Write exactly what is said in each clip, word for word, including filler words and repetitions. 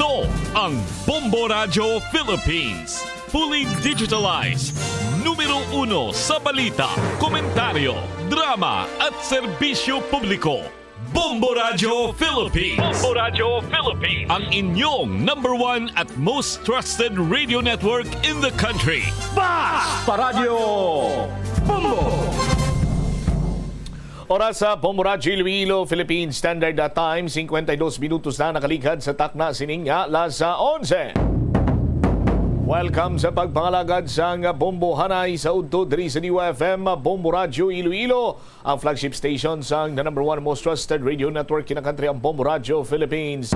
Ito ang Bombo Radyo Philippines. Fully digitalized. Numero uno sa balita, komentaryo, drama at serbisyo publiko. Bombo Radyo Philippines. Bombo Radyo Philippines. Ang inyong number one at most trusted radio network in the country. Basta Radyo Bombo! Oras sa Bombo Radyo Iloilo, Philippine Standard Time, cincuenta y dos minutos na nakaligad sa takna sining alas onse. Welcome sa pagpangalagad sang Bombo Hanay sa udto diri sa D Y F M, Bombo Radyo Iloilo, ang flagship station sang the number one most trusted radio network in the country, ang Bombo Radyo Philippines.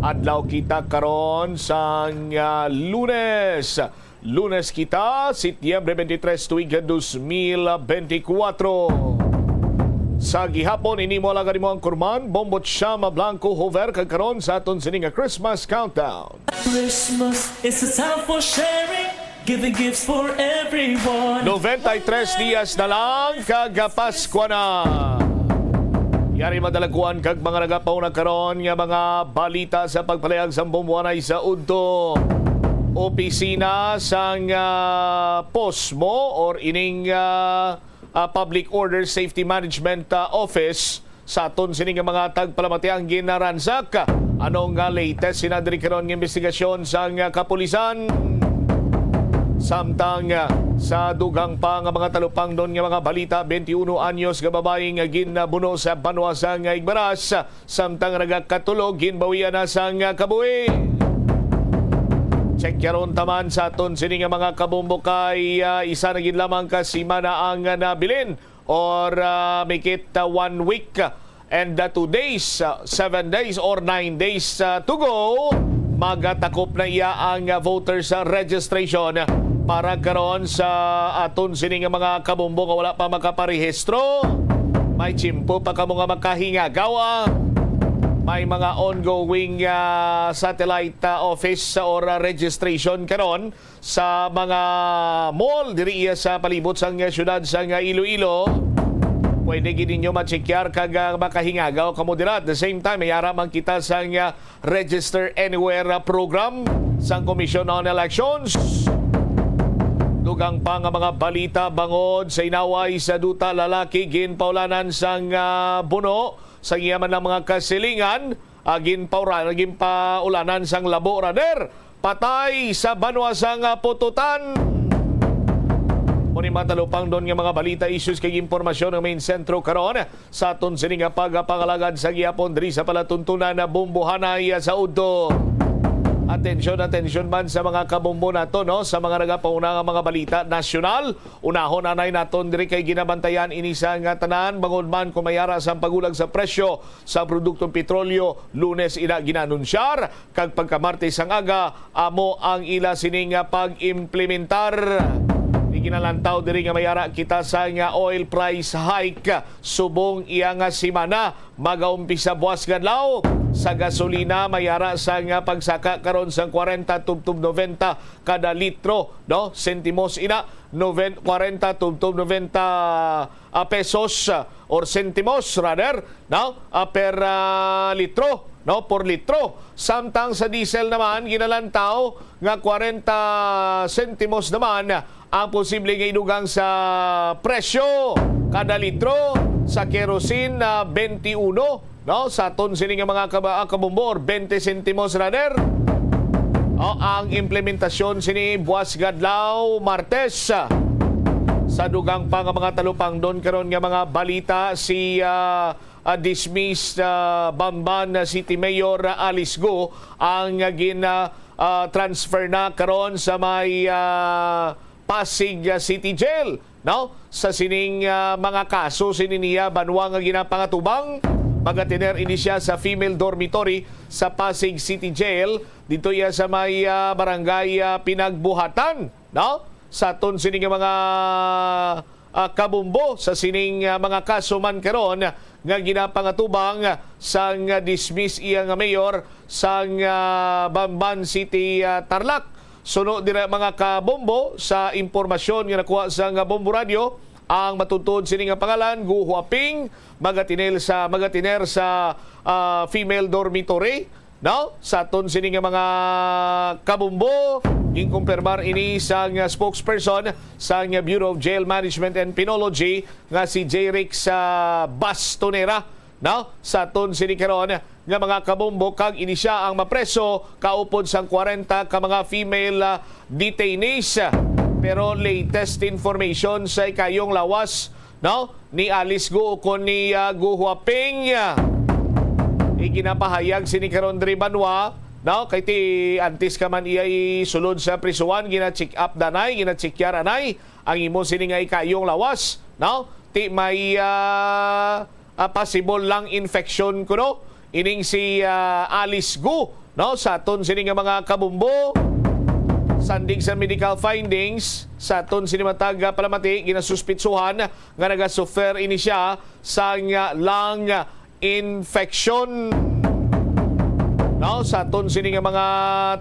Adlaw kita karon sang, ah, Lunes. Lunes kita, Setyembre twenty-three, tuig dos mil benti kwatro. Sa gihapon, ini mo alagad mo ang kurman, Bombo Chama Blanco Hover, kag karon sa aton sini nga Christmas Countdown. Christmas is a time for sharing, giving gifts for everyone. Noventa y tres dias na lang, kag Paskwa na. Yari madalaguan kag mga nagapauna karon nga mga balita sa pagpalayag sang Bombo Hanay sa udto opisina sang, ah, POSMO or ining, ah, ah, Public Order Safety Management, ah, Office. Sa aton sini nga mga tagpalamati ang ginaransak. Ano nga latest sina diri karon nga investigasyon sang, ah, kapulisan? Samtang, ah, sa dugang pa nga mga talupangnon nga mga balita, twenty-one anyos nga babayi nga ginbuno sa banwa sang Igbaras, samtang nagakatulog, ginbawian na sang, ah, kabuhi. Check yaron taman sa aton sini nga mga kabombo kay, ah, isa na gid lamang ka semana ang, ah, nabilin or, ah, mikit, ah, one week, ah, and, ah, two days, ah, seven days or nine days, ah, to go. Magatakop na iya ang, ah, voters, ah, registration para karon sa aton sini nga mga kabombo nga wala pa makaparehistro. May tiyempo pa kamo nga makahingagaw, ah. May mga ongoing, ah, satellite, ah, office or, ah, registration karon sa mga mall diri iya sa palibot sang siyudad sang Iloilo. Pwede gid ninyo ma-check yar kag, ah, makahingagaw kamo dira. At the same time, may ara man kita sang, ah, Register Anywhere, ah, program sang Commission on Elections. Dugang pa nga mga balita bangod sa inaway sa duta lalaki ginpaulanan sang, ah, buno sa iya man ang mga kasilingan. Ah, ginpaura-, ginpaulanan sang labo, rather, patay sa banwa sang, ah, Pototan. Mao ni mga talupangnon nga mga balita, issues kag impormasyon ang main sentro karon sa aton sini nga pagpangalagad sa gihapon diri sa palatuntunan na Bombo Hanay, ah, sa udto. Atensyon, atensyon man sa mga kabombo nato, no, sa mga nagapauna nga mga balita nasyonal. Unahon anay naton diri kay ginabantayan ini sa nga tanan, bangod man kung may ara sang paghulag sa presyo sa produktong petrolyo, Lunes ina ginanunsyar, kag pagka Martes ang aga, amo ang ila sini nga pag-implementar. Iginalantaw diri nga may ara kita sa nga oil price hike subong iya nga semana. Magaumpisa buwas nga adlaw sa gasolina, may ara sa nga pagsaka karon sang kwarenta tubtob nobenta kada litro, no? Sentimos ina, noven-, kwarenta tubtob nobenta, ah, pesos, ah, or sentimos, rather, no? Ah, per, ah, litro, no? Por litro. Samtang sa diesel naman, ginalantaw nga kwarenta sentimos naman ang posible nga idugang sa presyo kada litro sa kerosene na twenty-one, no? Sa aton sini nga mga kaba-, ah, kabombo, or twenty sentimos, rather. O, ang implementasyon sini buwas nga adlaw, Martes. Sa dugang pa nga mga talupangnon karon nga mga balita, si, ah, ah, dismissed, ah, Bamban City Mayor, ah, Alice Go ang, ah, gin, ah, ah, transfer na karon sa may, ah, Pasig, ah, City Jail, no? Sa sining, ah, mga kaso sini niya banwa nga ginapangatubang, magatiner ini siya sa female dormitory sa Pasig City Jail. Dito iya sa may, ah, barangay, ah, Pinagbuhatan, no? Sa aton sini nga mga, ah, kabumbo sa sining, ah, mga kaso man karon nga ginapangatubang sang dismiss iya nga mayor sang, ah, Bamban City, ah, Tarlac. Suno dira, mga kabombo, sa impormasyon nga nakuha sang Bombo Radyo, ang matuod sini nga pangalan, Gu Huaping, magatinel sa, magatiner sa, ah, female dormitory. No? Sa aton sini nga mga kabumbo, ginkumpirmar ini sang spokesperson sang Bureau of Jail Management and Penology nga si J. Rix, ah, Bastonera, no? Sa aton sini karon nga mga kabumbo, kag ini sia ang mapreso kaupod sang kwarenta ka mga female, ah, detainees. Pero latest information sa ikayong lawas, no, ni Alice Gu ukon ni, ah, Gu Huaping, ah, iginapahayag sini karon diri banwa, no, kay ti antes ka man iya isulod sa prisuhan, gina-check up danay, gina-check anay ang imo sini nga ikayong lawas, no? Ti may, ah, ah, possible lung infection kuno ining si, ah, Alice Gu, no? Sa aton sini nga mga kabumbo, sandig sa medical findings, sa aton sini matag, ah, palamati, ginasuspitsuhan nga nagasuffer ini sia sang, ah, lung infection. No, sa aton sini nga mga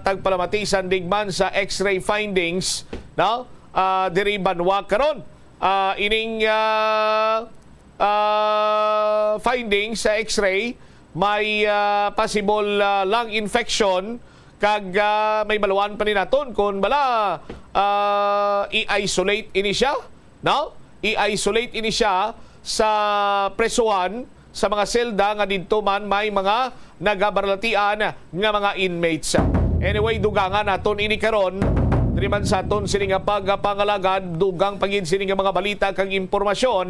tagpalamati, sandig man sa X-ray findings, no, ah, diri banwa karon, ah, ining, ah, ah, findings sa X-ray, may, ah, possible, ah, lung infection, kag, ah, may baluan pa ni naton kung bala, ah, i-isolate ini siya, no? I-isolate ini siya sa presuhan, sa mga selda nga didto man may mga nagabaralatian nga mga inmates. Anyway, dugangan naton ini karon. Diri man sa aton sini nga pagpangalagad, dugang pa gid sini nga mga balita kag impormasyon.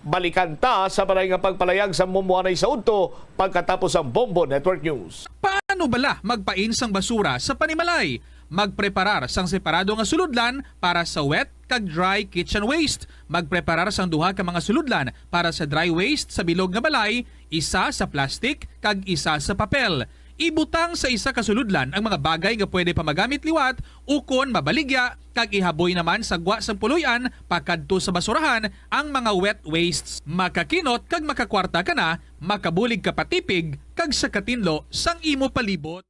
Balikan ta sa balay nga pagpalayag sa Mumwanay sa udto pagkatapos ang Bombo Network News. Paano bala magpain sang basura sa panimalay? Magpreparar sang separado nga sulodlan para sa wet kag dry kitchen waste. Magpreparar sang duha ka mga sulodlan para sa dry waste sa bilog nga balay, isa sa plastic kag isa sa papel. Ibutang sa isa ka sulodlan ang mga bagay nga pwede pa magamit liwat ukon mabaligya, kag ihaboy naman sa gwa sang puloy-an pakadto sa basurahan ang mga wet wastes. Makakinot kag makakwarta ka na, makabulig ka pa tipig kag sa katinlo sang imo palibot.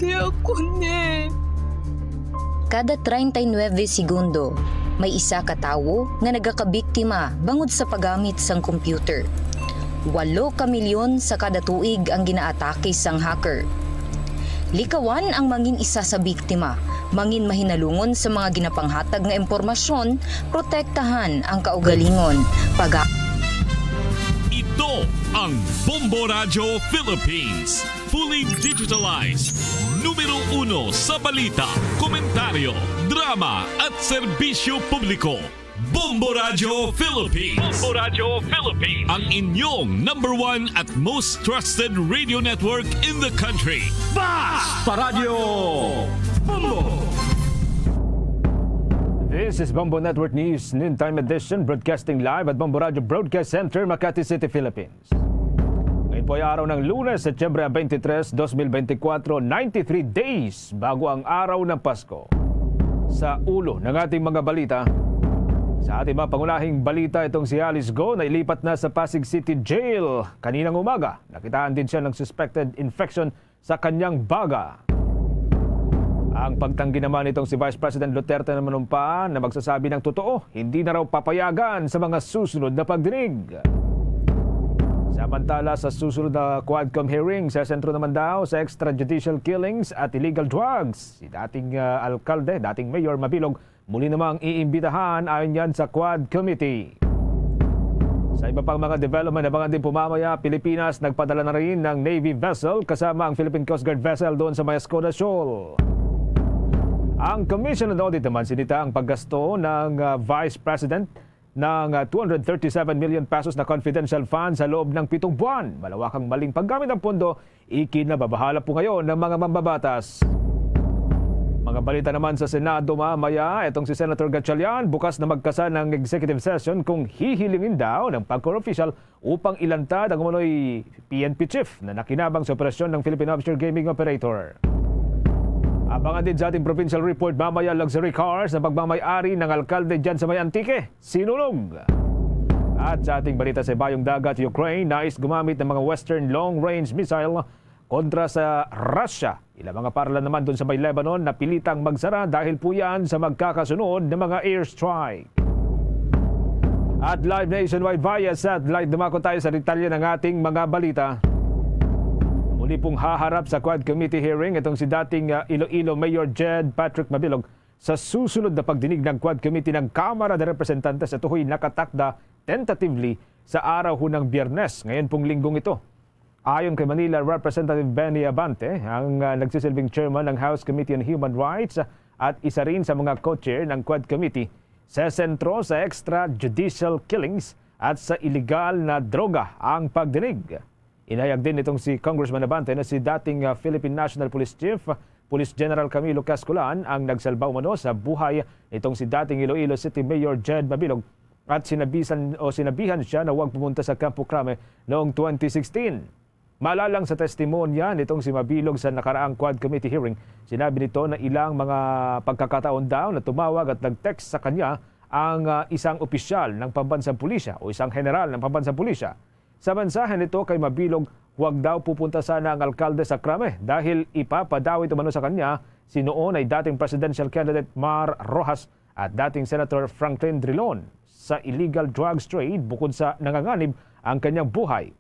Hindi ako ni. Kada treinta y nueve segundo, may isa ka tawo nga nagakabiktima bangod sa paggamit sang computer. Walo ka milyon sa kada tuig ang ginaatake sang hacker. Likawan ang mangin isa sa biktima, mangin mahinalungon sa mga ginapanghatag nga impormasyon, protektahan ang kaugalingon, pag- Ito ang Bombo Radyo Philippines, fully digitalized, numero uno sa balita, komentaryo, drama at serbisyo publiko. Bombo Radyo Philippines. Bombo Radyo Philippines. Ang inyong number one at most trusted radio network in the country. Basta Radyo Bombo! This is Bombo Network News Noontime Edition, broadcasting live at Bombo Radyo Broadcast Center, Makati City, Philippines. Ngayon po ay araw ng Lunes, Setyembre twenty-three, twenty twenty-four, ninety-three days bago ang araw ng Pasko. Sa ulo ng ating mga balita, sa ating mga pangunahing balita, itong si Alice Go na ilipat na sa Pasig City Jail kaninang umaga. Nakitaan din siya ng suspected infection sa kanyang baga. Ang pagtanggi naman nitong si Vice President Duterte na manumpa na magsasabi ng totoo, hindi na raw papayagan sa mga susunod na pagdinig. Samantala, sa susunod na Quadcom hearing, sa sentro naman daw sa extrajudicial killings at illegal drugs si dating, ah, alkalde, dating mayor Mabilog, muli namang iimbitahan ayon yan sa Quad Committee. Sa iba pang mga development, abangan din po mamaya, Pilipinas nagpadala na rin ng Navy vessel kasama ang Philippine Coast Guard vessel doon sa may Escoda Shoal. Ang Commission on Audit naman sinita ang paggasto ng, ah, Vice President ng, ah, two hundred thirty-seven million pesos na confidential fund sa loob ng pitong buwan. Malawakang maling paggamit ng pondo, ikinababahala po ngayon ng mga mambabatas. Mga balita naman sa Senado mamaya, itong si Senator Gatchalian bukas na magkasa ng executive session kung hihilingin daw ng PAGCOR official upang ilantad ang umano'y P N P chief na nakinabang sa operasyon ng Philippine Offshore Gaming Operator. Abangan din sa ating provincial report mamaya, luxury cars na pagmamay-ari ng alkalde dyan sa may Antique, Sinulog. At sa ating balita sa Bayong Dagat, Ukraine nais gumamit ng mga Western long-range missile kontra sa Russia. Ilang mga paaralan naman dun sa may Lebanon napilitang magsara dahil po yan sa magkakasunod na mga airstrike. At live nationwide via satellite, dumako tayo sa detalye ng ating mga balita. Muli pong haharap sa Quad Committee hearing itong si dating, ah, Iloilo Mayor Jed Patrick Mabilog sa susunod na pagdinig ng Quad Committee ng Kamara de Representantes. Ito ho'y nakatakda tentatively sa araw ho ng Biyernes, ngayon pong linggong ito. Ayon kay Manila Representative Benny Abante, ang, ah, nagsisilbing chairman ng House Committee on Human Rights at isa rin sa mga co-chair ng Quad Committee, sesentro sa extrajudicial killings at sa iligal na droga ang pagdinig. Inayag din nitong si Congressman Abante na si dating, ah, Philippine National Police Chief, Police General Camilo Casculan, ang nagsalba umano sa buhay nitong si dating Iloilo City Mayor Jed Mabilog at sinabisan o sinabihan siya na huwag pumunta sa Campo Crame noong twenty sixteen. Maalalang sa testimonya nitong si Mabilog sa nakaraang Quad Committee hearing, sinabi nito na ilang mga pagkakataon daw na tumawag at nag-text sa kanya ang, ah, isang opisyal ng pambansang pulisya o isang general ng pambansang pulisya. Sa mensahe nito kay Mabilog, huwag daw pupunta sana ang alkalde sa Crame dahil ipapadawit umano sa kanya si noon ay dating presidential candidate Mar Roxas at dating Senator Franklin Drilon sa illegal drugs trade bukod sa nanganganib ang kanyang buhay.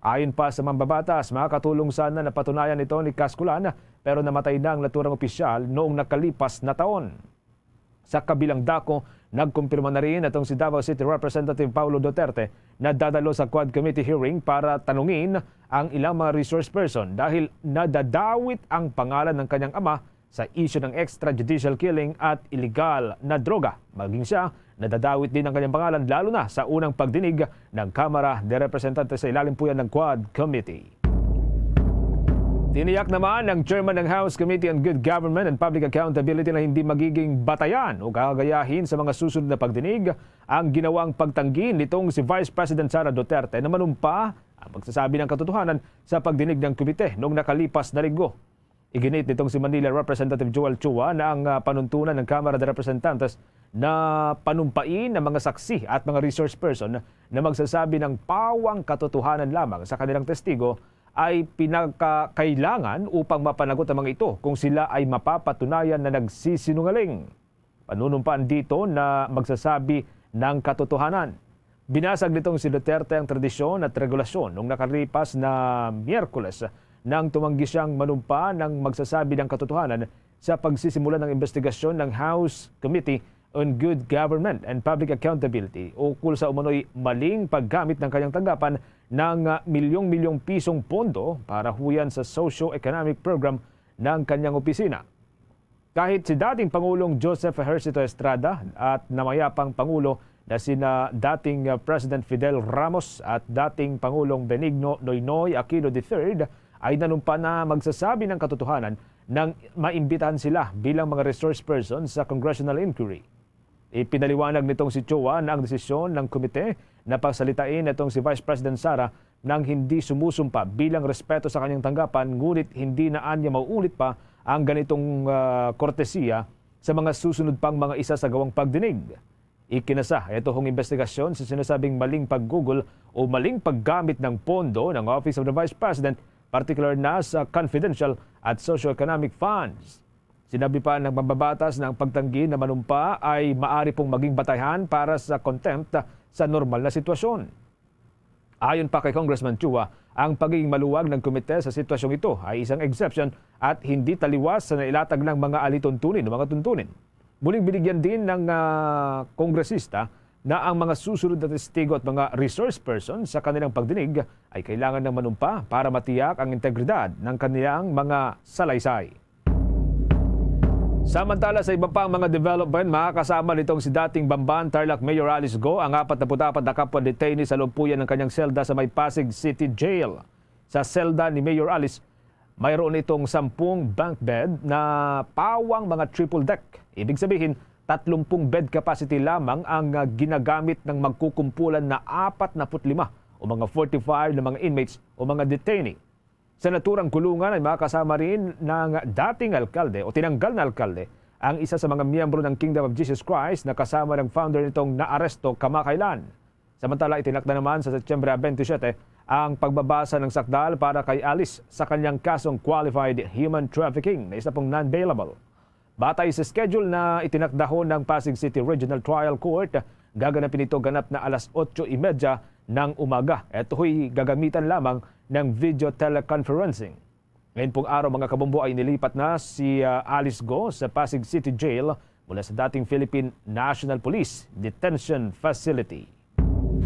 Ayon pa sa mambabatas, makakatulong sana na patunayan ito ni Casculan, pero namatay na ang naturang opisyal noong nakalipas na taon. Sa kabilang dako, nagkumpirma na rin itong si Davao City Representative Paulo Duterte na dadalo sa Quad Committee hearing para tanungin ang ilang mga resource person dahil nadadawit ang pangalan ng kanyang ama sa isyu ng extrajudicial killing at iligal na droga. Maging siya, nadadawit din ang kanyang pangalan, lalo na sa unang pagdinig ng Kamara de Representantes sa ilalim po yan ng Quad Committee. Tiniyak naman ng chairman ng House Committee on Good Government and Public Accountability na hindi magiging batayan o gagayahin sa mga susunod na pagdinig ang ginawang pagtanggi nitong si Vice President Sara Duterte na manumpa ang pagsasabi ng katotohanan sa pagdinig ng komite noong nakalipas na linggo. Iginit nitong si Manila Representative Joel Chua na ang, ah, panuntunan ng Kamara de Representantes na panumpain ang mga saksi at mga resource person na magsasabi ng pawang katotohanan lamang sa kanilang testigo ay pinakakailangan upang mapanagot ang mga ito kung sila ay mapapatunayan na nagsisinungaling. Panunumpaan dito na magsasabi ng katotohanan. Binasag nitong si Duterte ang tradisyon at regulasyon nung nakalipas na Miyerkules nang tumanggi siyang manumpa ng magsasabi ng katotohanan sa pagsisimula ng investigasyon ng House Committee on Good Government and Public Accountability ukol sa umano'y maling paggamit ng kanyang tanggapan ng, ah, milyong-milyong pisong pondo para huyan sa socio-economic program ng kanyang opisina. Kahit si dating Pangulong Joseph Ejercito Estrada at namayapang Pangulo na sina dating, uh, President Fidel Ramos at dating Pangulong Benigno Noynoy Aquino the third ay nanumpa na magsasabi ng katotohanan nang maimbitahan sila bilang mga resource person sa congressional inquiry. Ipinaliwanag nitong si Chua na ang desisyon ng komite na pasalitain itong si Vice President Sara nang hindi sumusumpa bilang respeto sa kanyang tanggapan, ngunit hindi na anya mauulit pa ang ganitong, ah, kortesiya sa mga susunod pang mga isasagawang pagdinig. Ikinasa ito hong investigasyon sa sinasabing maling paggugol o maling paggamit ng pondo ng Office of the Vice President, partikular na sa confidential at socio-economic funds. Sinabi pa ng mambabatas na ang pagtanggi na manumpa ay maari pong maging batayan para sa contempt sa normal na sitwasyon. Ayon pa kay Congressman Chua, ang pagiging maluwag ng komite sa sitwasyong ito ay isang exception at hindi taliwas sa nailatag ng mga alituntunin o mga tuntunin. Muling binigyan din ng, ah, kongresista na ang mga susunod na testigo at mga resource person sa kanilang pagdinig ay kailangan ng manumpa para matiyak ang integridad ng kanilang mga salaysay. Samantala, sa iba pang mga development, makakasama nitong si dating Bamban, Tarlac Mayor Alice Go ang apat na put apat na kapwa detainee sa loob po yan ng kanyang selda sa may Pasig City Jail. Sa selda ni Mayor Alice, mayroon itong sampung bunk bed na pawang mga triple deck. Ibig sabihin, tatlumpung bed capacity lamang ang, ah, ginagamit ng magkukumpulan na apat na put lima o mga forty-five na mga inmates o mga detainee. Sa naturang kulungan ay makasama rin ng dating alkalde o tinanggal na alkalde, ang isa sa mga miyembro ng Kingdom of Jesus Christ na kasama ng founder nitong naaresto kamakailan. Samantala, itinakda naman sa Setyembre twenty-seven ang pagbabasa ng sakdal para kay Alice sa kanyang kasong qualified human trafficking na isa pong non-bailable. Batay sa schedule na itinakdahon ng Pasig City Regional Trial Court, Gaganapin ito ganap na alas otso y media ng umaga. Ito'y gagamitan lamang ng video teleconferencing. Ngayon pong araw, mga kabombo, ay nilipat na si, ah, Alice Go sa Pasig City Jail mula sa dating Philippine National Police Detention Facility.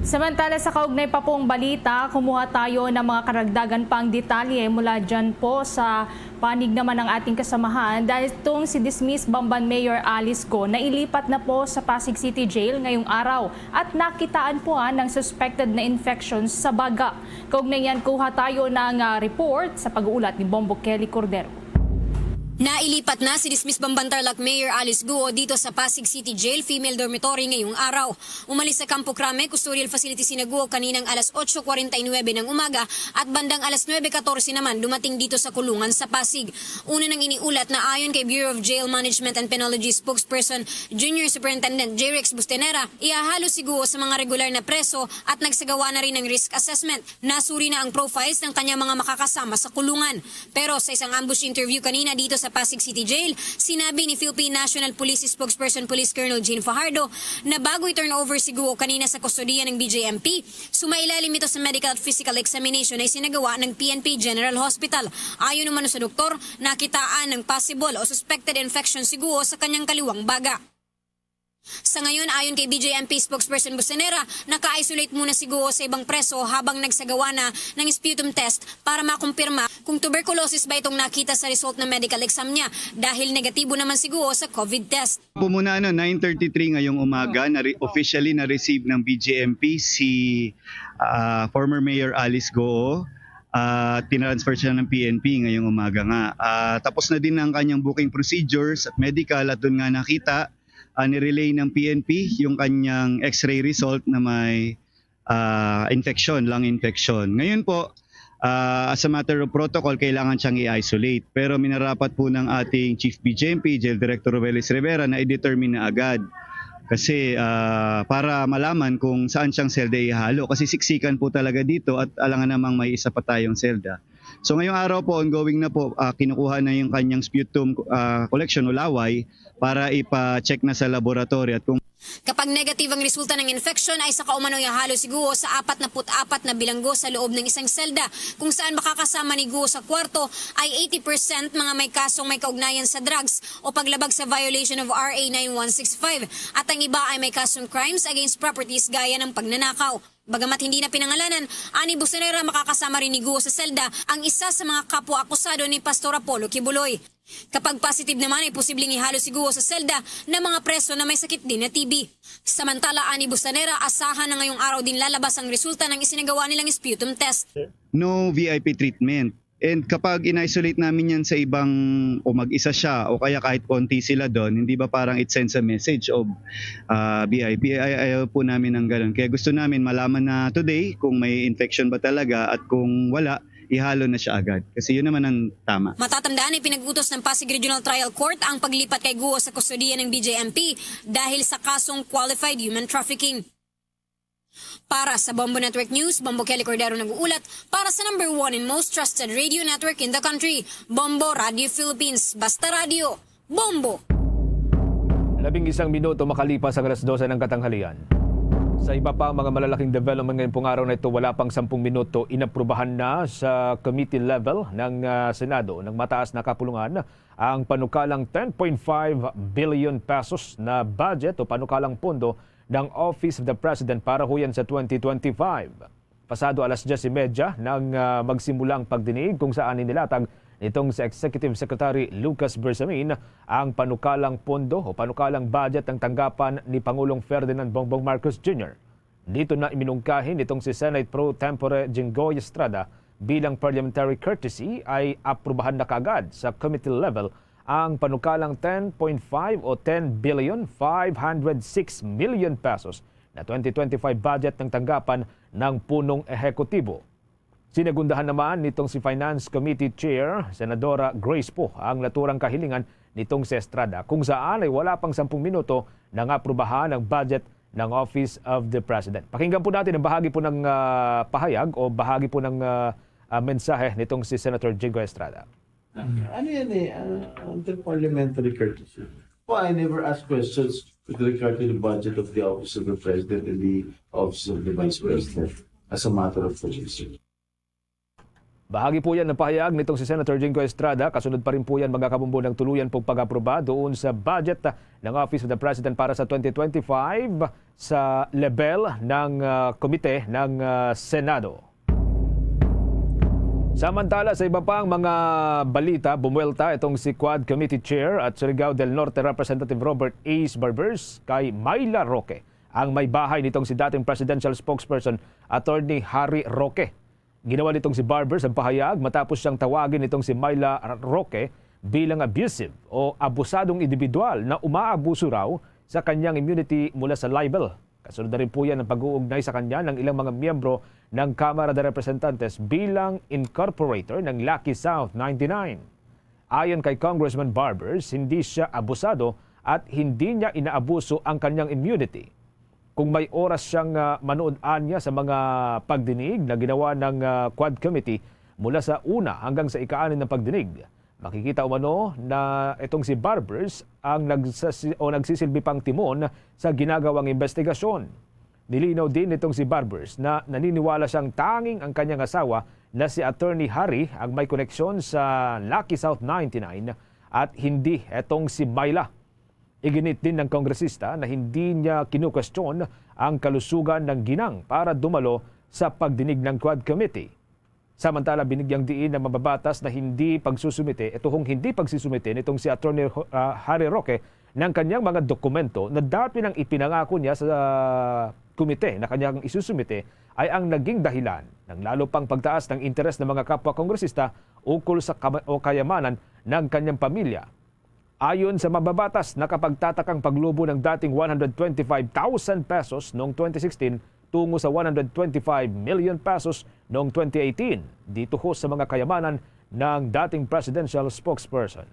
Samantala, sa kaugnay pa pong balita, kumuha tayo ng mga karagdagan pang detalye mula dyan po sa panig naman ng ating kasamahan. Dahil itong si dismissed Bamban Mayor Alice Go, nailipat na po sa Pasig City Jail ngayong araw at nakitaan po, ah, ng suspected na infection sa baga. Kaugnay niyan, kuha tayo ng, ah, report sa pag-uulat ni Bombo Kelly Cordero. Nailipat na si dismissed Bamban Tarlac Mayor Alice Guo dito sa Pasig City Jail Female Dormitory ngayong araw. Umalis sa Campo Crame Custodial Facility sina Guo kaninang alas otso kwarenta y nuebe ng umaga at bandang alas nuebe katorse naman dumating dito sa kulungan sa Pasig. Una nang iniulat na ayon kay Bureau of Jail Management and Penology spokesperson Junior Superintendent J Rex Bustenera, ihahalo si Guo sa mga regular na preso at nagsagawa na rin ng risk assessment. Nasuri na ang profiles ng kanyang mga makakasama sa kulungan. Pero sa isang ambush interview kanina dito sa Pasig City Jail, sinabi ni Philippine National Police Spokesperson Police Colonel Jean Fajardo na bago i-turnover si Guo kanina sa kustodiya ng B J M P, sumailalim ito sa medical at physical examination na isinagawa ng P N P General Hospital. Ayon naman sa doktor, nakitaan ng possible o suspected infection si Guo sa kanyang kaliwang baga. Sa ngayon, ayon kay B J M P spokesperson Busenera, naka-isolate muna si Guo sa ibang preso habang nagsagawa na ng sputum test para makumpirma kung tuberculosis ba itong nakita sa result ng medical exam niya dahil negatibo naman si Guo sa COVID test. Po muna, ano, nine thirty-three ngayong umaga, na officially na-receive ng B J M P si, ah, former Mayor Alice Guo. Ah, tinransfer siya ng P N P ngayong umaga nga. Ah, tapos na din ang kanyang booking procedures at medical at doon nga nakita, ah, nirelay ng P N P yung kanyang X-ray result na may, ah, infection, lung infection. Ngayon po, ah, as a matter of protocol, kailangan siyang i-isolate. Pero minarapat po ng ating Chief B J M P, Jail Director Robelis Rivera, na i-determine na agad. Kasi, ah, para malaman kung saan siyang selda ihalo. Kasi siksikan po talaga dito at alangan namang may isa pa tayong selda. So ngayong araw po, ongoing na po, ah, kinukuha na yung kanyang sputum, ah, collection o laway para ipa-check na sa laboratory at kung Kapag negative ang resulta ng infection, ay saka umano ihahalo si Guo sa apat na put apat na bilanggo sa loob ng isang selda, kung saan makakasama ni Guo sa kwarto ay eighty percent mga may kasong may kaugnayan sa drugs o paglabag sa violation of R A nine one six five, at ang iba ay may kasong crimes against properties gaya ng pagnanakaw. Bagamat hindi na pinangalanan, ani Busenera, makakasama rin ni Guo sa selda ang isa sa mga kapwa akusado ni Pastor Apollo Kibuloy. Kapag positive naman, ay posibleng ihalo si Guo sa selda ng mga preso na may sakit din na T B. Samantala, ani Busenera, asahan na ngayong araw din lalabas ang resulta ng isinagawa nilang sputum test. No V I P treatment. And kapag in-isolate namin yan sa ibang, o mag-isa siya, o kaya kahit konti sila doon, hindi ba parang it sends a message of, ah, V I P? Ay, ayaw po namin ng ganun. Kaya gusto namin malaman na today kung may infection ba talaga, at kung wala, ihalo na siya agad. Kasi yun naman ang tama. Matatandaan ay pinag-utos ng Pasig Regional Trial Court ang paglipat kay Guo sa kustodiya ng B J M P dahil sa kasong qualified human trafficking. Para sa Bombo Network News, Bombo Kelly Cordero nag-uulat para sa number one and most trusted radio network in the country, Bombo Radio Philippines. Basta radyo, Bombo! Labing isang minuto makalipas ang alas dose ng katanghalian. Sa iba pa mga malalaking development ngayong pong araw na ito, wala pang sampung minuto, inaprubahan na sa committee level ng, ah, Senado ng mataas na kapulungan ang panukalang ten point five billion pesos na budget o panukalang pondo ng Office of the President para huyan sa twenty twenty-five. Pasado alas diyes y media nang, ah, magsimula ang pagdinig kung saan inilatag nitong si Executive Secretary Lucas Bersamin ang panukalang pondo o panukalang budget ng tanggapan ni Pangulong Ferdinand Bongbong Marcos Junior. Dito na iminungkahi nitong si Senate Pro Tempore Jinggoy Estrada bilang parliamentary courtesy ay aprubahan na kaagad sa committee level ang panukalang ten point five o ten billion five hundred six million pesos na twenty twenty-five budget ng tanggapan ng punong ehekutibo. Sinegundahan naman nitong si Finance Committee Chair, Senadora Grace Poe, ang naturang kahilingan nitong si Estrada, kung saan ay wala pang sampung minuto nang aprubahan ang budget ng Office of the President. Pakinggan po natin ang bahagi po ng, ah, pahayag o bahagi po ng, ah, ah, mensahe nitong si Senator Jinggoy Estrada. Ano yan eh, ah, under parliamentary courtesy. Oh, I never ask questions with regard to the budget of the Office of the President and the Office of the Vice President as a matter of procedure. Bahagi po yan ng pahayag nitong si Senator Jinggoy Estrada. Kasunod pa rin po yan, mga kabombo, ng tuluyan pong pag-aproba doon sa budget ng Office of the President para sa twenty twenty-five sa level ng ah, komite ng ah, Senado. Samantala, sa iba pang mga balita, bumuwelta itong si Quad Committee Chair at Surigao del Norte Representative Robert Ace Barbers kay Myla Roque, ang may bahay nitong si dating presidential spokesperson Attorney Harry Roque. Ginawa nitong si Barbers ang pahayag matapos siyang tawagin nitong si Myla Roque bilang abusive o abusadong individual na umaabuso raw sa kanyang immunity mula sa libel. Kasunod na rin po yan ang pag-uugnay sa kanya ng ilang mga miyembro ng Kamara de Representantes bilang incorporator ng Lucky South ninety-nine. Ayon kay Congressman Barbers, hindi siya abusado at hindi niya inaabuso ang kanyang immunity. Kung may oras siyang ah, manood anya sa mga pagdinig na ginawa ng ah, Quad Committee mula sa una hanggang sa ika-anim na pagdinig, makikita umano na itong si Barbers ang nagsasi- o nagsisilbi pang timon sa ginagawang investigasyon. Nilinaw din nitong si Barbers na naniniwala siyang tanging ang kanyang asawa na si Attorney Harry ang may koneksyon sa Lucky South ninety-nine at hindi itong si Myla. Iginit din ng kongresista na hindi niya kinukwestiyon ang kalusugan ng ginang para dumalo sa pagdinig ng Quad Committee. Samantala, binigyang diin ng mababatas na hindi pagsusumite, ito hong hindi pagsusumite nitong si Attorney Ho- ah, Harry Roque ng kanyang mga dokumento na dati nang ipinangako niya sa komite na kanyang isusumite ay ang naging dahilan ng lalo pang pagtaas ng interes ng mga kapwa kongresista ukol sa kama- o kayamanan ng kanyang pamilya. Ayon sa mababatas, nakapagtatak ang paglubo ng dating one hundred twenty-five thousand pesos noong twenty sixteen tungo sa one hundred twenty-five million pesos noong twenty eighteen dito ho sa mga kayamanan ng dating presidential spokesperson.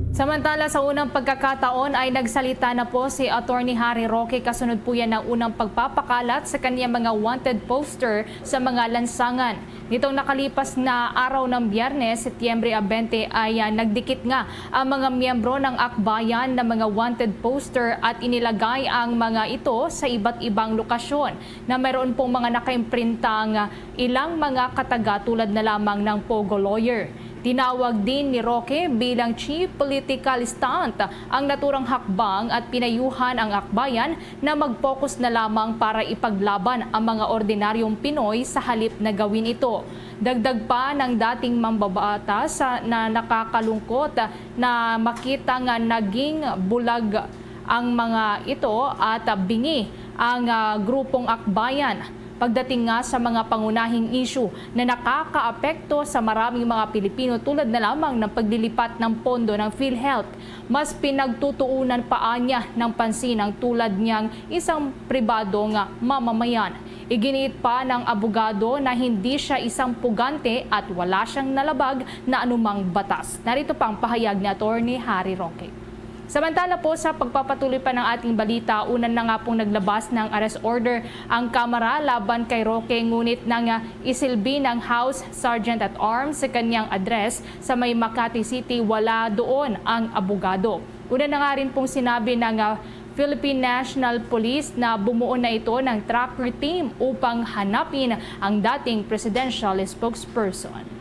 Samantala, sa unang pagkakataon ay nagsalita na po si Attorney Harry Roque kasunod po yan ng unang pagpapakalat sa kanyang mga wanted poster sa mga lansangan. Nitong nakalipas na araw ng Biyernes, Setyembre twenty, ay ah, nagdikit nga ang mga miyembro ng Akbayan ng mga wanted poster at inilagay ang mga ito sa iba't ibang lokasyon na mayroon pong mga nakaimprinta nga ilang mga kataga tulad na lamang ng Pogo Lawyer. Tinawag din ni Roque bilang chief political stunt ang naturang hakbang at pinayuhan ang Akbayan na mag-focus na lamang para ipaglaban ang mga ordinaryong Pinoy sa halip na gawin ito. Dagdag pa ng dating mambabatas na nakakalungkot na makita nga naging bulag ang mga ito at bingi ang ah, grupong Akbayan pagdating nga sa mga pangunahing isyu na nakakaapekto sa maraming mga Pilipino tulad na lamang ng paglilipat ng pondo ng PhilHealth. Mas pinagtutuunan pa anya ng pansin ang tulad niyang isang pribado nga mamamayan. Iginiit pa ng abogado na hindi siya isang pugante at wala siyang nalabag na anumang batas. Narito pa ang pahayag ni Attorney Harry Roque. Samantala po, sa pagpapatuloy pa ng ating balita, una na nga pong naglabas ng arrest order ang Kamara laban kay Roque, ngunit nang ah, isilbi ng House Sergeant at Arms sa kanyang address sa may Makati City, wala doon ang abogado. Una na nga rin pong sinabi ng ah, Philippine National Police na bumuo na ito ng tracker team upang hanapin ang dating presidential spokesperson.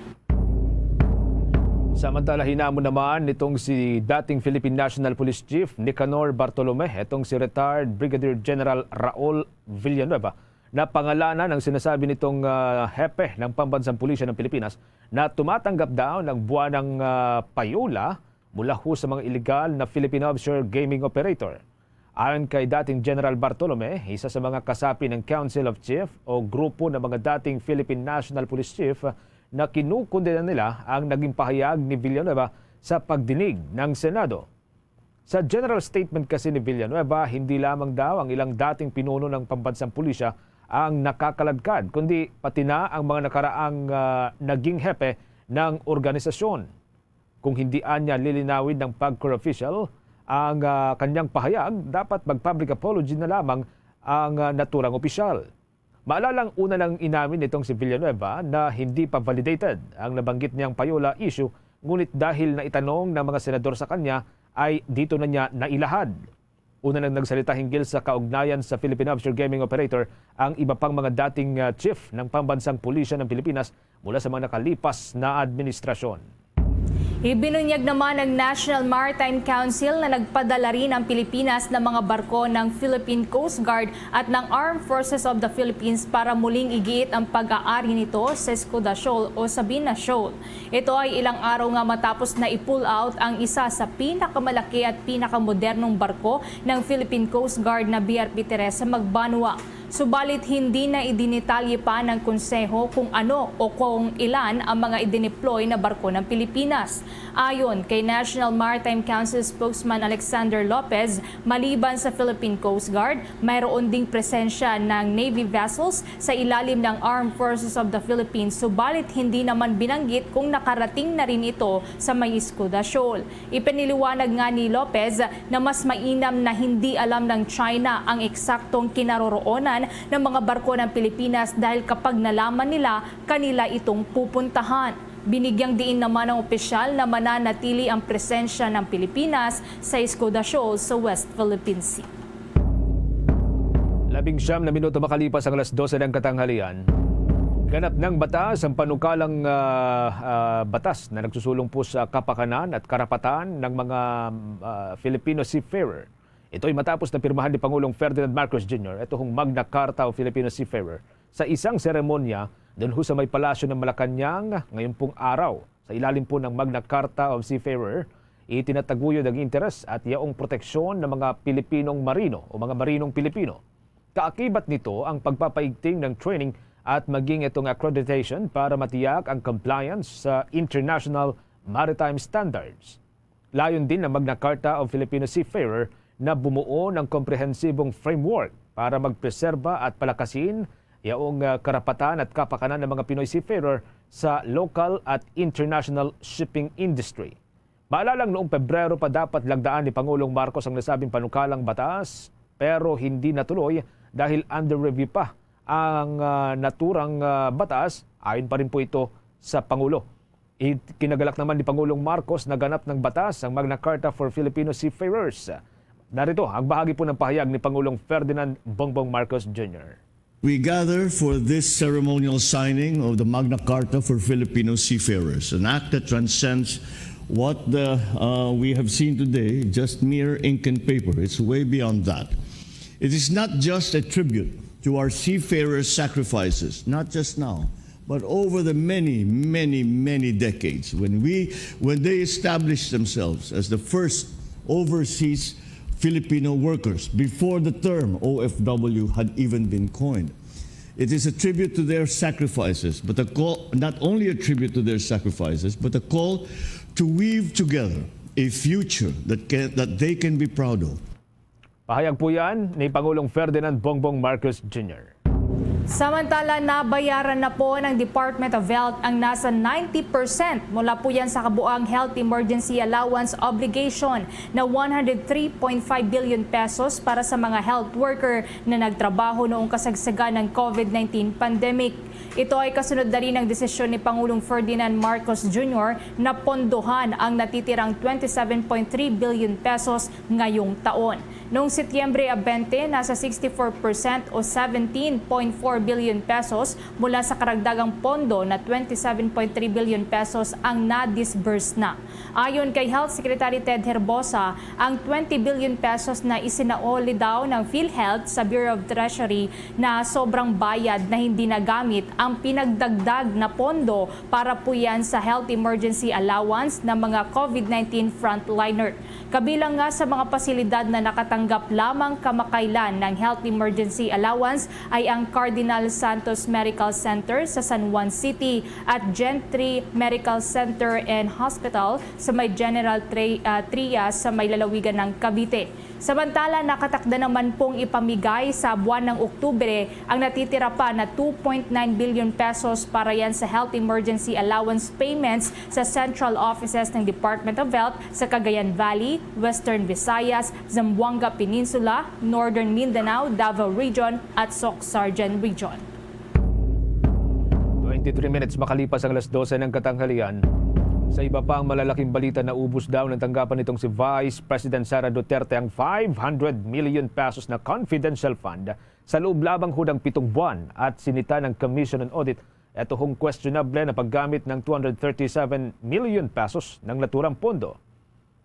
Samantala, hinamon naman nitong si dating Philippine National Police Chief Nicanor Bartolome, itong si Retired Brigadier General Raul Villanueva, na pangalanan ang sinasabi nitong ah, hepe ng pambansang pulisya ng Pilipinas na tumatanggap daw ng buwanang ah, payola mula ho sa mga iligal na Philippine offshore gaming operator. Ayon kay dating General Bartolome, isa sa mga kasapi ng Council of Chief o grupo ng mga dating Philippine National Police Chief na kinukundena nila ang naging pahayag ni Villanueva sa pagdinig ng Senado. Sa general statement kasi ni Villanueva, hindi lamang daw ang ilang dating pinuno ng pambansang pulisya ang nakakaladkad, kundi pati na ang mga nakaraang ah, naging hepe ng organisasyon. Kung hindi anya lilinawin ng PAGCOR official ang ah, kanyang pahayag, dapat mag-public apology na lamang ang ah, naturang opisyal. Maalalang una nang inamin nitong si Villanueva na hindi pa validated ang nabanggit niyang payola issue, ngunit dahil naitanong ng mga senador sa kanya ay dito na niya nailahad. Una nang nagsalita hinggil sa kaugnayan sa Philippine Offshore Gaming Operator ang iba pang mga dating, ah, chief ng pambansang pulisya ng Pilipinas mula sa mga nakalipas na administrasyon. Ibinunyag naman ng National Maritime Council na nagpadala rin ang Pilipinas ng mga barko ng Philippine Coast Guard at ng Armed Forces of the Philippines para muling igiit ang pag-aari nito sa Escuda Shoal o Sabina Shoal. Ito ay ilang araw nga matapos na i-pull out ang isa sa pinakamalaki at pinakamodernong barko ng Philippine Coast Guard na B R P Teresa Magbanua. Subalit hindi na idinitalye pa ng konseho kung ano o kung ilan ang mga idineploy na barko ng Pilipinas. Ayon kay National Maritime Council spokesman Alexander Lopez, maliban sa Philippine Coast Guard, mayroon ding presensya ng Navy vessels sa ilalim ng Armed Forces of the Philippines, subalit hindi naman binanggit kung nakarating na rin ito sa may Escuda Shoal. Ipiniliwanag nga ni Lopez na mas mainam na hindi alam ng China ang eksaktong kinaroroonan ng mga barko ng Pilipinas dahil kapag nalaman nila, kanila itong pupuntahan. Binigyang diin naman ng opisyal na mananatili ang presensya ng Pilipinas sa Escuda Shoal sa West Philippine Sea. Labing siyam na minuto makalipas ang alas dose ng katanghalian, ganap ng batas ang panukalang, ah, ah, batas na nagsusulong po sa kapakanan at karapatan ng mga, ah, Filipino seafarer. Ito'y matapos na pirmahan ni Pangulong Ferdinand Marcos Junior ito hong Magna Carta of Filipino Seafarer sa isang seremonya doon ho sa may Palasyo ng Malacañang ngayon pong araw. Sa ilalim po ng Magna Carta of Seafarer, itinataguyod ang interes at yaong proteksyon ng mga Pilipinong marino o mga marinong Pilipino. Kaakibat nito ang pagpapaigting ng training at maging itong accreditation para matiyak ang compliance sa international maritime standards. Layon din ng Magna Carta of Filipino Seafarer na bumuo ng komprehensibong framework para magpreserba at palakasin yaong, ah, karapatan at kapakanan ng mga Pinoy seafarer sa local at international shipping industry. Maalalang noong Pebrero pa dapat lagdaan ni Pangulong Marcos ang nasabing panukalang batas, pero hindi natuloy dahil under review pa ang, ah, naturang, ah, batas. Ayon pa rin po ito sa Pangulo. It-, kinagalak naman ni Pangulong Marcos na ganap ng batas ang Magna Carta for Filipino Seafarers. Narito ang bahagi po ng pahayag ni Pangulong Ferdinand Bongbong Marcos Junior. We gather for this ceremonial signing of the Magna Carta for Filipino Seafarers, an act that transcends what the, uh, we have seen today, just mere ink and paper. It's way beyond that. It is not just a tribute to our seafarers' sacrifices, not just now, but over the many, many, many decades when we, when they established themselves as the first overseas Filipino workers before the term O F W had even been coined. It is a tribute to their sacrifices, but a call, not only a tribute to their sacrifices, but a call to weave together a future that can, that they can be proud of. Pahayag po yan ni Pangulong Ferdinand Bongbong Marcos Junior. Samantala, nabayaran na po ng Department of Health ang nasa ninety percent mula po yan sa kabuang health emergency allowance obligation na one hundred three point five billion pesos para sa mga health worker na nagtrabaho noong kasagsagan ng COVID nineteen pandemic. Ito ay kasunod na rin ng desisyon ni Pangulong Ferdinand Marcos Junior na pondohan ang natitirang twenty-seven point three billion pesos ngayong taon. Noong Setyembre twenty, nasa sixty-four percent o seventeen point four billion pesos mula sa karagdagang pondo na twenty-seven point three billion pesos ang na-disburse na. Ayon kay Health Secretary Ted Herbosa, ang twenty billion pesos na isinauli daw ng PhilHealth sa Bureau of Treasury na sobrang bayad na hindi nagamit ang pinagdagdag na pondo para po yan sa health emergency allowance ng mga COVID nineteen frontliner. Kabilang nga sa mga pasilidad na nakatanggap lamang kamakailan ng health emergency allowance ay ang Cardinal Santos Medical Center sa San Juan City at Gentry Medical Center and Hospital sa may General Tri-, ah, Trias sa may lalawigan ng Cavite. Samantala, nakatakda naman pong ipamigay sa buwan ng Oktubre ang natitira pa na two point nine billion pesos para yan sa health emergency allowance payments sa central offices ng Department of Health sa Cagayan Valley, Western Visayas, Zamboanga Peninsula, Northern Mindanao, Davao Region at Soccsksargen Region. Twenty-three minutes makalipas ang alas dose ng katanghalian. Sa iba pang malalaking balita, naubos daw ng tanggapan nitong si Vice President Sara Duterte ang five hundred million pesos na confidential fund sa loob lamang ho ng pitong buwan at sinita ng Commission on Audit ito hong questionable na paggamit ng two hundred thirty-seven million pesos ng naturang pondo.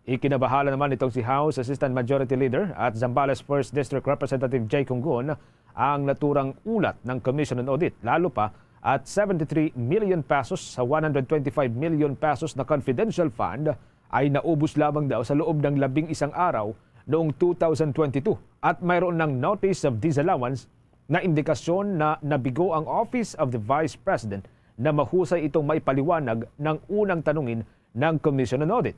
Ikinabahala naman nitong si House Assistant Majority Leader at Zambales First District Representative Jay Cungon ang naturang ulat ng Commission on Audit, lalo pa at seventy-three million pesos sa one hundred twenty-five million pesos na confidential fund ay naubos lamang daw sa loob ng labing isang araw noong two thousand twenty-two at mayroon ng notice of disallowance na indikasyon na nabigo ang Office of the Vice President na mahusay itong maipaliwanag ng unang tanungin ng Commission on Audit.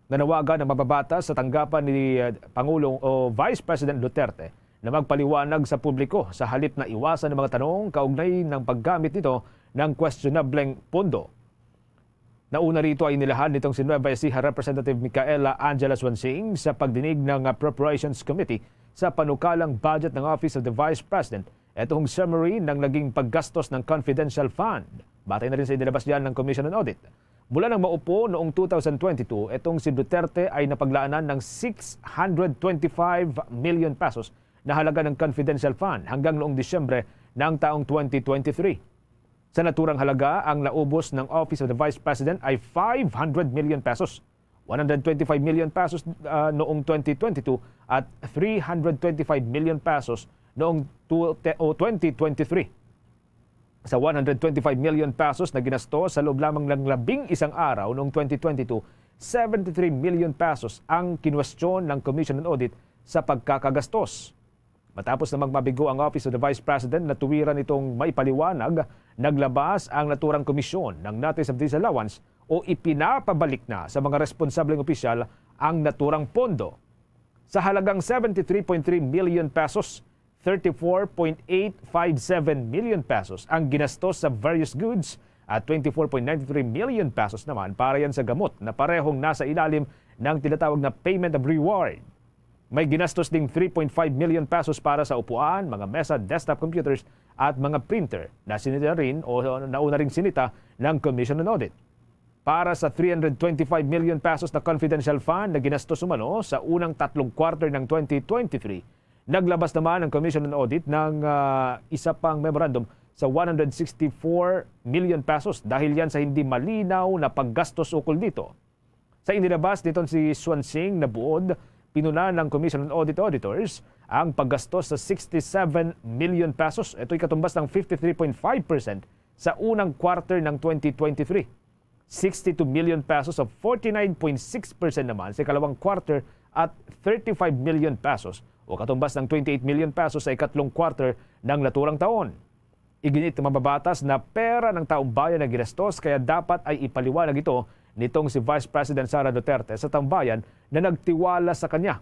Nanawagan ang mababatas sa tanggapan ni, uh, Pangulong o Vice President Duterte na magpaliwanag sa publiko sa halip na iwasan ang mga tanong kaugnay ng paggamit nito ng kwestiyonableng pondo. Nauna rito ay inilahad nitong si Nueva Ecija Representative Micaela Angela Suansing sa pagdinig ng Appropriations Committee sa panukalang budget ng Office of the Vice President itong summary ng naging paggastos ng confidential fund. Batay na rin sa inilabas diyan ng Commission on Audit. Mula nang maupo noong two thousand twenty-two, itong si Duterte ay napaglaanan ng six hundred twenty-five million pesos na halaga ng confidential fund hanggang noong Disyembre ng taong twenty twenty-three. Sa naturang halaga, ang naubos ng Office of the Vice President ay five hundred million pesos, one hundred twenty-five million pesos, ah, noong twenty twenty-two at three hundred twenty-five million pesos noong tu-, te-, o twenty twenty-three. Sa one hundred twenty-five million pesos na ginastos sa loob lamang ng labing isang araw noong twenty twenty-two, seventy-three million pesos ang kinwestiyon ng Commission on Audit sa pagkakagastos. Matapos na magmabigo ang Office of the Vice President, natuwiran itong maipaliwanag, naglabas ang naturang komisyon ng Notice of Disallowance o ipinapabalik na sa mga responsableng opisyal ang naturang pondo. Sa halagang seventy-three point three million pesos, thirty-four point eight five seven million pesos ang ginastos sa various goods at twenty-four point nine three million pesos naman para yan sa gamot na parehong nasa ilalim ng tinatawag na payment of reward. May ginastos ding three point five million pesos para sa upuan, mga mesa, desktop computers, at mga printer na sinita rin o nauna ring sinita ng Commission on Audit. Para sa three hundred twenty-five million pesos na confidential fund na ginastos umano sa unang tatlong quarter ng twenty twenty-three, naglabas naman ang Commission on Audit ng, ah, isa pang memorandum sa one hundred sixty-four million pesos dahil yan sa hindi malinaw na paggastos ukol dito. Sa inilabas niton si Suansing na buod, pinuna ng Commission on Audit Auditors ang paggastos sa sixty-seven million pesos. Ito'y katumbas ng fifty-three point five percent sa unang quarter ng twenty twenty-three. Sixty-two million pesos o forty-nine point six percent naman sa ikalawang quarter at thirty-five million pesos o katumbas ng twenty-eight million pesos sa ikatlong quarter ng naturang taon. Iginit ng mababatas na pera ng taong bayan ang ginastos, kaya dapat ay ipaliwanag ito nitong si Vice President Sara Duterte sa taong bayan na nagtiwala sa kanya.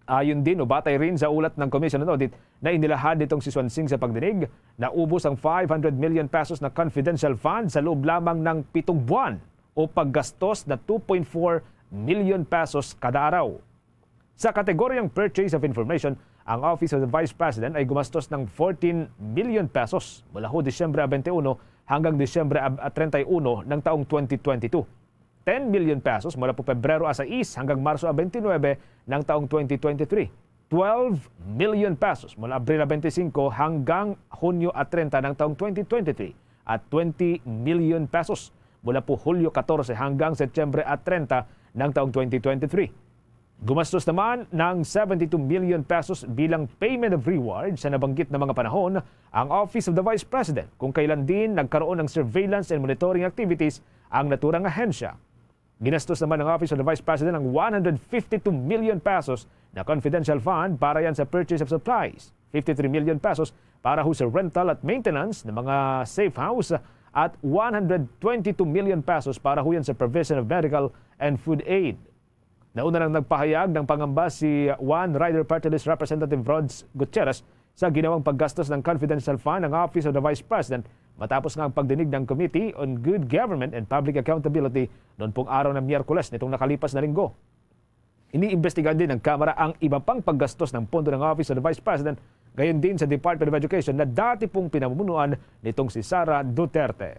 Ayon din o batay rin sa ulat ng Commission on Audit na inilahad nitong si Suansing sa pagdinig, naubos ang five hundred million pesos na confidential fund sa loob lamang ng pitong buwan o paggastos na two point four million pesos kada araw. Sa kategoryang Purchase of Information, ang Office of the Vice President ay gumastos ng fourteen million pesos mula ho Disyembre a twenty-one hanggang Disyembre a, a treinta y uno ng taong twenty twenty-two. Ten million pesos mula po Pebrero a sais hanggang Marso a twenty-nine ng taong twenty twenty-three. Twelve million pesos mula Abril a twenty-five hanggang Hunyo a treinta ng taong twenty twenty-three at twenty million pesos mula po Hulyo katorse hanggang Setyembre a treinta ng taong twenty twenty-three. Gumastos naman ng seventy-two million pesos bilang payment of reward sa nabanggit na mga panahon ang Office of the Vice President, kung kailan din nagkaroon ng surveillance and monitoring activities ang naturang ahensya. Ginastos naman ng Office of the Vice President ang one hundred fifty-two million pesos na confidential fund para yan sa purchase of supplies, fifty-three million pesos para ho sa rental at maintenance ng mga safe house, at one hundred twenty-two million pesos para ho yan sa provision of medical and food aid. Nauna nang nagpahayag ng pangamba si One Rider Party List Representative Rods Gutierrez sa ginawang paggastos ng confidential fund ng Office of the Vice President matapos nga ang pagdinig ng Committee on Good Government and Public Accountability noon pong araw ng Miyerkules nitong nakalipas na linggo. Iniimbestigahan din ng Kamara ang iba pang paggastos ng pondo ng Office of the Vice President, gayon din sa Department of Education na dati pong pinamumunuan nitong si Sara Duterte.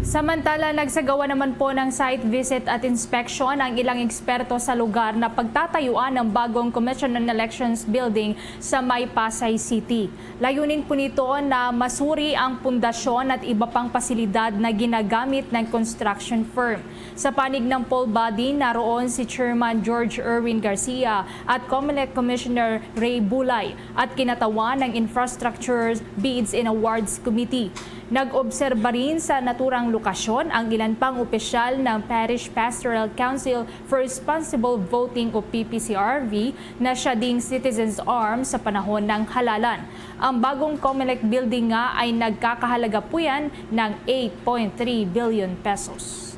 Samantala, nagsagawa naman po ng site visit at inspection ang ilang eksperto sa lugar na pagtatayuan ng bagong Commission on Elections building sa may Pasay City. Layunin po nito na masuri ang pundasyon at iba pang pasilidad na ginagamit ng construction firm. Sa panig ng poll body, naroon si Chairman George Erwin Garcia at Comelec Commissioner Ray Bulay at kinatawan ng Infrastructure Bids and Awards Committee. Nag-obserba rin sa naturang lokasyon ang ilan pang opisyal ng Parish Pastoral Council for Responsible Voting o P P C R V na siya ding citizens arm sa panahon ng halalan. Ang bagong Comelec building nga ay nagkakahalaga po yan ng eight point three billion pesos.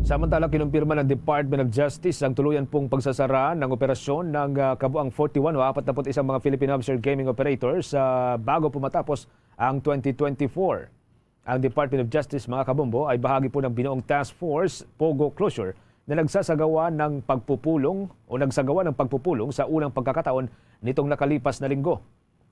Samantala, kinumpirma ng Department of Justice ang tuluyan pong pagsasara ng operasyon ng ah, kabuang forty-one o apat na put isang mga Philippine offshore gaming operators sa bago po matapos ang twenty twenty-four. Ang Department of Justice, mga kabombo, ay bahagi po ng binuong task force, POGO Closure, na nagsasagawa ng pagpupulong o nagsagawa ng pagpupulong sa unang pagkakataon nitong nakalipas na linggo.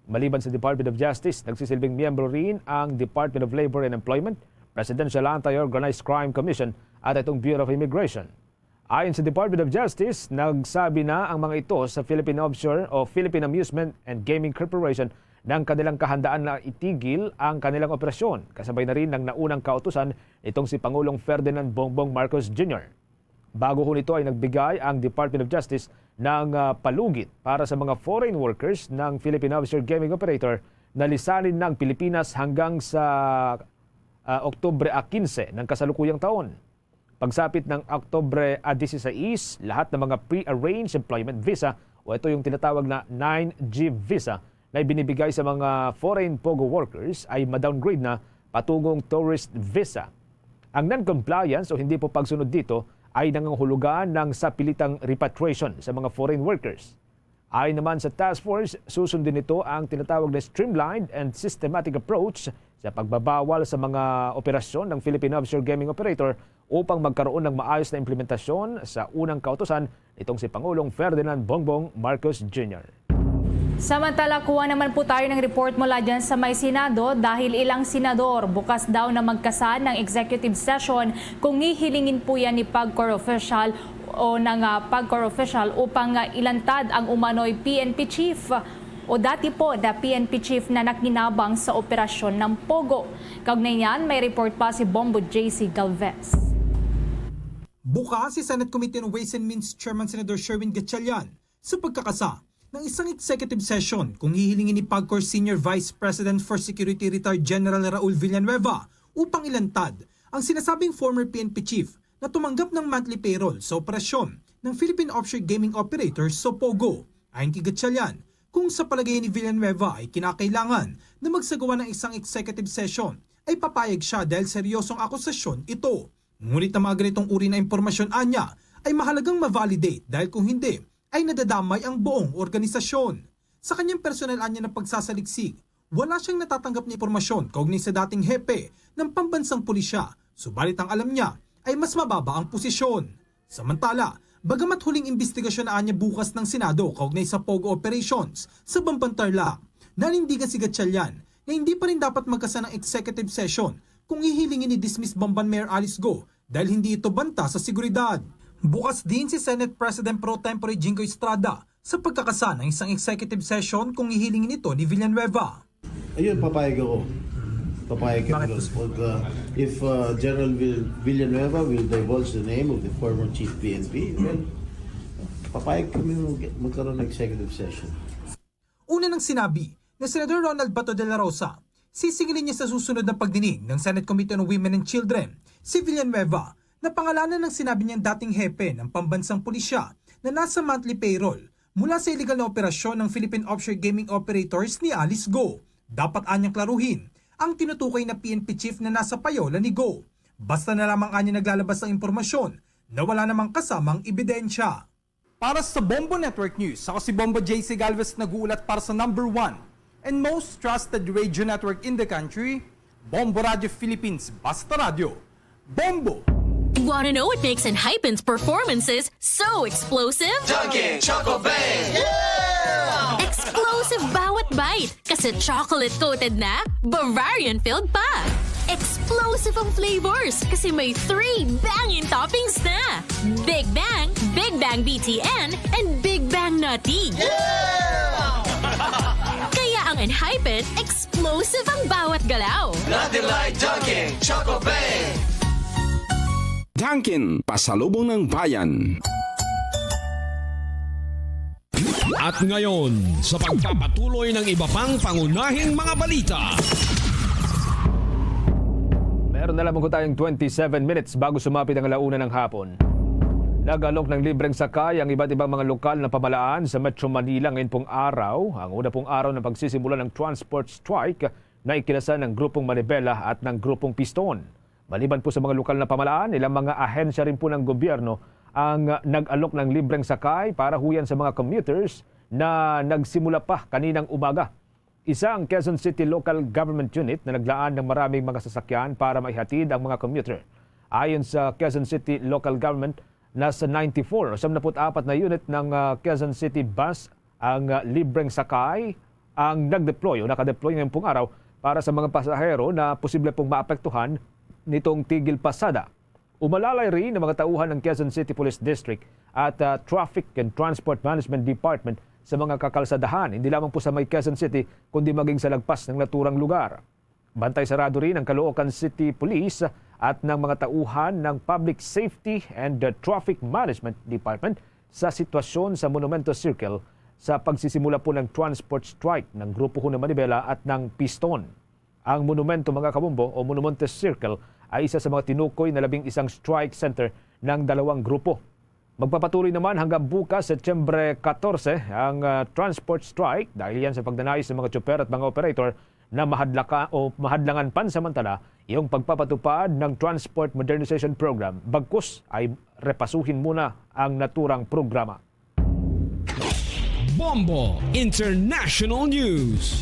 Maliban sa Department of Justice, nagsisilbing miyembro rin ang Department of Labor and Employment, Presidential Anti-Organized Crime Commission at itong Bureau of Immigration. Ayon sa Department of Justice, nagsabi na ang mga ito sa Philippine Offshore o Philippine Amusement and Gaming Corporation ng kanilang kahandaan na itigil ang kanilang operasyon, kasabay na rin ng naunang kautusan nitong si Pangulong Ferdinand Bongbong Marcos Junior. Bago ho nito ay nagbigay ang Department of Justice ng ah, palugit para sa mga foreign workers ng Philippine offshore gaming operator na lisanin ng Pilipinas hanggang sa ah, Oktubre a quince ng kasalukuyang taon. Pagsapit ng Oktubre a dieciséis, lahat ng mga pre-arranged employment visa o ito yung tinatawag na nine G visa na ibinibigay sa mga foreign POGO workers ay ma-downgrade na patungong tourist visa. Ang non-compliance o hindi po pagsunod dito ay nangangahulugan ng sapilitang repatriation sa mga foreign workers. Ayon naman sa task force, susundin nito ang tinatawag na streamlined and systematic approach sa pagbabawal sa mga operasyon ng Philippine offshore gaming operator upang magkaroon ng maayos na implementasyon sa unang kautusan nitong si Pangulong Ferdinand Bongbong Marcos Junior. Samantala, kuha naman po tayo ng report mula dyan sa may Senado dahil ilang senador bukas daw na magkasa ng executive session kung hihilingin po yan ni PAGCOR official o ng ah, PAGCOR official upang ah, ilantad ang umano'y P N P chief o dati po na P N P chief na nakinabang sa operasyon ng POGO. Kaugnay niyan, may report pa si Bombo J C Galvez. Bukas si Senate Committee on Ways and Means Chairman Senator Sherwin Gatchalian sa pagkakasa ng isang executive session kung hihilingin ni PAGCOR Senior Vice President for Security Retired General Raul Villanueva upang ilantad ang sinasabing former P N P chief na tumanggap ng monthly payroll sa operasyon ng Philippine Offshore Gaming Operators o POGO. Ayon kay Gatchalian, kung sa palagay ni Villanueva ay kinakailangan na magsagawa ng isang executive session, ay papayag siya dahil seryosong akusasyon ito. Ngunit ang mga ganitong uri na impormasyon anya ay mahalagang ma-validate dahil kung hindi, ay nadadamay ang buong organisasyon. Sa kanyang personal anya na pagsasaliksik, wala siyang natatanggap na impormasyon kaugnay sa dating hepe ng pambansang pulisya, subalit ang alam niya ay mas mababa ang posisyon. Samantala, bagamat huling imbestigasyon na anya bukas ng Senado kaugnay sa POGO operations sa Bamban Tarlac, nanindigan si Gatchalian na hindi pa rin dapat magkasa ng executive session kung hihilingin ni dismiss Bamban Mayor Alice Go dahil hindi ito banta sa seguridad. Bukas din si Senate President Pro Tempore Jinggoy Estrada sa pagkakasa ng isang executive session kung hihilingin ito ni Villanueva. Ayun, papayag ako. Papayag kami doon. Pag, uh, if uh, General Vill- Villanueva will divulge the name of the former chief P N P, well, papayag kami mag- magkaroon ng executive session. Una nang sinabi ni Senador Ronald Bato de la Rosa, sisingilin niya sa susunod na pagdinig ng Senate Committee on Women and Children si Villanueva na pangalanan ng sinabi niyang dating hepe ng pambansang pulisya na nasa monthly payroll mula sa illegal na operasyon ng Philippine offshore gaming operators ni Alice Go. Dapat anyang klaruhin ang tinutukoy na P N P chief na nasa payola ni Go. Basta na lamang anya naglalabas ang impormasyon na wala namang kasamang ebidensya. Para sa Bombo Network News, ako si Bombo J C Galvez nag-uulat para sa number one and most trusted radio network in the country, Bombo Radio Philippines, Basta Radio. Bombo! Want to know what makes Enhypen's performances so explosive? Dunkin' Choco Bang! Explosive bawat bite kasi chocolate-coated na, Bavarian-filled pa. Explosive ang flavors kasi may three banging toppings na. Big Bang, Big Bang B T N, and Big Bang Nutty. Kaya ang Enhypen, explosive ang bawat galaw. Nutty Light Dunkin' Choco Bang. Dunkin', pasalubong ng bayan. At ngayon, sa pagpapatuloy ng iba pang pangunahing mga balita. Meron na lamang po tayong twenty-seven minutes bago sumapit ang alauna ng hapon. Nag-alok ng libreng sakay ang iba't ibang mga lokal na pamalaan sa Metro Manila ngayon pong araw. Ang una pong araw ng pagsisimula ng transport strike na ikinasal ng Grupong Manibela at ng Grupong Piston. Maliban po sa mga lokal na pamalaan, ilang mga ahensya rin po ng gobyerno ang nag-alok ng libreng sakay para huyan sa mga commuters na nagsimula pa kaninang umaga. Isa ang Quezon City Local Government Unit na naglaan ng maraming mga sasakyan para maihatid ang mga commuter. Ayon sa Quezon City Local Government, nasa ninety-four o siyam na put apat na unit ng, ah, Quezon City Bus ang, ah, libreng sakay ang nag-deploy o naka-deploy ngayong pong araw para sa mga pasahero na posible pong maapektuhan nitong tigil pasada. Umalalay rin ang mga tauhan ng Quezon City Police District at, ah, Traffic and Transport Management Department sa mga kakalsadahan, hindi lamang po sa may Quezon City, kundi maging sa lagpas ng naturang lugar. Bantay sarado rin ang Caloocan City Police at ng mga tauhan ng Public Safety and, uh, Traffic Management Department sa sitwasyon sa Monumento Circle sa pagsisimula po ng transport strike ng Grupo Huna Manibela at ng Piston. Ang monumento, mga kabombo, o Monumento Circle ay isa sa mga tinukoy na labing isang strike center ng dalawang grupo. Magpapatuloy naman hanggang bukas, Setyembre katorse, ang, ah, transport strike dahil yan sa pagdanay sa mga tsuper at mga operator na mahadlaka o mahadlangan pansamantala yung pagpapatupad ng Transport Modernization Program. Bagkus ay repasuhin muna ang naturang programa. Bombo International News.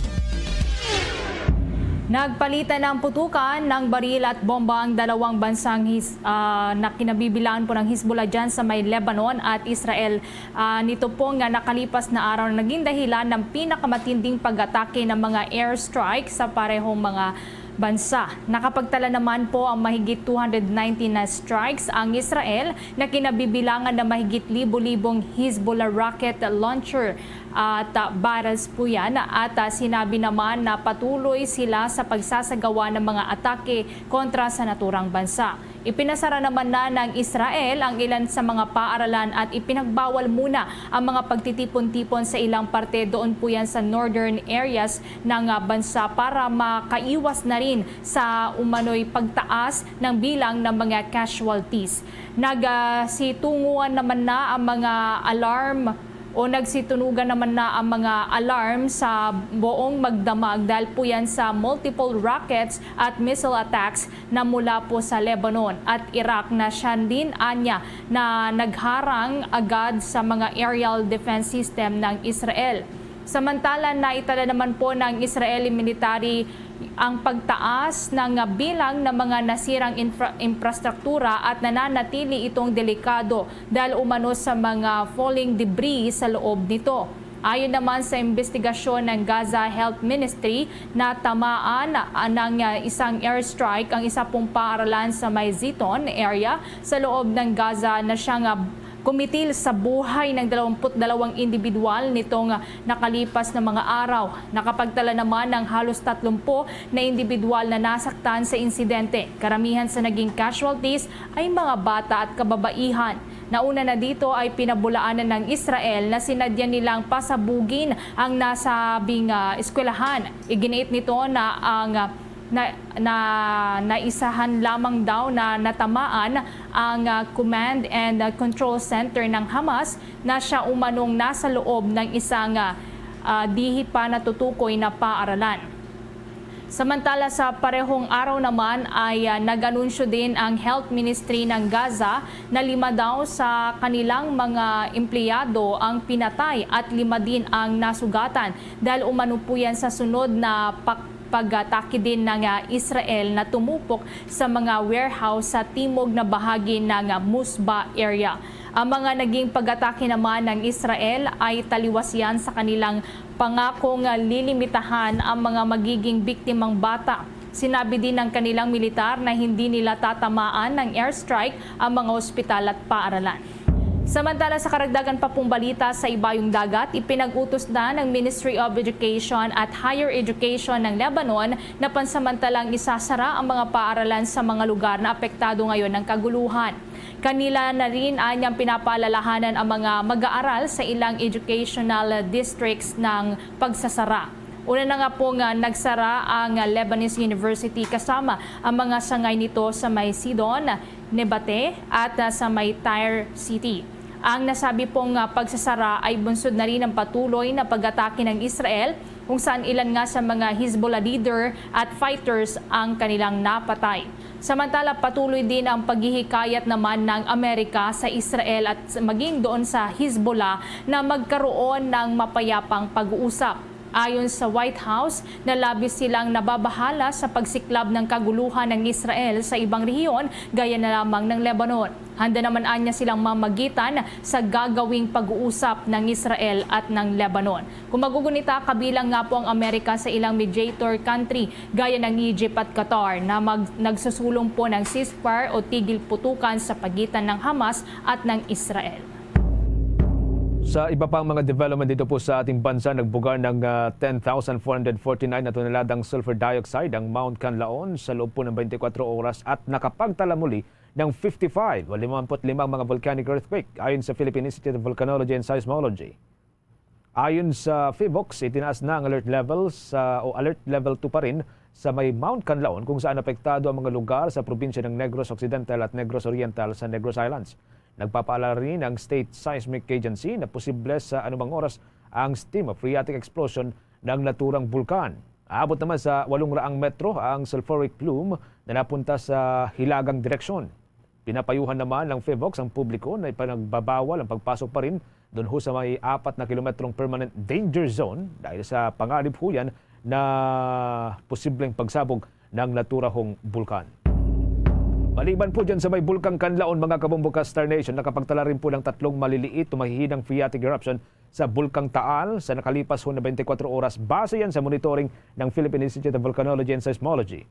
Nagpalitan ng putukan ng baril at bomba ang dalawang bansang his-, ah, na kinabibilangan po ng Hezbollah dyan sa may Lebanon at Israel. Ah, nito po nga nakalipas na araw na naging dahilan ng pinakamatinding pag-atake ng mga airstrike sa parehong mga bansa. Nakapagtala naman po ang mahigit two hundred nineteen na strikes ang Israel na kinabibilangan ng mahigit libo-libong Hezbollah rocket launcher at, ah, barrels po yan, at, ah, sinabi naman na patuloy sila sa pagsasagawa ng mga atake kontra sa naturang bansa. Ipinasara naman na ng Israel ang ilan sa mga paaralan at ipinagbawal muna ang mga pagtitipon-tipon sa ilang parte doon po yan sa northern areas ng, ah, bansa para makaiwas na rin sa umano'y pagtaas ng bilang ng mga casualties. Nag, ah, situnguan naman na ang mga alarm o nagsitunugan naman na ang mga alarm sa buong magdamag dahil po yan sa multiple rockets at missile attacks na mula po sa Lebanon at Iraq na siya din anya na nagharang agad sa mga aerial defense system ng Israel. Samantala, naitala naman po ng Israeli military ang pagtaas ng bilang ng mga nasirang infra-, infrastruktura at nananatili itong delikado dahil umano sa mga falling debris sa loob nito. Ayon naman sa investigasyon ng Gaza Health Ministry, natamaan, ah, ng, ah, isang airstrike ang isa pong paaralan sa may Ziton area sa loob ng Gaza na siyang, ah, kumitil sa buhay ng dalawampu't dalawang individual nitong, ah, nakalipas na mga araw. Nakapagtala naman ng halos tatlumpu na individual na nasaktan sa insidente. Karamihan sa naging casualties ay mga bata at kababaihan. Nauna na dito ay pinabulaanan ng Israel na sinadya nilang pasabugin ang nasabing, ah, eskwelahan. Iginiit nito na ang, ah, na, na naisahan lamang daw na natamaan ang, ah, command and, ah, control center ng Hamas na siya umanong nasa loob ng isang, ah, ah, dihi pa natutukoy na paaralan. Samantala, sa parehong araw naman ay, ah, nag-anunsyo din ang Health Ministry ng Gaza na lima daw sa kanilang mga empleyado ang pinatay at lima din ang nasugatan dahil umano po yan sa sunod na pak-, pag-atake din ng, ah, Israel na tumupok sa mga warehouse sa timog na bahagi ng, ah, Musba area. Ang mga naging pag-atake naman ng Israel ay taliwas yan sa kanilang pangakong lilimitahan ang mga magiging biktimang bata. Sinabi din ng kanilang militar na hindi nila tatamaan ng airstrike ang mga ospital at paaralan. Samantala, sa karagdagan pa pong balita sa Ibayong Dagat, ipinag-utos na ng Ministry of Education at Higher Education ng Lebanon na pansamantalang isasara ang mga paaralan sa mga lugar na apektado ngayon ng kaguluhan. Kanila na rin anyang pinapaalalahanan ang mga mag-aaral sa ilang educational districts ng pagsasara. Una na nga po nga nagsara ang Lebanese University kasama ang mga sangay nito sa may Sidon, Nebate at, ah, sa may Tyre City. Ang nasabi pong, ah, pagsasara ay bunsod na rin ng patuloy na pag-atake ng Israel, kung saan ilan nga sa mga Hezbollah leader at fighters ang kanilang napatay. Samantala, patuloy din ang paghihikayat naman ng Amerika sa Israel at maging doon sa Hezbollah na magkaroon ng mapayapang pag-uusap. Ayon sa White House, na labis silang nababahala sa pagsiklab ng kaguluhan ng Israel sa ibang rehiyon gaya na lamang ng Lebanon. Handa naman anya silang mamagitan sa gagawing pag-uusap ng Israel at ng Lebanon. Kung magugunita, kabilang nga po ang Amerika sa ilang mediator country gaya ng Egypt at Qatar na mag- nagsusulong po ng ceasefire o tigil putukan sa pagitan ng Hamas at ng Israel. Sa iba pang mga development dito po sa ating bansa, nagbuga ng ah, ten thousand four hundred forty-nine na toneladang sulfur dioxide ang Mount Kanlaon sa loob po ng twenty-four oras at nakapagtala muli ng fifty-five o limampu't limang mga volcanic earthquake, ayon sa Philippine Institute of Volcanology and Seismology. Ayon sa PHIVOLCS, itinaas na ang alert level sa, o alert level two pa rin sa may Mount Kanlaon, kung saan apektado ang mga lugar sa probinsya ng Negros Occidental at Negros Oriental sa Negros Islands. Nagpapaalala rin ang State Seismic Agency na posible sa anumang oras ang steam o phreatic explosion ng naturang bulkan. Aabot naman sa walong raang metro ang sulfuric plume na napunta sa hilagang direksyon. Pinapayuhan naman ng PHIVOLCS ang publiko na ipinagbabawal ang pagpasok pa rin doon ho sa may apat na kilometrong permanent danger zone dahil sa panganib ho yan na posibleng pagsabog ng naturahong bulkan. Maliban po dyan sa may Bulkang Kanlaon, mga kabombo ka Star Nation, nakapagtala rin po ng tatlong maliliit o mahihinang phreatic eruption sa Bulkang Taal sa nakalipas ho na twenty-four oras, base yan sa monitoring ng Philippine Institute of Volcanology and Seismology.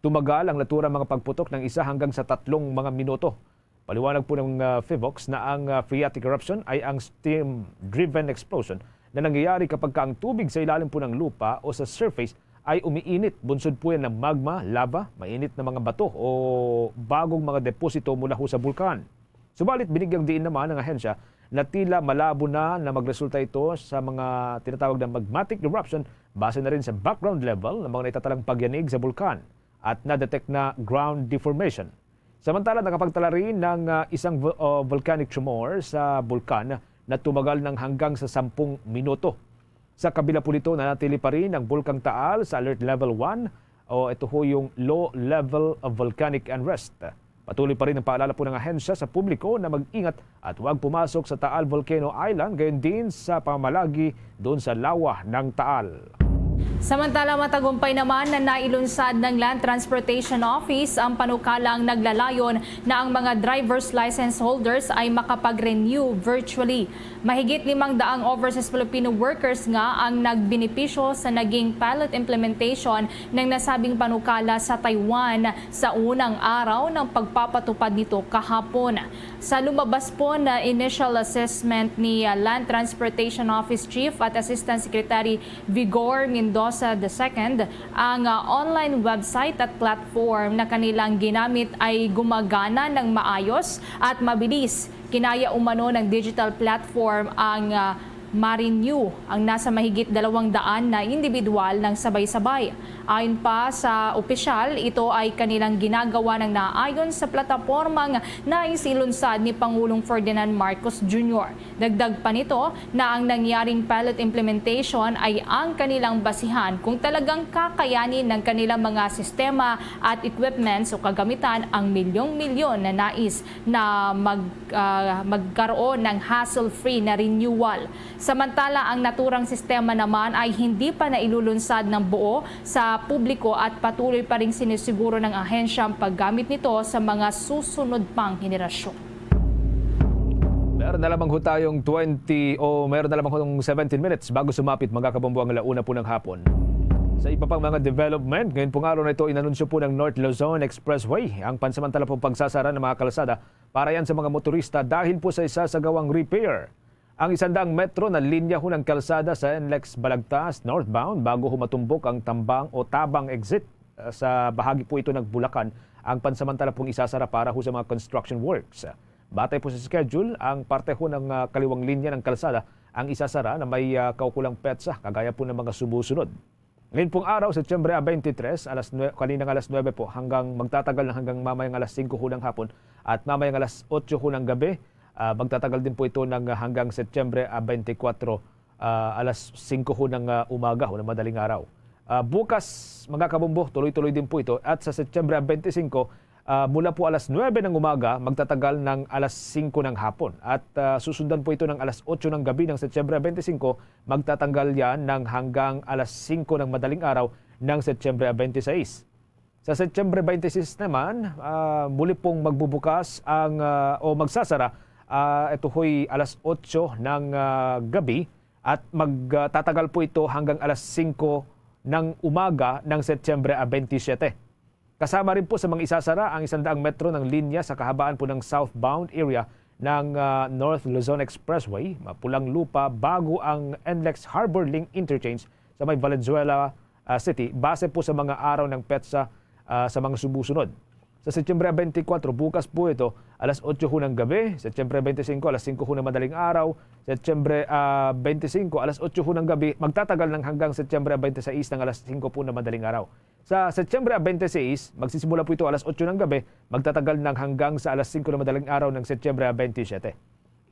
Tumagal ang naturang mga pagputok ng isa hanggang sa tatlong mga minuto. Paliwanag po ng ah, PHIVOLCS na ang ah, phreatic eruption ay ang steam-driven explosion na nangyayari kapag ka ang tubig sa ilalim po ng lupa o sa surface ay umiinit. Bunsod po yan ng magma, lava, mainit na mga bato o bagong mga deposito mula ho sa bulkan. Subalit, binigyang diin naman ng ahensya na tila malabo na na magresulta ito sa mga tinatawag na magmatic eruption base na rin sa background level ng mga naitatalang pagyanig sa bulkan at na-detect na ground deformation. Samantala, nakapagtala rin ng ah, isang vo- ah, volcanic tremor sa bulkan na tumagal ng hanggang sa sampung minuto. Sa kabila po nito, nanatili pa rin ang Bulkang Taal sa Alert Level one o ito ho yung Low Level of Volcanic Unrest. Patuloy pa rin ang paalala po ng ahensya sa publiko na mag-ingat at huwag pumasok sa Taal Volcano Island, gayon din sa pamamalagi doon sa lawa ng Taal. Samantala, matagumpay naman na nailunsad ng Land Transportation Office ang panukalang naglalayon na ang mga driver's license holders ay makapag-renew virtually. Mahigit limang daang overseas Filipino workers nga ang nagbenepisyo sa naging pilot implementation ng nasabing panukala sa Taiwan sa unang araw ng pagpapatupad nito kahapon. Sa lumabas po na initial assessment ni ah, Land Transportation Office Chief at Assistant Secretary Vigor Mendoza the second, ang ah, online website at platform na kanilang ginamit ay gumagana ng maayos at mabilis. Kinaya umano ng digital platform ang ah, ma-renew ang nasa mahigit dalawang daan na individual ng sabay-sabay. Ayon pa sa opisyal, ito ay kanilang ginagawa ng naayon sa platapormang nais ilunsad ni Pangulong Ferdinand Marcos Junior. Dagdag pa nito na ang nangyaring pilot implementation ay ang kanilang basihan kung talagang kakayanin ng kanilang mga sistema at equipments o kagamitan ang milyong-milyon na nais na mag, ah, magkaroon ng hassle-free na renewal. Samantala, ang naturang sistema naman ay hindi pa nailulunsad ng buo sa publiko at patuloy pa ring sinisiguro ng ahensya ang paggamit nito sa mga susunod pang henerasyon. Meron na lamang ho tayong twenty o meron na lamang ho seventeen minutes bago sumapit, mga kabombo, ang alauna po ng hapon. Sa iba pang mga development, ngayon pong araw na ito, inanunsyo po ng North Luzon Expressway ang pansamantala pong pagsasara ng mga kalsada para yan sa mga motorista dahil po sa isa sa gawang repair. Ang isandaang metro na linya ho ng kalsada sa N L E X Balagtas northbound bago ho matumbok ang Tambang o Tabang exit, uh, sa bahagi po ito ng Bulacan, ang pansamantala pong isasara para ho sa mga construction works. Batay po sa schedule, ang parte ho ng, uh, kaliwang linya ng kalsada ang isasara na may, uh, kaukulang petsa, kagaya po ng mga sumusunod. Ngayon pong araw, Setyembre, ah, twenty-three, alas nue-, kaninang alas nuebe po hanggang magtatagal na hanggang mamayang alas singko ho ng hapon at mamayang alas otso ho ng gabi. Ah, magtatagal din po ito ng, ah, hanggang Setyembre, ah, twenty-four, ah, alas singko ho ng, ah, umaga o ng madaling araw. Ah, bukas, mga kabombo, tuloy-tuloy din po ito. At sa Setyembre, ah, twenty-five, ah, mula po alas nuebe ng umaga, magtatagal ng alas singko ng hapon. At, ah, susundan po ito ng alas otso ng gabi ng Setyembre twenty-five, magtatanggal yan ng hanggang alas singko ng madaling araw ng Setyembre twenty-six. Sa Setyembre twenty-six naman, ah, muli pong magbubukas ang, ah, o magsasara, ah, ito ho'y alas otso ng, ah, gabi at magtatagal po ito hanggang alas singko ng umaga ng Setyembre, ah, twenty-seven. Kasama rin po sa mga isasara ang isandaang metro ng linya sa kahabaan po ng southbound area ng, ah, North Luzon Expressway, Mapulang Lupa, bago ang N L E X Harbor Link Interchange sa may Valenzuela, ah, City, base po sa mga araw ng petsa, ah, sa mga sumusunod. Sa Setyembre twenty-four, bukas po ito, alas otso ho ng gabi, Setyembre twenty-five, alas singko ho ng madaling araw, Setyembre, ah, twenty-five, alas otso ho ng gabi, magtatagal ng hanggang Setyembre twenty-six ng alas singko po ng madaling araw. Sa Setyembre twenty-six, magsisimula po ito alas otso ng gabi, magtatagal ng hanggang sa alas singko ng madaling araw ng Setyembre twenty-seven.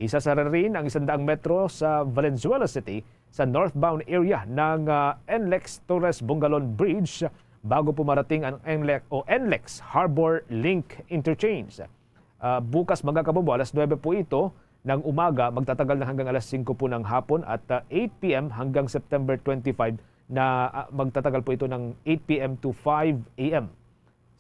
Isasara rin ang isandaang metro sa Valenzuela City sa northbound area ng, ah, N L E X Torres Bungalon Bridge bago po marating ang N L E X o N L E X Harbor Link Interchange. Ah, bukas, mga kabombo, alas nuebe po ito ng umaga, magtatagal na hanggang alas singko po ng hapon at, ah, eight P M hanggang September twenty-five na, ah, magtatagal po ito ng eight P M to five A M.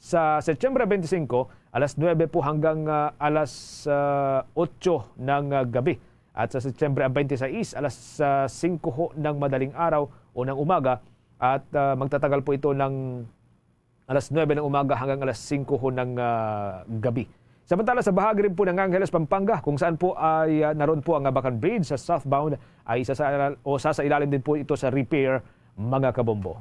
Sa Setyembre twenty-five, alas nuebe po hanggang, ah, alas, ah, otso ng, ah, gabi. At sa Setyembre twenty-six, alas, ah, singko ho ng madaling araw o ng umaga. At, ah, magtatagal po ito ng alas nuebe ng umaga hanggang alas singko ho ng, ah, gabi. Samantala, sa bahagi rin po ng Angeles, Pampanga, kung saan po ay, ah, naroon po ang Abacan Bridge sa southbound, ay isa sa, o sa, sa ilalim din po ito sa repair, mga kabombo.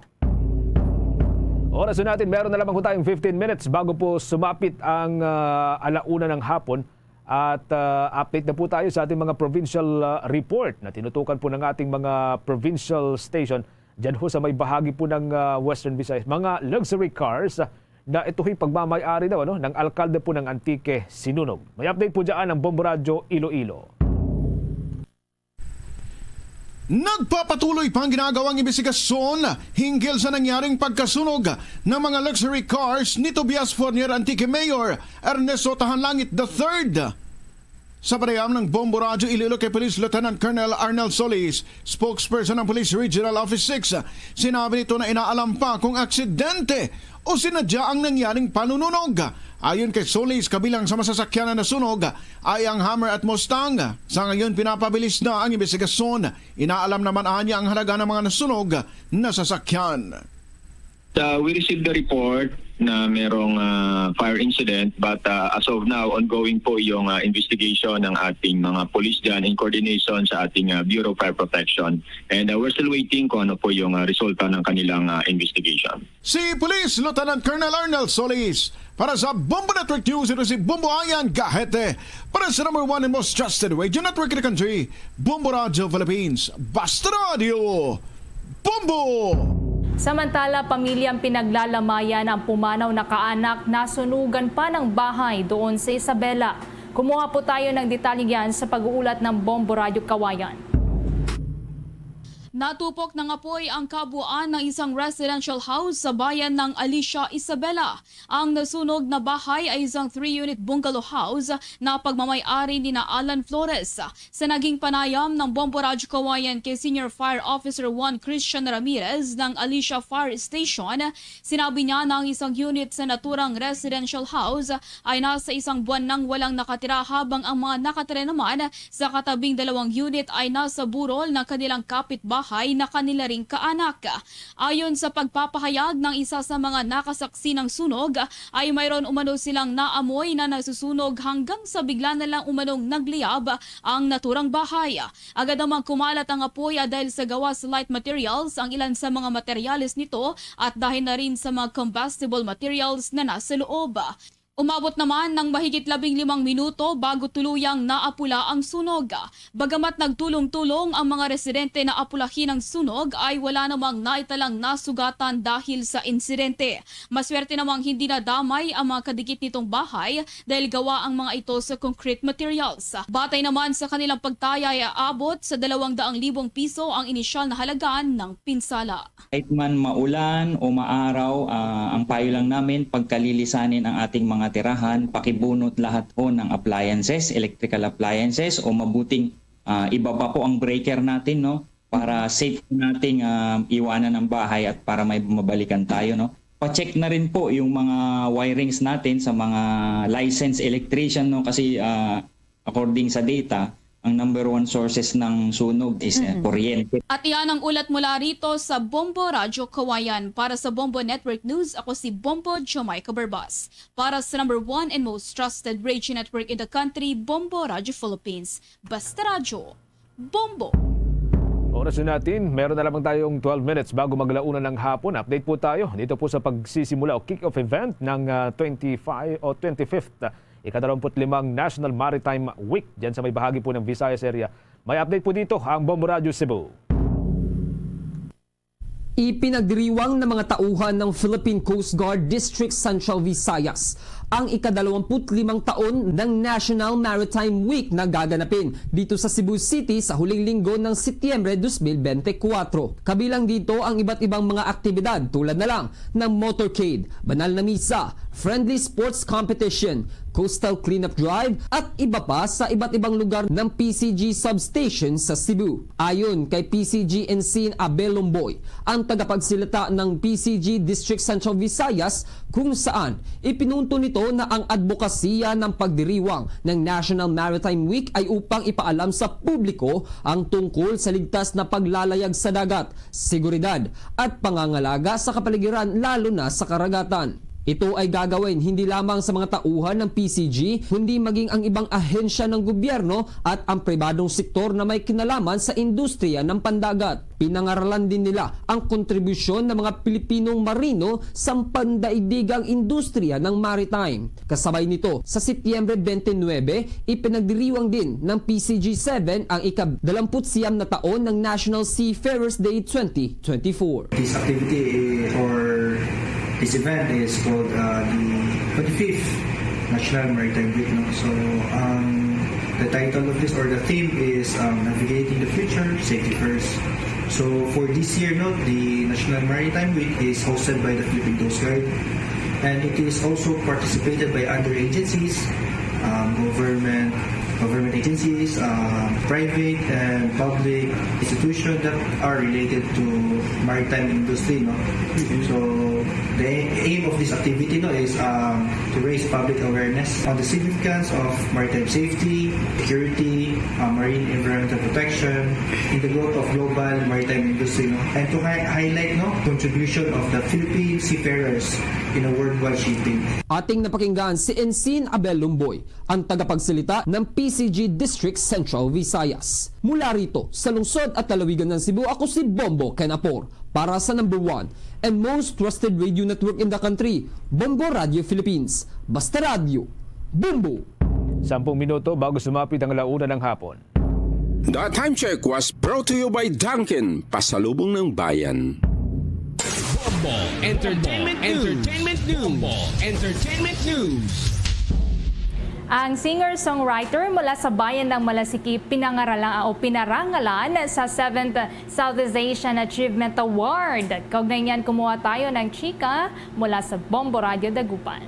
Oras na natin, meron na lamang po tayong fifteen minutes bago po sumapit ang, ah, alauna ng hapon. At, ah, update na po tayo sa ating mga provincial, ah, report na tinutukan po ng ating mga provincial station dyan ho sa may bahagi po ng, ah, Western Visayas. Mga luxury cars, ah, na ito ho'y pagmamay-ari daw, ano, ng alkalde po ng Antique, Sinunog. May update po dyan ang Bombo Radyo Iloilo. Nagpapatuloy pa ang ginagawang imbestigasyon hinggil sa nangyaring pagkasunog ng mga luxury cars ni Tobias Fornier Antique Mayor Ernesto Tahanlangit the third. Sa panayam ng Bombo Radyo Iloilo kay Police Lieutenant Colonel Arnel Solis, spokesperson ng Police Regional Office six, sinabi nito na inaalam pa kung aksidente o sinadya ang nangyaring panununog. Ayon kay Solis, kabilang sa masasakyan na nasunog ay ang Hummer at Mustang. Sa ngayon, pinapabilis na ang imbestigasyon. Inaalam naman anya ang halaga ng mga nasunog na sasakyan. Uh, we received the report na merong, uh, fire incident, but, uh, as of now, ongoing po yung, uh, investigation ng ating mga police dyan in coordination sa ating, uh, Bureau of Fire Protection. And, uh, we're still waiting kung ano po yung, uh, resulta ng kanilang, uh, investigation. Si Police Lieutenant Colonel Arnel Solis para sa Bombo Network News, ito si Bombo Ayan Gahete para sa number one and most trusted radio network in the country, Bombo Radio Philippines. Basta Radio, Bombo! Samantala, pamilyang pinaglalamayan ang pumanaw na kaanak, nasunugan pa ng bahay doon sa Isabela. Kumuha po tayo ng detalye yan sa pag-uulat ng Bombo Radyo Kawayan. Natupok ng apoy ang kabuuan ng isang residential house sa bayan ng Alicia, Isabela. Ang nasunog na bahay ay isang three-unit bungalow house na pagmamay-ari ni na Alan Flores. Sa naging panayam ng Bombo Radyo Kawayan kay Senior Fire Officer one Christian Ramirez ng Alicia Fire Station, sinabi niya na ang isang unit sa naturang residential house ay nasa isang buwan nang walang nakatira, habang ang mga nakatira naman sa katabing dalawang unit ay nasa burol ng kanilang kapitbahay. hay na kanila ring kaanak. Ayon sa pagpapahayag ng isa sa mga nakasaksi ng sunog, ay mayroon umano silang naamoy na nasusunog hanggang sa bigla na lang umanong nagliyab ang naturang bahay. Agad namang kumalat ang apoy, ah, dahil sa gawa sa light materials ang ilan sa mga materyales nito at dahil na rin sa mga combustible materials na nasa loob. Umabot naman ng mahigit labing limang minuto bago tuluyang naapula ang sunog. Bagamat nagtulong-tulong ang mga residente na apulahin ang sunog, ay wala namang naitalang nasugatan dahil sa insidente. Maswerte namang hindi nadamay ang mga kadikit nitong bahay dahil gawa ang mga ito sa concrete materials. Batay naman sa kanilang pagtaya, ay aabot sa dalawang daang libong piso ang inisyal na halaga ng pinsala. Kahit man maulan o maaraw, ah, ang payo lang namin, pagkalilisanin ang ating mga tirahan, pakibunot lahat ho ng appliances, electrical appliances, o mabuting, ah, ibaba po ang breaker natin, no? Para safe po nating, ah, iwanan ang bahay at para may mabalikan tayo, no? Pa-check na rin po yung mga wirings natin sa mga licensed electrician, no? Kasi, ah, according sa data, ang number one sources ng sunog is, eh, Mm-mm. kuryente. At iyan ang ulat mula rito sa Bombo Radyo Kawayan. Para sa Bombo Network News, ako si Bombo Jamaica Barbas. Para sa number one and most trusted radio network in the country, Bombo Radyo Philippines. Basta Radyo, Bombo! Oras na natin, meron na lamang tayong twelve minutes bago maglaunan ng hapon. Update po tayo dito po sa pagsisimula o kick-off event ng, ah, twenty-five o twenty-fifth, ah, ikadalawamput limang National Maritime Week dyan sa may bahagi po ng Visayas area. May update po dito ang Bombo Radyo Cebu. Ipinagdiriwang ng mga tauhan ng Philippine Coast Guard District Central Visayas ang ikadalawamput limang taon ng National Maritime Week na gaganapin dito sa Cebu City sa huling linggo ng Setyembre dos mil bente kuwatro. Kabilang dito ang iba't ibang mga aktibidad tulad na lang ng motorcade, banal na misa, friendly sports competition, coastal cleanup drive, at iba pa sa iba't ibang lugar ng P C G substation sa Cebu. Ayon kay P C G Ensign Abel Lomboy, ang tagapagsalita ng P C G District Central Visayas, kung saan ipinunto nito na ang adbokasiya ng pagdiriwang ng National Maritime Week ay upang ipaalam sa publiko ang tungkol sa ligtas na paglalayag sa dagat, seguridad, at pangangalaga sa kapaligiran, lalo na sa karagatan. Ito ay gagawin hindi lamang sa mga tauhan ng P C G, kundi maging ang ibang ahensya ng gobyerno at ang pribadong sektor na may kinalaman sa industriya ng pandagat. Pinangaralan din nila ang kontribusyon ng mga Pilipinong marino sa pandaigdigang industriya ng maritime. Kasabay nito, sa Setyembre twenty-nine, ipinagdiriwang din ng P C G seven ang ikadalamput siyam na taon ng National Seafarers Day twenty twenty-four. This activity, eh, or this event is called, uh, the twenty-fifth National Maritime Week, no? So, um, the title of this or the theme is, um, Navigating the Future, Safety First. So, for this year, no, the National Maritime Week is hosted by the Philippine Coast Guard, and it is also participated by other agencies, um, government, government agencies, um, private and public institutions that are related to maritime industry, no? So, the aim of this activity, no, is, um, to raise public awareness on the significance of maritime safety, security, uh, marine environmental protection, in the growth of global maritime industry, no? And to hi-, highlight, no, contribution of the Philippine seafarers in a worldwide shipping. Ating napakinggan si Ensign Abel Lumboy, ang tagapagsalita ng P C G District Central Visayas. Mula rito, sa lungsod at lalawigan ng Cebu, ako si Bombo Kenapor para sa number one and most trusted radio network in the country, Bombo Radio Philippines. Basta Radyo, Bombo! Sampung minuto bago sumapit ang alauna ng hapon. The Time Check was brought to you by Dunkin, pasalubong ng bayan. Bombo Entertainment News. Entertainment News. Bombo Entertainment News. Ang singer-songwriter mula sa bayan ng Malasiqui pinangarala-, o pinarangalan sa seventh Southeast Asian Achievement Award. Kaugnay niyan, kumuha tayo ng chika mula sa Bombo Radio Dagupan.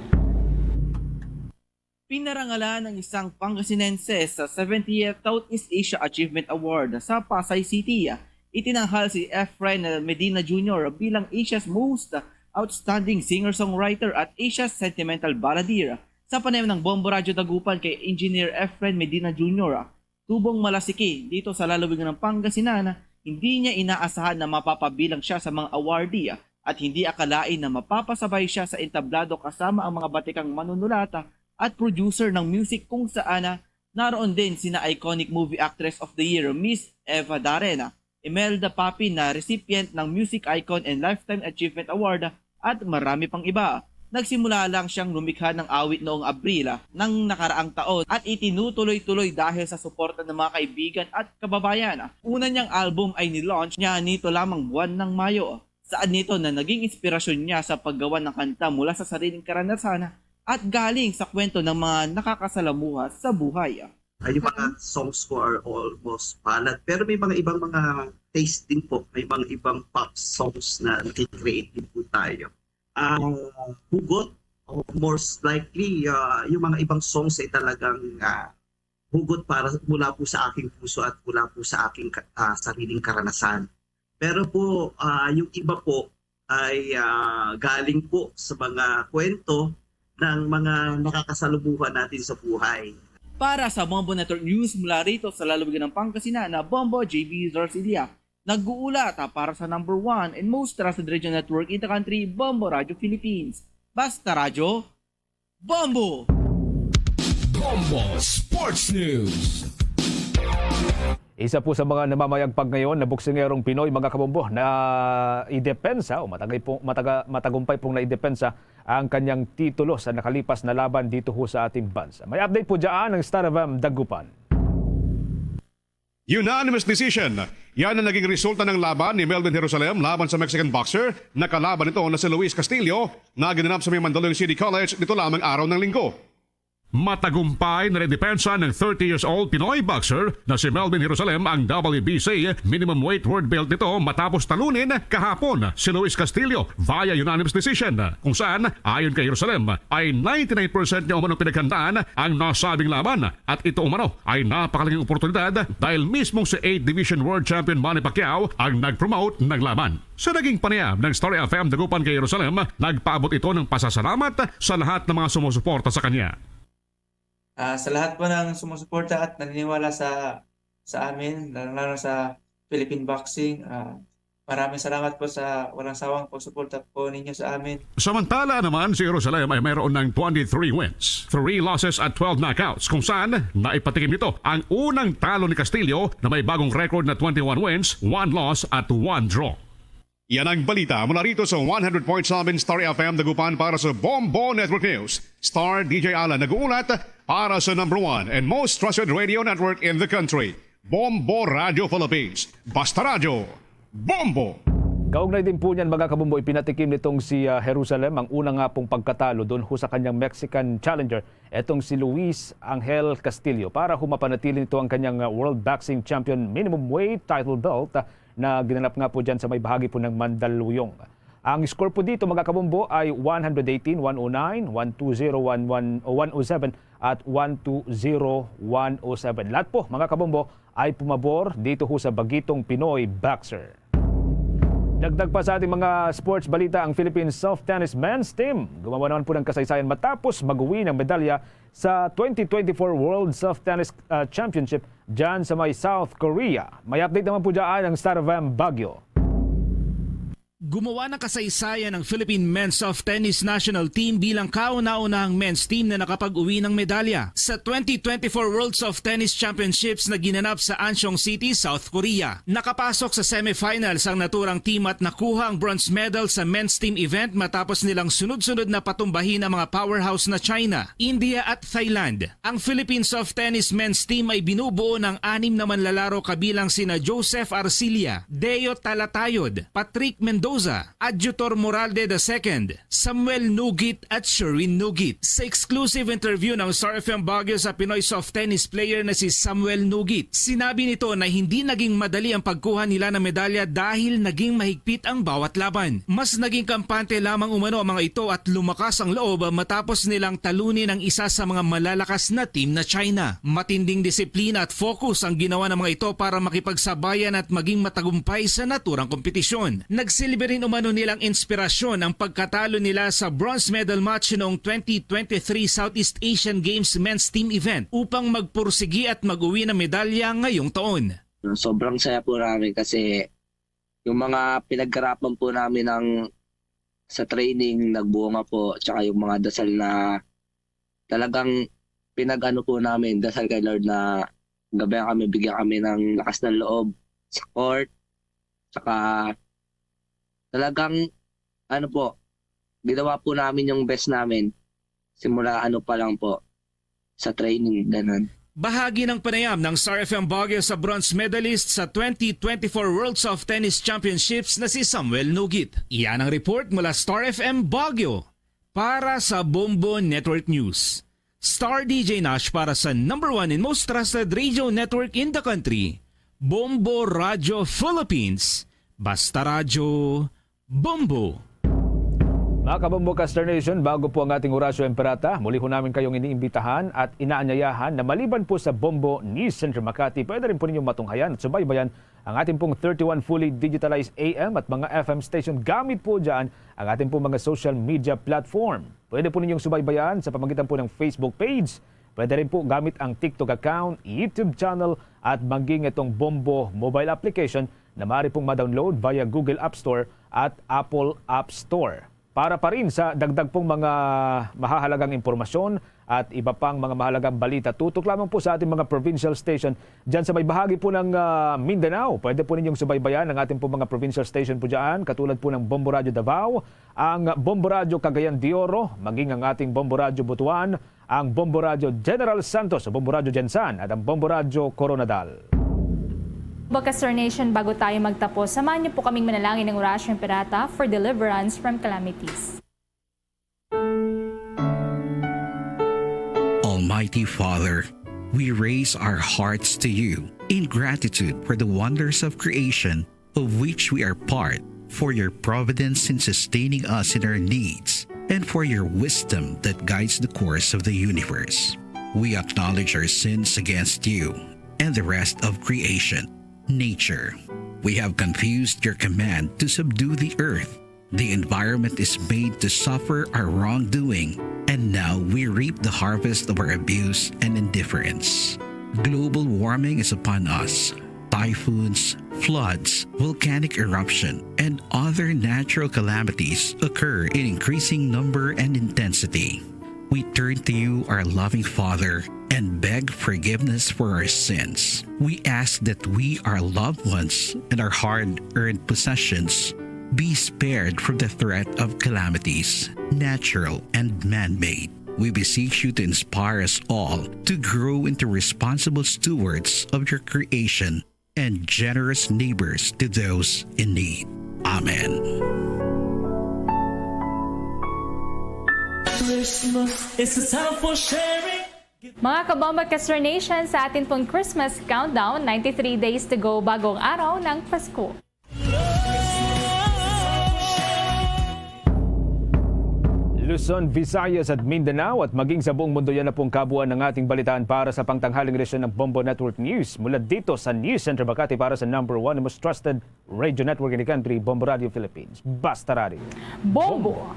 Pinarangalan ng isang Pangasinense sa seventieth Southeast Asia Achievement Award sa Pasay City. Itinanghal si Efren Medina Junior bilang Asia's Most Outstanding Singer-Songwriter at Asia's Sentimental Balladeer. Sa panayam ng Bombo Radyo Dagupan kay Engineer Efren Medina Junior, tubong Malasiqui, dito sa lalawigan ng Pangasinan, Hindi niya inaasahan na mapapabilang siya sa mga awardee, ah, at hindi akalain na mapapasabay siya sa entablado kasama ang mga batikang manunulata at producer ng music, kung saan, ah, naroon din sina iconic movie actress of the year, Miss Eva Darren, ah, Imelda Papin, na recipient ng Music Icon and Lifetime Achievement Award, at marami pang iba. Nagsimula lang siyang lumikha ng awit noong Abril, ah, ng nakaraang taon at itinutuloy-tuloy dahil sa suporta ng mga kaibigan at kababayan. Una niyang album ay nilaunch niya nito lamang buwan ng Mayo. Saad nito na naging inspirasyon niya sa paggawa ng kanta mula sa sariling karanasan at galing sa kwento ng mga nakakasalamuha sa buhay. Ay, yung mga songs ko are almost ballad. Pero may mga ibang mga taste din po. May mga ibang pop songs na nakikreate din po tayo. Ah, hugot, o most likely, ah, yung mga ibang songs ay talagang, ah, hugot para mula po sa aking puso at mula po sa aking ka- ah, sariling karanasan. Pero po, ah, yung iba po ay, ah, galing po sa mga kwento ng mga nakakasalubong natin sa buhay. Para sa Bombo Network News mula rito sa lalawigan ng Pangasinan, na Bombo J B Zarcilia, nag-uulat, ah, para sa number one and most trusted radio network in the country, Bombo Radio Philippines. Basta Radyo, Bombo! Bombo Sports News. Isa po sa mga namamayagpag ngayon na boksingerong Pinoy, mga kabombo, na idepensa o matagay po, mataga, matagumpay pong naidepensa ang kanyang titulo sa nakalipas na laban dito ho sa ating bansa. May update po dyan ng Star F M Dagupan. Unanimous decision. Yan ang naging resulta ng laban ni Melvin Jerusalem laban sa Mexican boxer. Nakalaban ito na si Luis Castillo na ginanap sa may Mandaluyong City College nito lamang araw ng linggo. Matagumpay na depensa ng thirty years old Pinoy boxer na si Melvin Jerusalem ang W B C minimum weight world belt nito matapos talunin kahapon si Luis Castillo via unanimous decision, kung saan, ayon kay Jerusalem, ay ninety-nine percent niya umanong pinaghandaan ang nasabing laban at ito umano ay napakalaking oportunidad dahil mismong si eight Division World Champion Manny Pacquiao ang nag-promote ng laban. Sa naging panayam ng Star F M Dagupan kay Jerusalem, nagpaabot ito ng pasasalamat sa lahat ng mga sumusuporta sa kanya. Ah, sa lahat po ng sumusuporta at naniniwala sa sa amin, lalo-lalo sa Philippine Boxing, ah, maraming salamat po sa walang sawang pagsuporta po ninyo sa amin. Samantala naman, si Jerusalem ay mayroon ng twenty-three wins, three losses at twelve knockouts, kung saan naipatikim nito ang unang talo ni Castillo na may bagong record na twenty-one wins, one loss at one draw. Yan ang balita mula rito sa one hundred point seven Star F M Dagupan. Para sa Bombo Network News, Star D J Alan nag-uulat para sa number one and most trusted radio network in the country, Bombo Radio Philippines. Basta Radyo, Bombo! Kaugnay din po niyan, mga kabumbo, ipinatikim nitong si ah, Jerusalem ang una nga pong pagkatalo doon ho sa kanyang Mexican challenger, etong si Luis Angel Castillo, para ho mapanatili nito ang kanyang ah, World Boxing Champion minimum weight title belt ah, na ginanap nga po dyan sa may bahagi po ng Mandaluyong. Ang score po dito, mga kabumbo, ay one hundred eighteen, one oh nine, one two zero, one one, o one oh seven at one two zero, one oh seven. Lahat po, mga kabumbo, ay pumabor dito ho sa bagitong Pinoy boxer. Dagdag pa sa ating mga sports balita, ang Philippine Soft Tennis Men's Team gumawa naman po ng kasaysayan matapos mag-uwi ng medalya sa twenty twenty-four World Soft Tennis uh, Championship dyan sa may South Korea. May update naman po dyan ang Star of M Baguio. Gumawa ng kasaysayan ang Philippine Men's Soft Tennis National Team bilang kauna-unahang men's team na nakapag-uwi ng medalya sa twenty twenty-four World Soft Tennis Championships na ginanap sa Anshong City, South Korea. Nakapasok sa semifinals ang naturang team at nakuha ang bronze medal sa men's team event matapos nilang sunod-sunod na patumbahin ang mga powerhouse na China, India at Thailand. Ang Philippine Soft Tennis men's team ay binubuo ng anim na manlalaro kabilang sina Joseph Arcilia, Deo Talatayod, Patrick Mendoza, Adjutor Moralde the second, Samuel Nugit at Sherwin Nugit. Sa exclusive interview ng Star F M Baguio sa Pinoy soft tennis player na si Samuel Nugit, sinabi nito na hindi naging madali ang pagkuha nila ng medalya dahil naging mahigpit ang bawat laban. Mas naging kampante lamang umano ang mga ito at lumakas ang loob matapos nilang talunin ang isa sa mga malalakas na team na China. Matinding disiplina at focus ang ginawa ng mga ito para makipagsabayan at maging matagumpay sa naturang kompetisyon. Nagsilbi rin umano nilang inspirasyon ang pagkatalo nila sa bronze medal match noong twenty twenty-three Southeast Asian Games Men's Team Event upang magpursigi at mag-uwi ng medalya ngayong taon. Sobrang saya po namin kasi yung mga pinaghirapan po namin ng, sa training, nagbunga po, tsaka yung mga dasal na talagang pinag-ano po namin, dasal kay Lord na gabayan kami, bigyan kami ng lakas ng loob sa court, tsaka talagang, ano po, ginawa po namin yung best namin. Simula ano pa lang po, sa training, ganun. Bahagi ng panayam ng Star F M Baguio sa bronze medalist sa twenty twenty-four World Soft Tennis Championships na si Samuel Nugit. Iyan ang report mula Star F M Baguio. Para sa Bombo Network News, Star D J Nash para sa number one and most trusted radio network in the country, Bombo Radio Philippines. Basta Radyo, Bombo. Mga kabombo ka Star Nation, bago po ang ating Orasyo Imperata, muli ho namin kayong iniimbitahan at inaanyayahan na maliban po sa Bombo News Center Makati, pwede rin po ninyong matunghayan at subaybayan ang ating pong thirty-one fully digitalized A M at mga F M station gamit po dyan ang ating pong mga social media platform. Pwede po ninyong subaybayan sa pamagitan po ng Facebook page. Pwede rin po gamit ang TikTok account, YouTube channel, at maging itong Bombo mobile application na maaari pong ma-download via Google App Store at Apple App Store. Para pa rin sa dagdag pong mga mahahalagang impormasyon at iba pang mga mahalagang balita, tutok lamang po sa ating mga provincial station dyan sa may bahagi po ng, ah, Mindanao. Pwede po ninyong subaybayan ang ating pong mga provincial station po dyan, katulad po ng Bombo Radyo Davao, ang Bombo Radyo Cagayan de Oro, maging ang ating Bombo Radyo Butuan, ang Bombo Radyo General Santos, Bombo Radyo Gensan, at ang Bombo Radyo Coronadal. Baka Star Nation, bago tayo magtapos, samahan niyo po kaming manalangin ng Orasyo Imperata for deliverance from calamities. Almighty Father, we raise our hearts to you in gratitude for the wonders of creation of which we are part, for your providence in sustaining us in our needs, and for your wisdom that guides the course of the universe. We acknowledge our sins against you and the rest of creation, nature. We have confused your command to subdue the earth. The environment is made to suffer our wrongdoing, and now we reap the harvest of our abuse and indifference. Global warming is upon us. Typhoons, floods, volcanic eruption, and other natural calamities occur in increasing number and intensity. We turn to you, our loving Father, and beg forgiveness for our sins. We ask that we, our loved ones, and our hard-earned possessions be spared from the threat of calamities, natural and man-made. We beseech you to inspire us all to grow into responsible stewards of your creation and generous neighbors to those in need. Amen. Christmas is a time for sharing. Mga kabombo ka Star Nation, sa atin pong Christmas countdown, ninety-three days to go bago ang araw ng Pasko. Luzon, Visayas at Mindanao at maging sa buong mundo, yan na pong kabuuan ng ating balitaan para sa pangtanghaling edisyon ng Bombo Network News. Mula dito sa News Center Makati para sa number one and most trusted radio network in the country, Bombo Radio Philippines. Basta Radio. Bombo!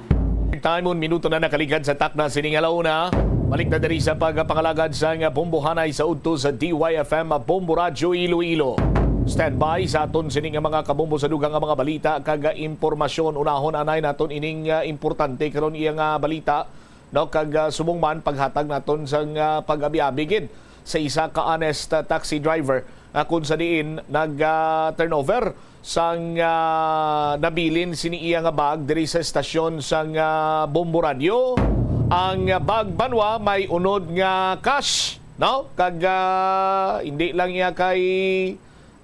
Time, un minuto na nakaligad sa takna sining alauna. Balik na diri sa pagpangalagad sang bombohanay sa udto sa D Y F M Bombo Radyo Iloilo. Standby sa aton sini nga mga kabombo sa dugang nga mga balita kag impormasyon. Unahon anay naton ining, ah, importante karon iya nga balita, no? Kag, ah, subong man paghatag naton sang, ah, pag-abi-abi gid sa isa ka honest, ah, taxi driver, ah, kung sa diin nag, ah, turnover sang, ah, nabilin sini iya nga bag diri sa estasyon sang, ah, Bombo Radyo. Ang, ah, bag banwa may unod nga cash, no? Kag, ah, hindi lang iya kay,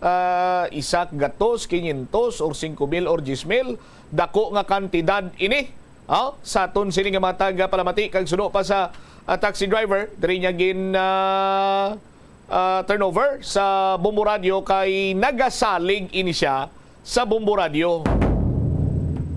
ah, isa ka gatos, quinientos, or singko mil, or diyes mil. Dako nga kantidad ini. Ah, sa aton sini nga matag, ah, palamati kag suno pa sa, ah, taxi driver, diri niya gin, ah, ah, turnover sa Bombo Radyo kay nagasalig ini siya sa Bombo Radyo.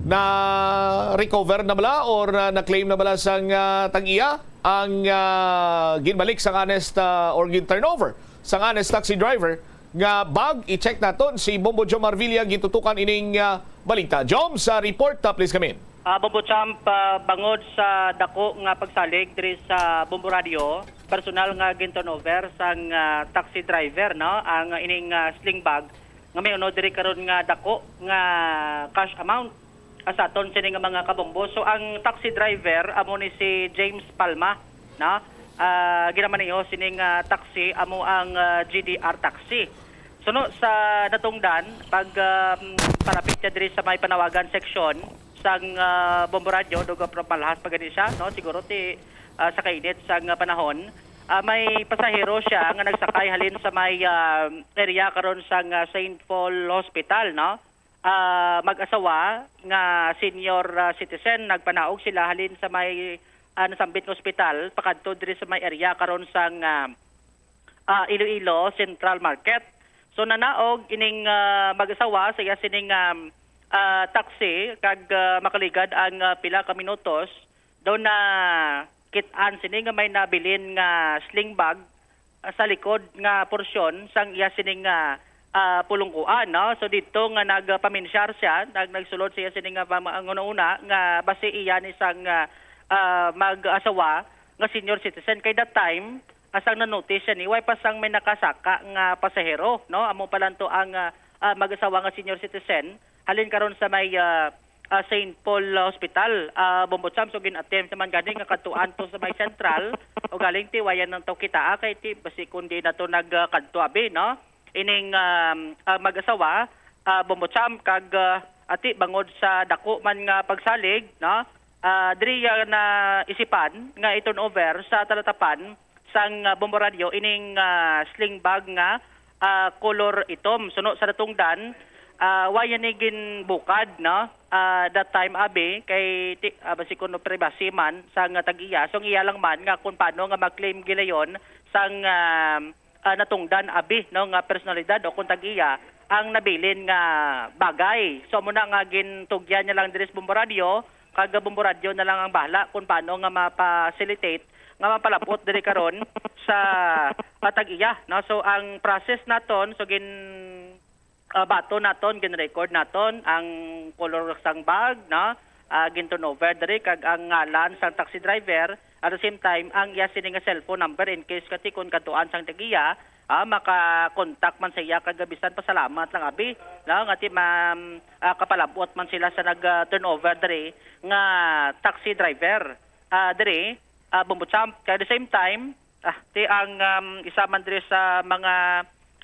Na-recover na bala or na, na-claim na bala sang, ah, tag-iya ang, ah, ginbalik sang honest, ah, or gin-turnover sang honest taxi driver nga bag? I-check naton si Bombo Jom Marvilla, gintutukan ining, ah, balita. Jom, sa report, ah, please come in. Ah, Bombo Champ, ah, bangod sa dako nga pagsalig diri sa Bombo Radio, personal nga gin-turnover sang, ah, taxi driver, no, ang ining, ah, sling bag nga may unod diri karon nga dako nga cash amount, ah, sa aton sini nga mga kabombo. So, ang taxi driver amo ni si James Palma, no? Ah, ginamaneho sining, ah, taxi amo ang, ah, G D R taxi. Suno sa natungdan, pag, um, palapit niya diri sa may Panawagan section sang, ah, Bombo Radio, dugang pero malahas pa gani siya, no? Siguro ti, ah, sa kainit sang, ah, panahon, ah, may pasahero siya nga nagsakay halin sa may, ah, area karon sang, ah, Saint Paul Hospital, no? Ah, mag-asawa nga senior, ah, citizen, nagpanaog sila halin sa may, ah, nasambit nga ospital pakadto diri sa may area karon sang, ah, ah, Iloilo Central Market. So, nanaog ining, ah, mag-asawa sa iya sining, um, ah, taxi kag, ah, makaligad ang, ah, pila ka minutos, daw na kit-an sini nga may nabilin nga sling bag, ah, sa likod nga porsyon sang iya sining, ah, ah, pulungkuan, no? So, didto nga nagpaminsyar siya, nag-, nagsulod siya sining nga pama-, ang una-una nga basi iya ni sang, ah, ah, mag-asawa nga senior citizen. Kay that time, asang na-notice siya ni, way pa sang may nakasaka nga pasahero, no? Amo pa lang to ang, ah, ah, mag-asawa nga senior citizen. Halin karon sa may, ah, ah, Saint Paul Hospital, ah, Bombo Champ. So, gin-attempt naman gani nga kadtuan to sa may sentral. O galing ti, wayan nang to kita, ah, kay ti, basi kung di na to nagkadto, abi, no? Ining, um, ah, mag-asawa, ah, Bombo Champ, kag, ah, ati, bangod sa dako man nga pagsalig, no? Ah, diri ya na isipan nga i-turnover sa talatapan sang, ah, Bombo Radio ining, ah, sling bag nga, ah, kolor itom. Suno sa natungdan, ah, wa yan ni ginbukad, no? Ah, that time, abi, kay ti-, ah, basi kuno privacy man sang tag-iya. So, ang iya lang man nga kung paano nga mag-claim gilayon sang, ah, ah, natungdan, abi, no, nga personalidad o kung tag-iya ang nabilin nga bagay. So, amo na nga gintugyan niya lang diri sa Bombo Radio, kag Bombo Radio na lang ang bahala kung paano nga ma-facilitate nga mapalabot diri karon sa, ah, tag-iya, no? So, ang process naton, so gin, ah, bato naton, gin-record naton ang color sang bag, no? Ah, gin-turnover diri kag ang ngalan sang taxi driver, at the same time ang iya sini nga cellphone number in case kati kun kadtuan sang tag-iya, ah, maka-contact man sa iya kag bisan pasalamat lang abi, no? Nga ti ma-, ah, kapalabot man sila sa nag, ah, turnover diri nga taxi driver, ah, diri, ah, Bombo Champ. Kag at the same time, ah, ti ang, um, isa man diri sa mga,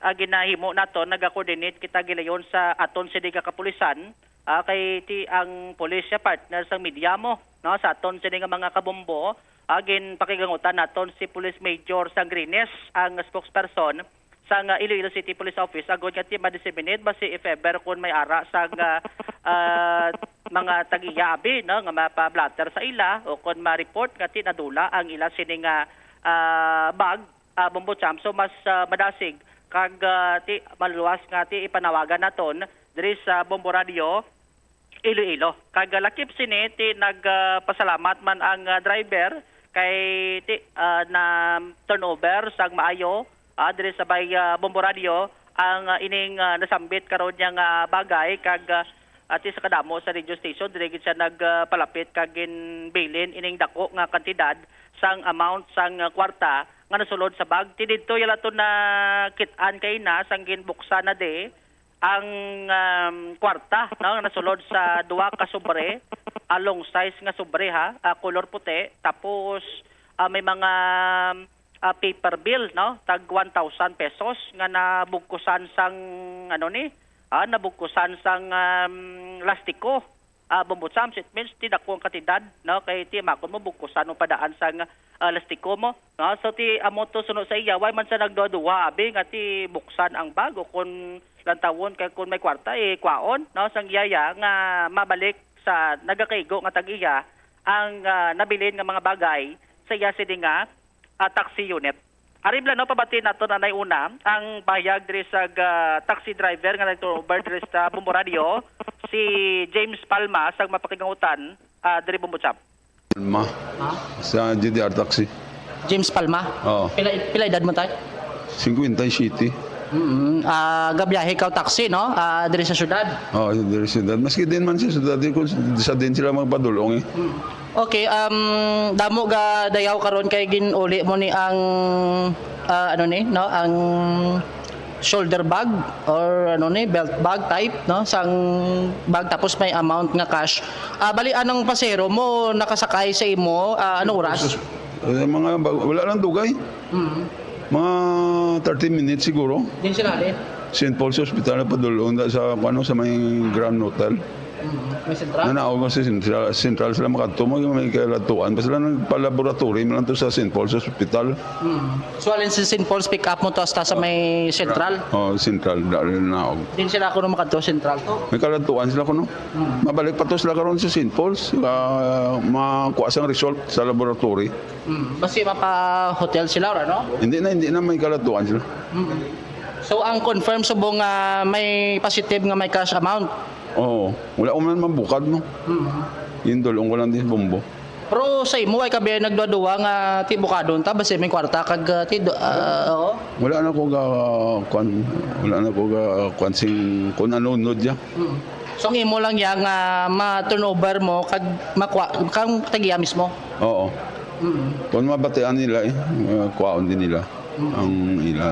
ah, ginahimo naton, naga-coordinate kita gilayon sa aton sini nga kapulisan, ah, kay ti ang pulis siya partner sa media mo, no, sa aton sini nga mga kabombo, ah, ginpakigangutan naton si Police Major Sangrines, ang spokesperson sang, ah, Iloilo City Police Office, agod nga ti ma-disseminate basi if ever kun may ara sang, ah, ah, mga tag-iya abi, no, nga mapa-blotter sa ila o kun ma-report nga ti nadula ang ila sini nga, ah, bag, ah, Bombo Champ. So, mas, ah, madasig kag, ah, ti maluwas nga ti ipanawagan naton diri sa Bombo Radio Iloilo. Kag, ah, lakip sini ti nag, ah, pasalamat man ang, ah, driver kay ti, ah, na-turnover sang maayo, ah, diri sa may, ah, Bombo Radio ang, ah, ining, ah, nasambit karon niya nga bagay kag, ah, ati sa kadamo sa radio station, diri gid siya nagpalapit kag ginbilin ining dako nga kantidad sang amount sang, ah, kwarta nga nasulod sa bag. Ti didto yala to nakit-an kay na sang ginbuksan na di ang, um, kwarta, no, nga nasulod sa duha ka sobre, ah, long size nga sobre, ha, ah, color puti, tapos, ah, may mga, ah, paper bill, no, tag one thousand pesos nga nabugkusan sang, ano ni, ah, nabugkusan sang, um, lastiko. Ah, Bombo Champs, it means ti dako ang kantidad, no? Kay ti makon mo bugkusan mo padaan sang, ah, lastiko mo, no? So ti amo to suno sa iya, way man sa nagduha-duha abi nga ti buksan ang bag o kun lantawon kay kun may kwarta, eh, kwaon, no? Sang iya ya nga mabalik sa nagakaigo nga tag-iya ang, ah, nabilin nga mga bagay sa iya sini nga, ah, taxi unit. Ari bala, no, pabati nato na nay una ang pahayag diri sa, ah, taxi driver nga nag-turnover diri sa Bombo Radio, si James Palma, sa mapakigangutan, ah, diri Bombo Champ. Palma. Ha? Sa G D R taxi. James Palma? Oo. Pila, pila edad mo, tay? Cincuenta y siete. Mm, ah, gabiyahe ka taxi, no? Ah, diri sa syudad. Oh, diri sa syudad. Maski din man sa syudad, di ko, sa din sila magpadulong eh. Mm. Okay, um, damo ga dayaw karon kay ginuli mo ni ang, ah, ano ni, no? Ang shoulder bag or ano ni, belt bag type, no? Sang bag tapos may amount nga cash. Ah, bali, anong pasero mo nakasakay sa imo? Ah, anong oras? Eh, mga ba-, wala lang dugay. Mm. Mga thirty minutes siguro. Din sila, din? Saint Paul's Hospital, padulong na sa, ano, sa may Grand Hotel. Mm. May sentral? Nanaog nga sa sentral, sentral sila makadto, may, may kalatuan. Basta lang nagpa-laboratory man lang to sa Saint Paul's Hospital. Mm. So, alin sa Saint Paul's, pick up mo to hasta sa may sentral? Oh, sentral, dali na ako. Din sila kuno makadto sentral to? May kalatuan sila kuno. Mm. Mabalik pa to sila karon sa Saint Paul's, ah, makuha sang result sa laboratory. Mm. Basi mapa-hotel sila, ora, no? Hindi na, hindi na, may kalatuan sila. Mm. So, ang confirm subong nga may positive nga may cash amount? Oo. Wala ko man mabukad, no? Mm. Yung dulong ko lang din sa Bombo. Pero sa imo, ay kabi nagduwa-duwa nga ti bukadon ta, basi may kwarta kag, ah, ti do-, ah, oo. Wala na ko ga, kwan, wala na ko ga, kwan sing, kung ano, nod niya. Mm. So, ang imo lang yang, ah, ma-turnover mo kag makwa-, kang tagiya mismo? Oo. Mm. Kung mabatian nila eh, ah, kwaon din nila Mm. ang ila.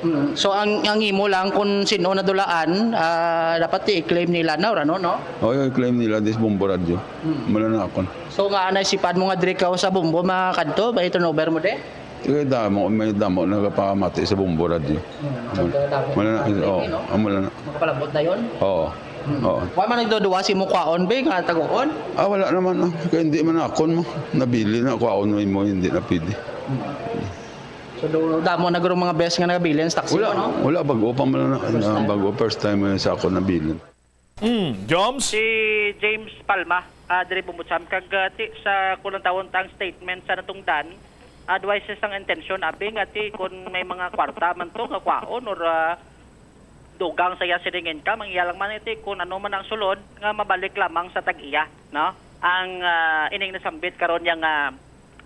Mm. So, ang, ang imo lang kung sino nadulaan, ah, dapat i-claim nila na, or ano, no? Oo, i-claim nila, this Bombo Radyo. Mm. Wala na akon. So, nga anay sipad mo nga diri ka sa Bombo makadto, may turnover mo de? Kaya damo, may damo nagapamati sa Bombo Radyo. Mm. Wala na, oo, wala na. Makapalabot na yon? Oo. Mm. Oo. Wa man nagduduwa si mo kwaon, be, nga tagoon? Ah, wala naman, ah. Kaya hindi man akon mo. Nabili na kwaon mo, hindi na pwede. Mm. So, do-, damo na guro mga best nga nagabilin sa taxi, Wala, no? Wala, bago pa man na, First ah, time? Bago, first time man sa ako nabilin. Mm, Joms? Si James Palma, ah, diri Bumbucham, kag, ah, ti-, sa kulang tawon ta ang statement sa natungdan, ah, duwa siya sang intensyon, abi nga ti, kung may mga kwarta man to nga kwaon or, ah, dugang sa iya sining income, ang iya lang man iti kung ano man ang sulod nga mabalik lamang sa tag-iya, no? Ang, ah, ining nasambit karon niya nga,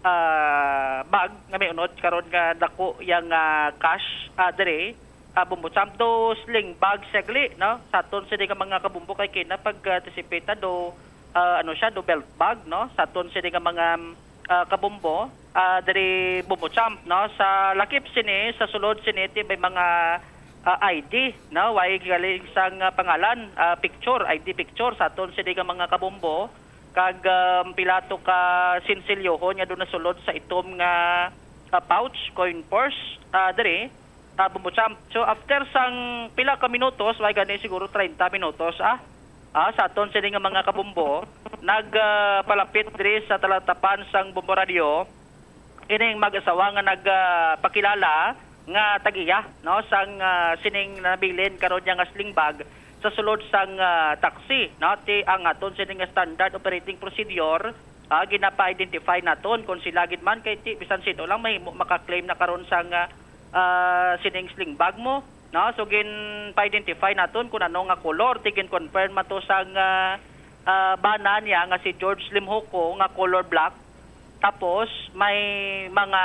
ah, bag nga may unod karon nga dako iya nga cash, ah, diri, ah, Bumbo Champ, do sling bag siya gali, no? Sa aton sini nga mga kabumbo kay kina pag, ah, tisipita do, ah, ano siya, do belt bag, no? Sa aton sini nga mga ah, kabumbo, ah, diri Bumbo Champ, no? Sa lakip sini, sa sulod sini, ti may mga, ah, I D, no? Way galing sang, ah, pangalan, ah, picture, I D picture sa aton sini nga mga kabumbo. Kag, um, pila to ka sinsilyohon nga doon nasulod sa itom nga, ah, pouch, coin purse, ah, diri. Ah, Bumbo Champ. So, after sang pila ka minutos, way gani siguro treinta minutos, ah, ah, sa aton sini nga mga kabumbo, nag, ah, palapit diri sa talatapan sang Bumbo Radio, ining mag-asawa nga nag, ah, pakilala nga tag-iya, no, sang, ah, sining nabilin karon niya nga sling bag sa sulod sang, ah, taxi, no, ti ang aton sini nga standard operating procedure, ah, ginapa-identify naton kung sila gid man kay ti bisan sino lang mahimo maka-claim na karon sang, ah, ah, sining sling bag mo, no? So, gin-pa-identify naton kung ano nga color. Ti gin-confirm man to sang, ah, ah, bana niya nga si George Limhoco nga color black. Tapos, may mga,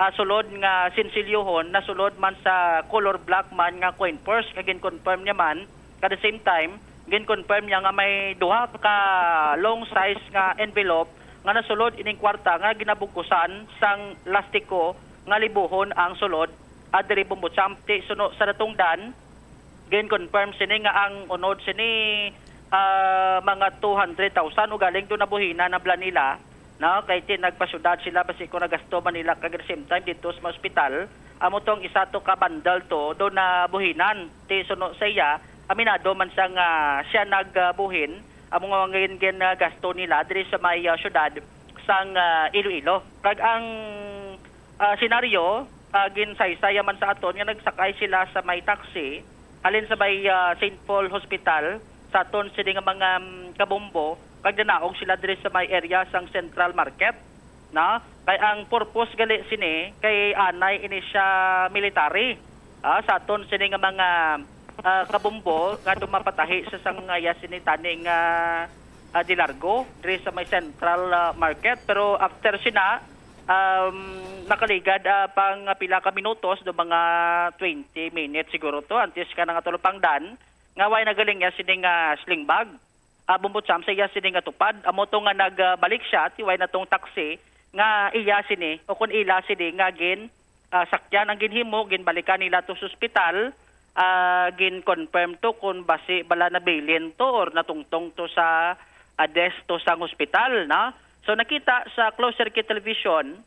ah, sulod nga sinsilyohon na sulod man sa color black man nga coin purse nga gin-confirm niya man. At the same time, gin-confirm niya nga may duha ka long size nga envelope nga nasulod ining kwarta nga ginabugkusan sang lastiko nga libuhon ang sulod. At diri Bumbo Champ, ti suno sa natungdan, gin-confirm sini nga ang unod sini, ah, mga two hundred thousand o galing do nabuhinan na bala nila, no? Kay ti nagpasyudad sila, basi kung nagasto man nila kag at the same time dito sa mga ospital, amo tong isa to ka bundle to do nabuhinan. Ti suno sa iya, aminado man siya nga siya nagbuhin amo nga mga gin-, gin-, ah, gasto nila diri sa may, ah, syudad sang, ah, Iloilo. Kag ang, ah, senaryo, ah, ginsaysay man sa aton nga nagsakay sila sa may taxi halin sa may, ah, Saint Paul Hospital sa aton sini nga mga, mm, kabombo, kag nanaog sila diri sa may area sang Central Market, no? Kay ang purpose gali sini kay anay ini siya military, ah, sa aton sini nga mga, ah, kabombo nga tumapatahi sa sangaya sini tani nga, ah, di largo diri sa may Central, ah, Market. Pero after sina, um, nakaligad, ah, pang pila ka minutos, do mga twenty minutes siguro to, antes ka na nga tulupangdan, nga way nagaling iya sini nga sling bag. Ah, Bombo Champ, sa iya sini nga tupad. Amo to nga nagbalik siya, tiway na tong taxi, nga iya sini, o kung ila sini, nga gin, ah, sakyan ang ginhimo, ginbalikan nila to sa ospital, ah, gin-confirm to kung basi bala nabilin to or natungtong to sa, ah, desk to sang ospital, no? So, nakita sa closed circuit television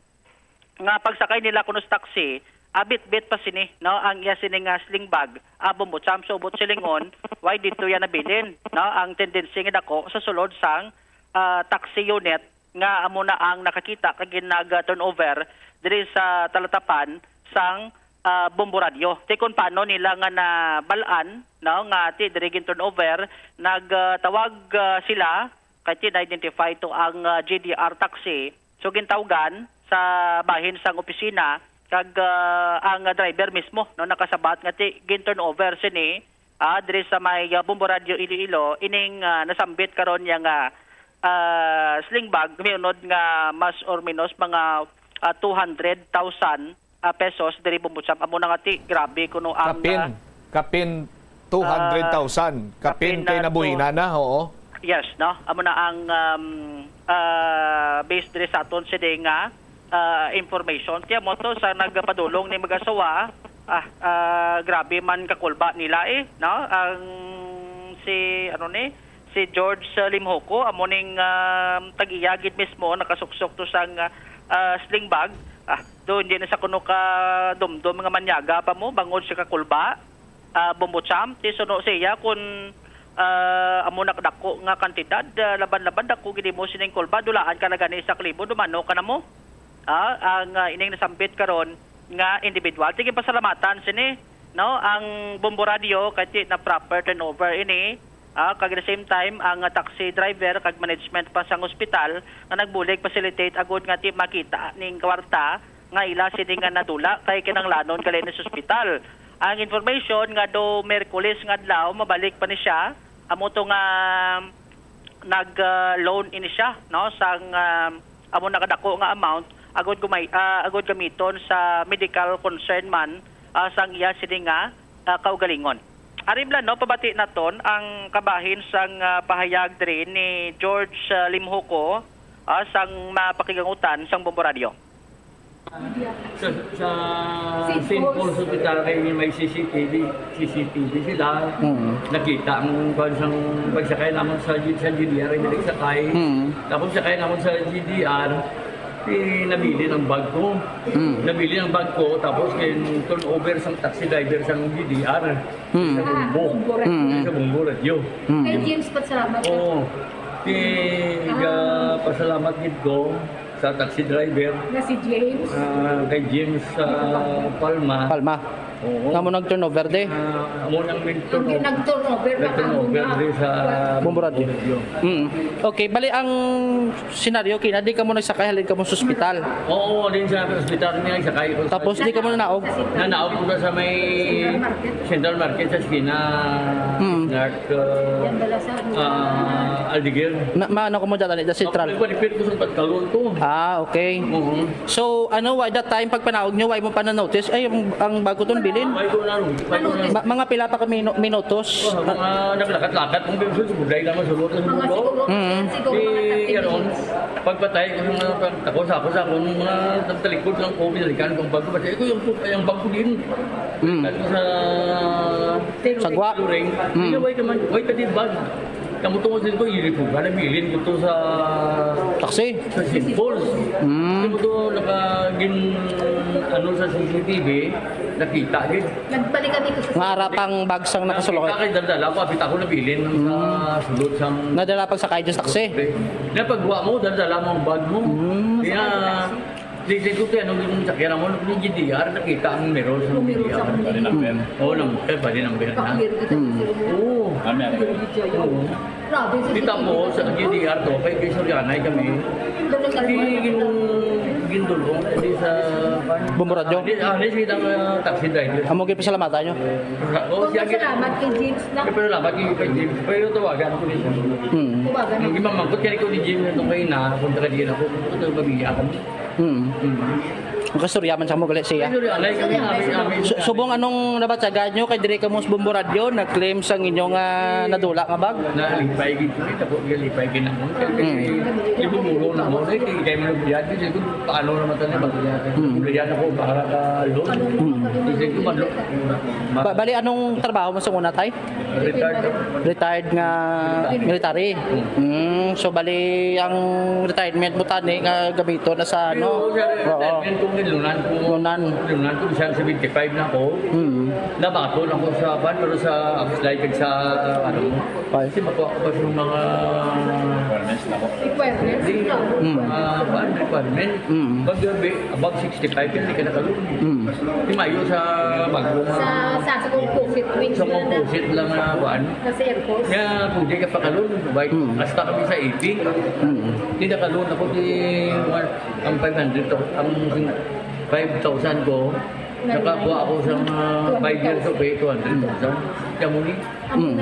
nga pagsakay nila kuno sa taxi, ah, bitbit pa sini, no, ang iya sini nga sling bag, ah, Bombo Champ, subot silingon, why dito yan nabilin, no? Ang tendency nga dako sa sulod sang, ah, taxi unit nga amo na ang nakakita kag ginag-turnover diri sa talatapan sang, ah, Bombo Radyo. Ti kung paano nila nga nabal-an, no, nga ti diri gin-turnover, nagtawag, ah, sila kay ti na-identify to ang, ah, G D R taxi. So, gintawgan sa bahin sang opisina kag, ah, ang driver mismo, no, nakasabat nga ti gin-turnover sini, ah, diri sa may, ah, Bombo Radyo Iloilo, ining, ah, nasambit karon niya nga, ah, sling bag, miunod nga mas or minus mga, ah, two hundred thousand, ah, pesos diri, Bombo Champ. Amo na nga ti, grabe kuno ang, kapin, ah, kapin two hundred thousand. Ah, kapin kapin kay na nabuhina to. Na, oo. Yes, no? Amo na ang, um, ah, base diri sa aton sini nga, ah, information. Kaya mo to sa nagpadulong ni mag-asawa, ah, ah, grabe man kakulba nila eh, no? Ang si, ano ni, si George, ah, Limhoco, amo ning, ah, tag-iya gid mismo nakasuksok to sang, ah, sling bag. Ah, do hindi na sa kuno ka dumdom nga manyaga pa mo bangod sa kakulba. Ah, Bombo Champ, ti suno siya kun, ah, amo na kadako nga kantidad, ah, laban-laban dako gid mo sining kulba, dulaan ka na gani sa klibo, dumano ka na mo. Ah, ang, ah, ining nasambit karon nga individual. Sige, pasalamatan sini, no, ang Bombo Radio kay ti na proper turnover ini. Ah, kag at the same time, ang, ah, taxi driver kag management pa sang ospital nga nagbulig facilitate agud nga ti makita ning kwarta nga ila sini nga nadula kay kinahanglanon gali ni sa ospital. Ang information nga do Miyerkules nga adlaw, mabalik pa ni siya. Amo to nga nag, ah, loan ini siya, no, sang, ah, amo na kadako nga amount agud gumay, ah, agud gamiton sa medical concern man, ah, sang iya sini nga, ah, kaugalingon. Ari bala, no, pabati naton ang kabahin sang, ah, pahayag diri ni George, ah, Limhoco, ah, sang mapakigangutan sang Bombo Radio. Sa, sa Saint Paul's Hospital kay may C C T V, C C T V sila. Mm. Nakita ang kuwan sang pagsakay naman sa, sa G D R, ay nagsakay. Mm. Tapos sakay naman sa G D R, eh, nabilin ang bag ko. Mm. Nabilin ang bag ko, tapos kay turn over sang taxi driver sang G D R. Mm. Sa Bombo. Mm. Sa Bombo Radio. Mm. Kay James, pasalamat. Oo. Kay, ah, pasalamat gid ko sa taxi driver. Na si James? Ah, kay James, ah, Palma. Palma. Oo. Nga mo nag-turnover de? Ah, amo nang nag-turnover. Nag-turnover pa Nag-turnover kamo na. Di sa Bombo Radio. Bombo Radio. Mm. Okay, bali ang senaryo, kina, di kamo nagsakay, halin kamo sa ospital? Oo, din sa ospital niya, nagsakay ko. Tapos di kamo nanaog? Nanaog ko sa may Central Market. Central Market sa eskina. Mm. Nag, ah, ah, Aldeguer. Na, maano ko mo dyan, the Central? Ako, nagpa-repair ko sa Patkalon to. Ah, okay. Oo. So, ano, wa-, that time, pagpanaog nyo, why mo pa na-notice? Ay, ang, ang bago tong bilin? Why ko na, why ko na. Ma-, mga pila pa ka minu-, minutos? Oh, mga naglakat-lakat, kung gusto, subuday naman, subuday, Mga subuday. Siguro, Mm. Siguro mga Di, thirty ano, minutes. Pagpatay ko yung mga pag-, ako sa, ako sa, ako, nung mga talikod lang ko, binalikan ko ang bag ko. Pati ko yung, yung bag ko din. Mm. At sa Sagwa. Luring, Mm. Hindi, why ka man, why ka di bag? Kamu tungod din ko, uniform ka, nabilin ko to sa Taxi? Sa Saint Paul's. Mm. Kamu to, naka, gin, ano, sa C C T V, nakita, gid. Nagbalik kami ko sa Nga ara pang bag sang nakasulok. Nakita kay daldala ko, apit ako nabilin sa Mm. sulod sang Nadala pag sakay dyan sa taxi? Napagwa mo, daldala mo ang bag mo. Mm. Kaya, Di, di ko kaya nung yung sakyan mo, nung G D R, nakita ang mirror sa Yung mirror sa G D R. Body number. Oo, number, body number na. Paklir kita Hmm. sa sila. Oo. Kami, kami. Grabe, sa Kita sila. Po, sa G D R to, kay, kay Sorianay kami. Doon ang Di, kalma. Yung gindulong, di sa, Bombo Radyo? Di, ah, di, sila ang, ah, taxi driver. Amo, kay pasalamatan nyo? Oo, siya, Salamat kay James na. Kay salamat kay, kay James. Pero tawagan ko rin siya. Hmm. Tawagan. Nung imamangkot, kaya ko ni James, nung kayo na, punta ka din ako, ito, pamilya kami. Hmm. Ang kastorya man sa mo gali siya. Ay, sorry, alay kami, kami, kami. Su-, subong anong nabatyagan nyo kay diri kamo sa Bombo Radyo, nag-claim sang inyo nga nadula nga bag? Nalipay gid kami, tapos nalipay gid ako. Hmm. Yung bumulo na mo, eh, kaya mo nagbiyan, kasi kung paano naman tayo, mag-, Hmm. Bumili ako para ka loan. Hmm. Kasi kung ano, Ba-, bali, anong trabaho mo sa una, tay? Retired. Retired nga military. Mm, so, bali, ang retirement mo tani nga gamiton na sa, ano? Oo, sir, Oo. Retirement ko, nilunan ko. Lunan. Nilunan ko, bisan seventy-five na ako. Mm. Nabato lang ko sa, pan, pero sa, slide sa, ano, Ay. Kasi makuha ko pa yung mga Requirements na po. Requirements, no? Mm. Mga, kuwan, requirement. Mm. Pag gabi, above sixty-five, hindi ka nakalun. Mm. Di mayo sa bago nga Sa, sa, sa composite wings Sa na na. composite lang na, kuwan. Sa airport. Nga, kung di ka pakalun, bike, Mm. hasta kami sa eighty. Mm. Di nakalun ako, di, kuwan, ang five hundred to, ang five thousand ko, nakakuha ako sa mga five years of pay, two hundred thousand. Kaya muli, Mm.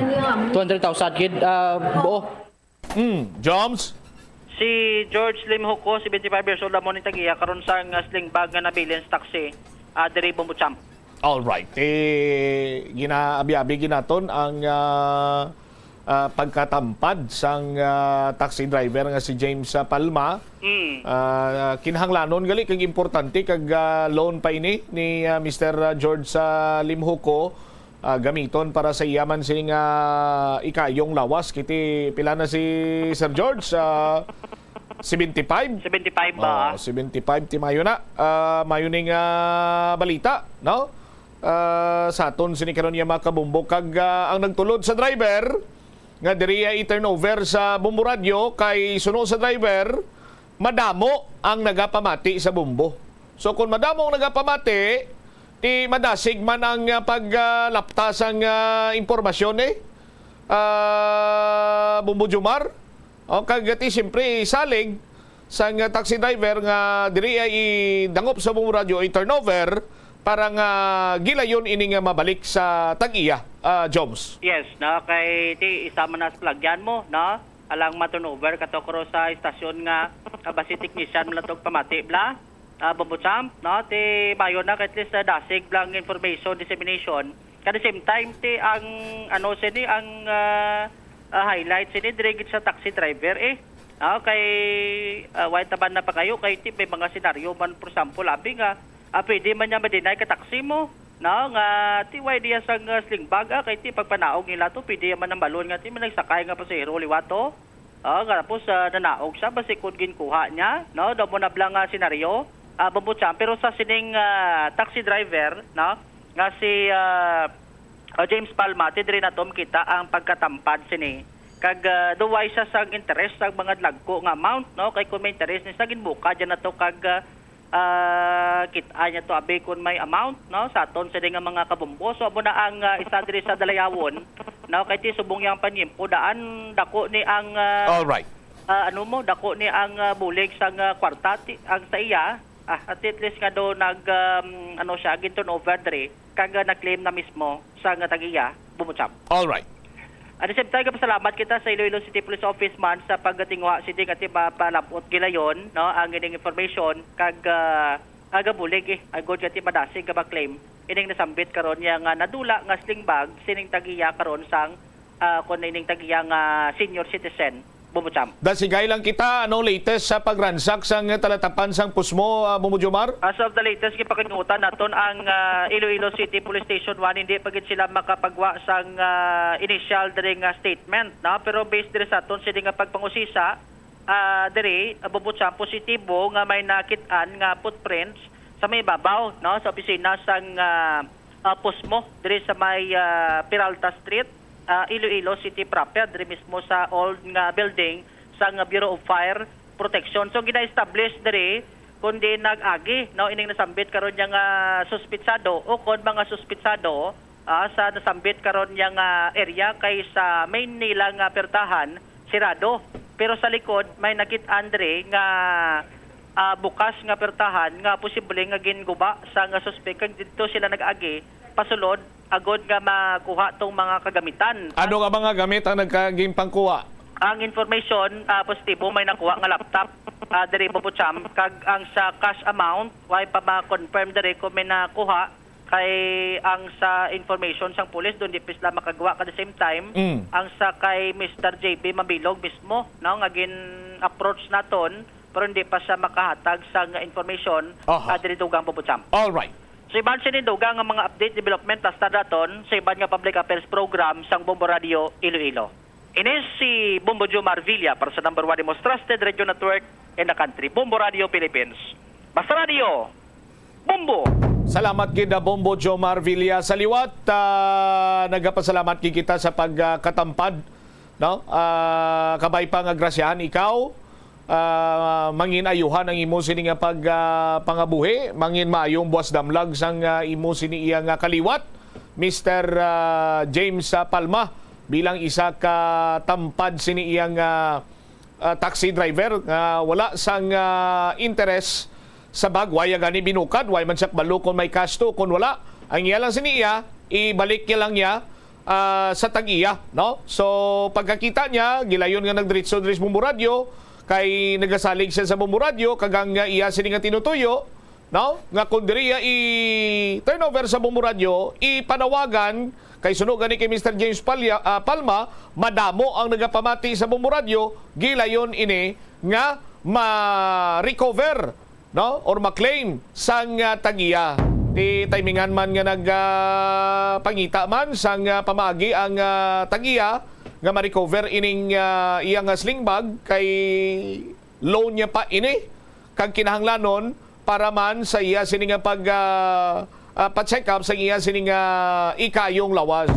Two hundred thousand gid, ah, buo. Mm, Joms? Si George Lim Huko, seventy-five years old, amo ni tag-iya karon sang, ah, sling bag nga nabilin sa taxi, ah, diri Bombo Champ. All right. Eh, ginaabi-abi ginaton ang, ah, ah, pagkatampad sang, ah, taxi driver nga si James, ah, Palma. Mm. Ah, kinahanglanon gali kag importante kag, ah, loan pa ini ni, ah, Mister George, ah, Lim Huko. Ah, gamiton para sa iya man sini nga ikayong lawas. Kiti pila na si Sir George? Ah, seventy-five? Seventy-five ba? Oh, seventy-five ti mayo na. Ah, mayo ning, ah, balita, no? Ah, sa aton sini karon nga mga kabombo. Kag, ah, ang nagtulod sa driver nga diri ay i-turnover sa Bombo Radyo kay suno sa driver, madamo ang nagapamati sa bombo. So, kung madamo ang nagapamati, ti madasig man ang, ah, pag, ah, lapta sang, ah, impormasyon, eh, ah, Bombo Jomar. O, kag ti, siyempre, salig sang, ah, taxi driver nga diri ay idangop sa Bombo Radyo, i-turnover para nga gilayon ini nga mabalik sa tag-iya, ah, Joms. Yes, no, kay ti isa man as lagyan mo, no? Alang ma-turnover kato karo sa istasyon nga, ah, basi technician man lang to pamati, bla? Ah, Bombo Champ, no? Ti mayo na kay at least, ah, dasig bla ang information dissemination. At the same time, ti ang, ano, sini, ang, ah, ah, highlight sini, diri gid sa taxi driver, eh. Ah, kay, ah, why taban na pa kayo? Kay ti may mga senaryo man, for example, abi nga, ah, pwede man niya ma-deny ka taxi mo, no? Nga, ti why diya sang, ah, sling bag, ah, kay ti pagpanaog nila to, pwede man ang balon nga, ti may nagsakay nga pasahero, liwat to. Ah, nga tapos, ah, nanaog siya, basi kung ginkuha niya, no? Daw mo na bla nga senaryo, ah, Bombo Champ. Pero sa sining, ah, taxi driver, no? Nga si, ah, ah, James Palma, ti diri nato makita ang pagkatampad sini. Kag, ah, duway siya sa interest sa mga dagko nga amount, no? Kay kung may interest ni sa ginbuka dyan na to kag, ah, ah, kit-a niya to, abi, kung may amount, no, sa aton sini nga mga kabombo. So, amo na ang, ah, isa diri sa dalayawon, no, kay ti subong yang panyimpo daan, dako ni ang, ah, All right. ah, ano mo, dako ni ang, ah, bulig sang, ah, kwarta ti, ang sa iya, ah, at at least nga do nag, um, ano siya, gin-turnover diri, kag, ah, nag-claim na mismo sa nga tag-iya, Bombo Champ. All right. At the same time, gapasalamat kita sa Iloilo City Police Office man sa pagtinguha sini nga ti mapalab-ot gilayon, no, ang ining information kag, ah, agabulig, eh, agod nga ti madasig nga ma-claim ining nasambit karon niya nga nadula nga sling bag sining tag-iya karon sang, ah, kun ining tag-iya nga senior citizen. Bombo Champ. Dasigay lang kita, ano latest sa pagransak sang talatapan sang Pusmo, ah, Bombo Jomar? As of the latest, gipakinutan naton ang, ah, Iloilo City Police Station one, hindi pa gid sila makapagwa sang, ah, initial diri nga statement, no? Pero based diri sa aton sini nga pagpangusisa, ah, diri, ah, Bombo Champ, positibo nga may nakit-an nga footprints sa may babaw, no, sa opisina sang, ah, ah, Pusmo diri sa may, ah, Peralta Street, ah, Iloilo City proper, diri mismo sa old nga building sang Bureau of Fire Protection. So, gina-establish diri kung diin nag-agi, no, ining nasambit karon niya nga suspitsado o kon mga suspitsado, ah, sa nasambit karon niya nga area kay sa main nila nga pertahan, sirado. Pero sa likod, may nakit-an diri nga, ah, bukas nga pertahan nga posible nga ginguba sa nga suspek kag didto sila nag-agi pasulod agod nga makuha tong mga kagamitan. Ano nga mga gamit ang nagka-, ginpangkuha? Ang information, ah, positibo, may nakuha nga laptop, ah, diri, Bombo Cham, kag ang sa cash amount, way pa ma-confirm diri kung may nakuha, kay ang sa information sang pulis, doon di pa sila makagawa. At the same time, Mm. ang sa kay Mister J B Mabilog mismo, no, nga gin-approach naton, pero hindi pa siya makahatag sang information, Aha. ah, diri, dugang, Bombo Cham. All right. So, iban sini, dugang, nga mga update, development, hasta daton sa iban nga public affairs program sang Bombo Radio Iloilo. Ini si Bombo Jomar Villa para sa number one, the most trusted radio network in the country, Bombo Radio Philippines. Basta Radio, Bombo! Salamat gid, ah, Bombo Jomar Villa. Sa liwat, ah, nagapasalamat gid kita sa pagkatampad, no? Ah, kabay pa nga grasyahan ikaw, ah, mangin ayuhan ang imo sini nga pag, ah, pangabuhi, mangin maayong buwas damlag sang, ah, imo sini iya nga kaliwat, Mister, ah, James, ah, Palma, bilang isa ka tampad sini iyang, ah, ah, taxi driver nga wala sang, ah, interes sa bag. Waya gani binukad, way man siya kabalo kon may kasto, kon wala. Ang iya lang sini iya, ibalik niya lang niya, ah, sa tag-iya, no? So, pagkakita niya, gilayon nga nagdiretso diri sa Bombo Radio, kay nagasalig siya sa Bombo Radio, kag ang, ah, iya sini nga tinutuyo, no, nga kung diri iya i-turnover sa Bombo Radio, ipanawagan, kay suno gani kay Mister James Palya-, ah, Palma, madamo ang nagapamati sa Bombo Radio, gilayon ini nga ma-recover, no, or ma-claim sang, ah, tag-iya. Ti timingan man nga nag, ah, pangita man sang, ah, pamaagi ang, ah, tag-iya nga ma-recover ining, ah, iya nga sling bag, kay loan niya pa ini, kag kinahanglanon para man sa iya sini nga pag, ah, ah, pa-check up sa iya sini nga ikayong lawas.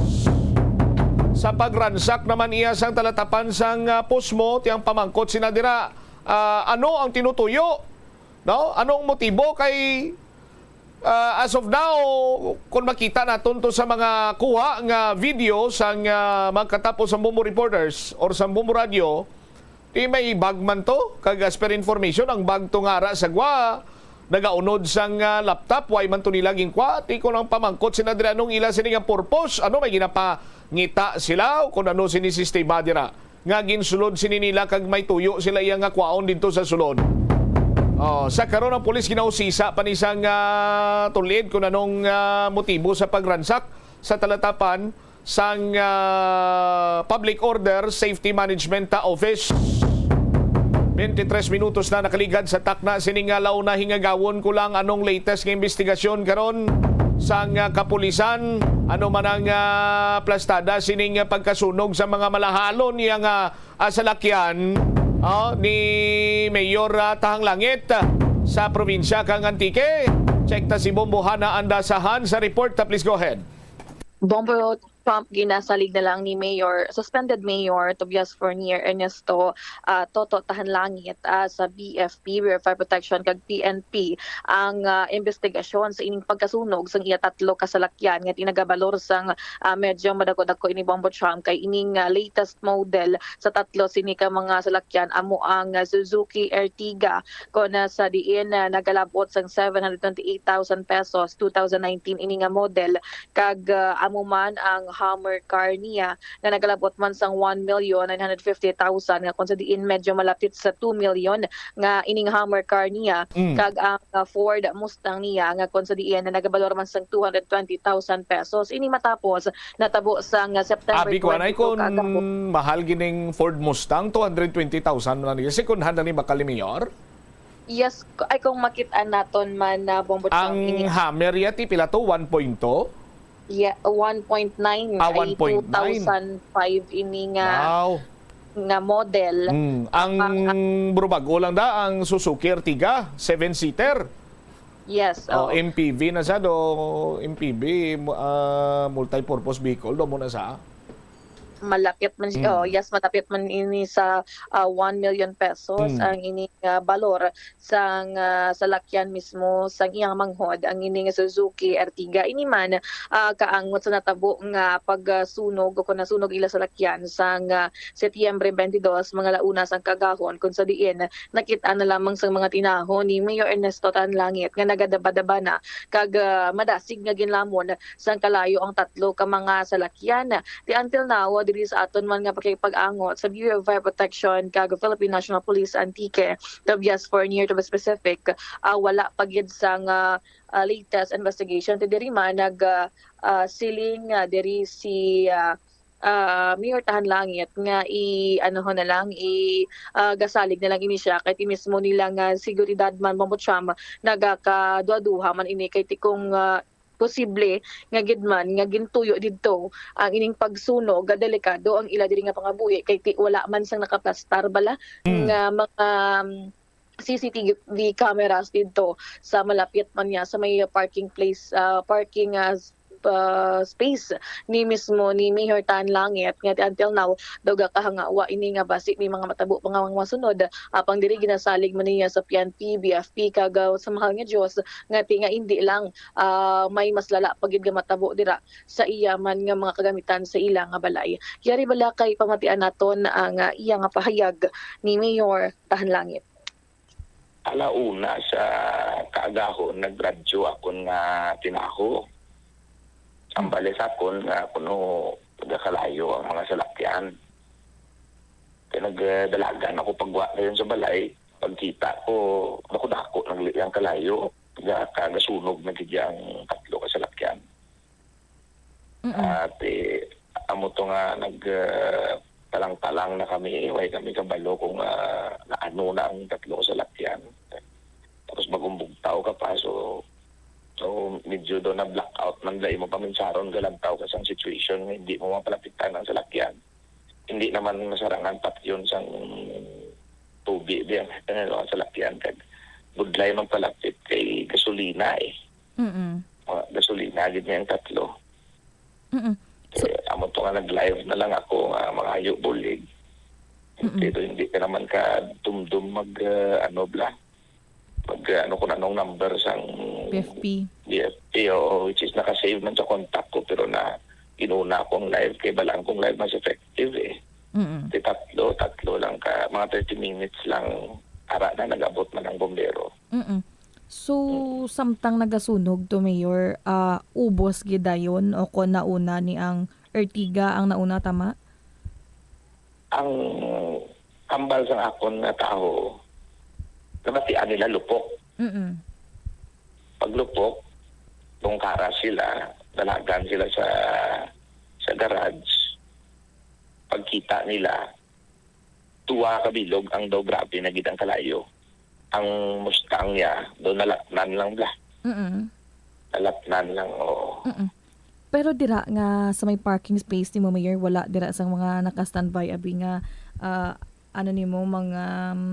Sa pagransak naman iya sang talatapan sang, ah, Posmo, ti ang pamangkot sina dira, ah, ano ang tinutuyo? No? Anong motibo kay, ah, as of now, kung makita naton to sa mga kuha nga video sang, ah, mga katapos sang Bombo Reporters or sang Bombo Radio, di may bag man to. Kag as per information, ang bag to nga ara sa gwa, nagaunod sang, ah, laptop, way man to nila ginkwa. Ti kung ang pamangkot sila dira, anong ila sini nga purpose? Ano, may ginapangita sila o kung ano sini sistema dira nga ginsulod sini nila kag may tuyo sila iya nga kwaon didto sa sulod? Oh, sa karon ang pulis ginausisa pa ni sang, ah, tulid kung anong, ah, motibo sa pagransak sa talatapan sang, ah, Public Order Safety Management, ah, Office. Twenty-three minutos na nakaligad sa takna sining, ah, launa. Hingagawon ko lang anong latest nga investigasyon karon sang, ah, kapulisan, ano man ang, ah, plastada sining, ah, pagkasunog sa mga malahalon niya nga, ah, salakyan, oh, ni Mayor, ah, Tahang Langit, ah, sa probinsya kang Antique. Check ta si Bombo Hana Andasahan sa report, ah, please go ahead. Bombo Trump ginasalig na lang ni Mayor, suspended Mayor Tobias Fornier Ernesto, ah, Toto Tahanlangit, ah, sa B F P, Bureau of Fire Protection, kag P N P ang, ah, investigasyon sa ining pagkasunog sang iya tatlo ka salakyan nga tinagabalor sang, ah, medyo madagko-dagko ini, Bombo Trump, kay ining, ah, latest model sa tatlo sini ka mga salakyan amo ang, ah, Suzuki Ertiga, kon, ah, sa diin, ah, nagalabot sang seven hundred twenty-eight thousand pesos, two thousand nineteen ini nga model, kag, ah, amo man ang Hummer car niya nga nagalabot man sang one million nine hundred fifty thousand, nga kon sa diin medyo malapit sa two million nga ining Hummer car niya, Mm. kag ang, ah, Ford Mustang niya nga kon sa diin nagabalor man sang two hundred twenty thousand pesos. Ini matapos natabo sang, ah, September Abi ko anay twenty-two kon kagahapon. Mahal gining Ford Mustang, two hundred twenty thousand man ni. Second hand na ni, bakal ni Mayor? Yes, k-, ay, kung makit-an naton man na, Bombo Chong, Ang ini Hammer yati, pila to? One point two? Yeah, one point nine. Ah, Ay, one point nine. Two thousand five ini nga, Wow. nga model. Mm, ang Ang, ang bro, bag-o lang da, ang Suzuki Ertiga, seven-seater. Yes, Oh, oo. M P V na sa do, M P V, mu-, ah, multi-purpose vehicle do mo na sa. Malapit man si-, Mm. oh, yes, malapit man ini sa, ah, one million pesos Mm. ang ini nga balor sang, ah, salakyan mismo sang iyang manghod, ang ini nga Suzuki Ertiga. Ini man, ah, kaangot sa natabo nga pagsunog o kon nasunog ila salakyan sang, ah, Setyembre twenty-two, mga launa sang kagahon, kung sa diin nakit-an na lamang sang mga tinahon ni Mayor Ernesto Tanlangit nga nagadaba-daba na kag, ah, madasig nga ginlamon sang kalayo ang tatlo ka mga salakyan. Ti until now, diri sa aton man nga pakigpag-angot sa Bureau of Fire Protection kag Philippine National Police Antique, Tobias Fornier, to be specific, ah, wala pa gid sang, ah, ah, latest investigation. Ti diri man nag, ah, ah, siling, ah, diri si, ah, ah, Mayor Tahan Langit nga i-, ano ho na lang, i-, ah, gasalig na lang ini siya kay ti mismo nila nga seguridad man, Bombo Cham, nagakaduha-duha man ini kay ti kung, ah, posible nga gid man nga gintuyo didto ang ining pagsunog, nga delikado ang ila diri nga pangabuhi kay ti wala man sang nakaplastar bala Mm. nga mga, um, C C T V cameras didto sa malapit man niya sa may parking place, ah, parking, ah, s-, ah, space ni mismo ni Mayor Tan Langit nga until now daw gakahanga wa ini nga basi may mga matabo pa nga mga masunod. Apang diri ginasalig man niya sa P N P, B F P kag, ah, sa mahal nga Dios nga ti nga indi lang, ah, may mas lala pa gid nga matabo dira sa iya man nga mga kagamitan sa ila nga balay. Yari bala kay pamatian naton ang, ah, iya nga pahayag ni Mayor Tahan Langit. Ala una sa kaagahon, nagradyo akon nga tinaho. Ang bali sa akon nga kuno nagakalayo ang mga salakyan. Kaya nagdalagan ako pagwa dayon sa balay. Pagkita ko, dako-dako nagli ang kalayo. Ga-, kagasunog na gid ang tatlo ka salakyan. Mm-mm. At, eh, amo to nga nag, ah, talang-talang na kami, way kami kabalo kung, ah, naano na ang tatlo ka salakyan. Tapos magumbugtaw ka pa, so, so medyo daw na-blackout man, dahil mo paminsaron, galantaw ka sang situation nga hindi mo mapalapitan ang salakyan. Hindi naman masarangan patyon sang tubig diyan, ano, ang salakyan, kag budlay man palapit kay gasolina, eh. Mm-mm. Mga gasolina gid niya ang tatlo. Mm-mm. So, eh, amo to nga nag-live na lang ako nga mangayo bulig. Mm-mm. Pero hindi ka naman ka dumdum mag, ah, ano bla, mag, ah, ano kung anong number sang B F P. B F P, oo, which is naka-save man sa contact ko, pero na inuna akong live kay balaan kong live mas effective eh. Mm-mm. Di tatlo, tatlo lang ka, mga thirty minutes lang, ara na nag-abot man ang bombero. Mm-mm. So, samtang nagasunog to, Mayor, ah, ubos gid dayon o kon nauna ni ang Ertiga ang nauna, tama? Ang kambal sang akon nga tawo, nabatian nila lupok. Mm-mm. Paglupok, tungkara sila, dalagan sila sa, sa garage. Pagkita nila, duha ka bilog ang daw grabe na gid ang kalayo. Ang Mustang niya, daw nalatnan lang bla. Mm-mm. Nalatnan lang, oo. Mm-mm. Pero dira nga sa may parking space nimo, Mayor, wala dira sang mga naka-standby, abi, nga, ah, ano nimo, mga, um,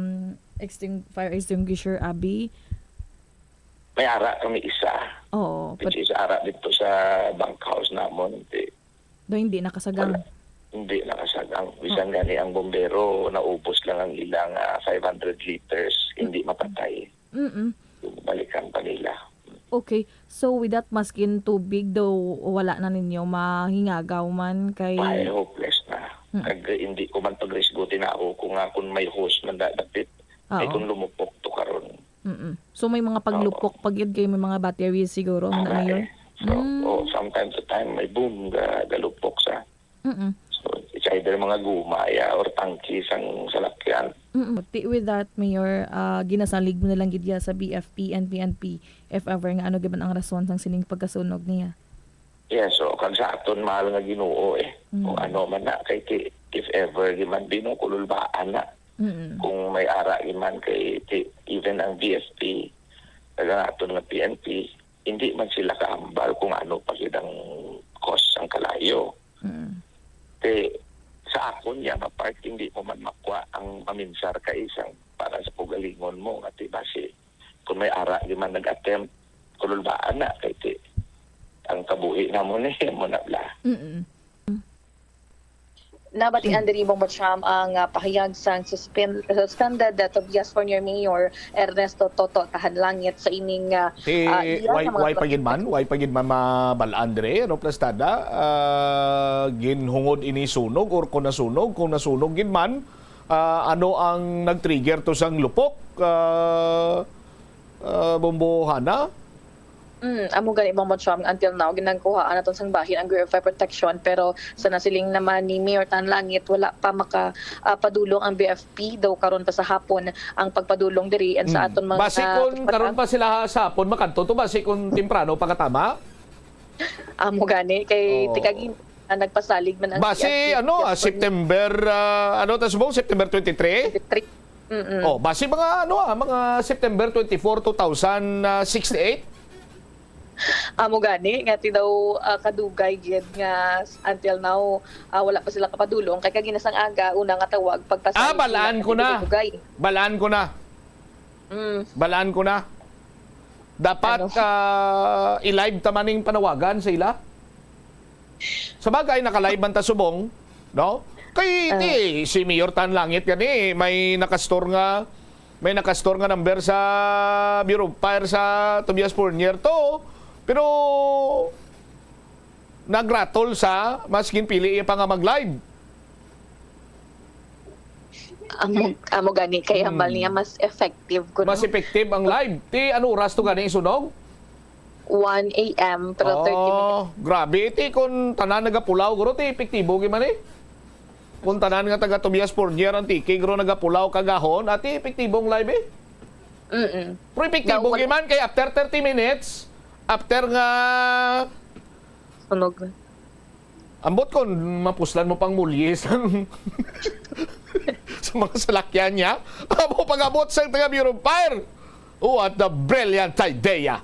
exting-, fire extinguisher, abi? May ara kami isa, Oo, which but is ara dito sa bunkhouse namon. Di, Daw hindi nakasagang. Wala. Hindi nakasagang. Bisan Oh. gani ang bombero, naubos lang ang ilang, ah, five hundred liters, hindi mapatay. Mm-mm. Balikan pa nila. Okay. So, with that, maskin tubig daw, wala na ninyo mahingagaw man kay Ay, hopeless na. Mm. Kag, eh, hindi ko man pagrisgo, tinaho ko nga kung may hose man da-, dapit. Ay, Oo. kung lumupok to karon. Mm-mm. So, may mga Oo. paglupok pa gyud kay may mga batteries siguro, Ah, Mayor? eh. So, Mm. oh, sometimes to time, may boom, ga-, galupok sa. Mm-mm. So, it's either mga guma, ya, or tangke sang salakyan. Mm-mm. Ti-, with that, Mayor, ah, ginasalig mo na lang gid ya sa B F P and P N P, if ever nga ano gyud man ang rason sang sining pagkasunog niya. Yes, so, kag sa aton mahal nga Ginoo, eh. Mm. Kung ano man na, kay ti-, if ever gyud man, binukululbaan na. Mm-mm. Kung may ara gyud man, kay ti-, even ang B F P, kag ang aton nga P N P, hindi man sila kahambal kung ano pa gyud ang cause sang kalayo. Mm. Kay sa akon niya nga part, hindi mo man makwa ang maminsar ka isang para sa kaugalingon mo, nga ti basi kung may ara gyud man nag-attempt, kululbaan na, kay ti ang kabuhi namon ni mo na bla. Mm-mm. Nabatian Hmm. diri, Bombo Cham, ang, ah, pahayag sang suspend-, suspended, ah, Tobias Fornier Mayor Ernesto Toto Tahanlangit sa ining, ah, Ti, ah, iya way, nga mga way pa gid man, way pa gid man mabal-an diri, ano, Plastada? Ah, ginhungod ini sunog or kung nasunog, kung nasunog gid man, ah, ano ang nag-trigger to sang lupok? Ah, ah, Bombo Hana? Mm, amo gani, Ma'am Cham, until now, ginangkuhaan naton sang bahin ang Bureau of Fire Protection, pero sa nasiling naman ni Mayor Tan Langit, wala pa maka, ah, padulong ang B F P daw karon pa sa hapon ang pagpadulong diri and sa Mm. aton mga Basi kung karon pa sila sa hapon makadto to, basi kung temprano pa katama? Amo gani, kay Oo. tikagin, ah, nagpasalig man ang Basi, C F P ano, ah, California. September, ah, ano ta subong? September twenty-three? Twenty-three. Mm-mm. Oh, basi mga, ano, ah, mga September twenty-four, two thousand sixty-eight? Amo gani, nga ti daw, ah, kadugay gid nga s-, until now, ah, wala pa sila kapadulong. Kay kagina sang aga, una nga tawag, pagpasalig Ah, balaan nila, ko na. Kadugay-dugay. Balaan ko na. Mm. Balaan ko na. Dapat, Ano? ah, i-live ta maning panawagan sa ila. Sa bagay, naka-live man ta subong, no? Kay Ah. ti, si Mayor Tan Langit gani, may nakastor nga, may nakastor nga number sa Bureau of Fire sa Tobias Fornier to. Pero nagratol sa mas ginpili iya pa nga mag-live. Amo, amo gani, kay hambal Hmm. niya mas effective kuno. Mas effective ang live. Ti, ano oras to gani isunog? One A M, pero thirty minutes. Oh, grabe. Ti, kung tanan nagapulaw, guro, ti, epektibo gyud man eh. Kung tanan nga taga Tobias Fornier, Antique, guro, nagapulaw kagahon, ati, epektibo ang live eh. Mm-mm. Pero epektibo Daw, gyud man, kay after thirty minutes, after nga Sunog na. Ambot kon mapuslan mo pang mulye sang, sa mga salakyan niya. Amo pag-abot sang taga Bureau of Fire. What a brilliant idea!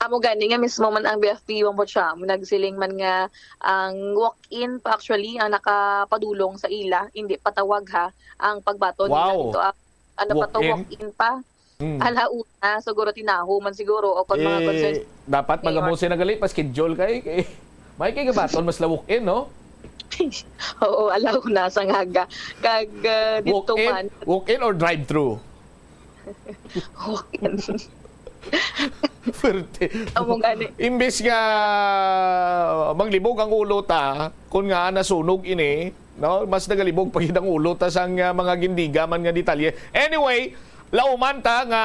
Amo gani nga mismo man ang B F P, Ma'am Bocham, nagsiling man nga ang walk-in pa actually ang nakapadulong sa ila, hindi patawag ha, ang pagbaton nila Wow. dito, ah, ano pa to, Walk-in? walk-in pa. Mm. Ala una, siguro tinaho man siguro o kon mga Eh, concerns dapat ni Mayor. Magamusin na gali pa schedule kay, kay may kay gabaton mas la walk-in, no? Oo, ala una sa ngaga. Kag, ah, dito Walk-in, man. Walk-in or drive-through? Walk-in. Pwerte. Amo gani. Imbis nga manglibog ang ulo ta, kun nga nasunog ini, no? Mas nagalibog pa gid ang ulo ta sang, ah, mga gindiga man nga detalye. Anyway, lauman ta nga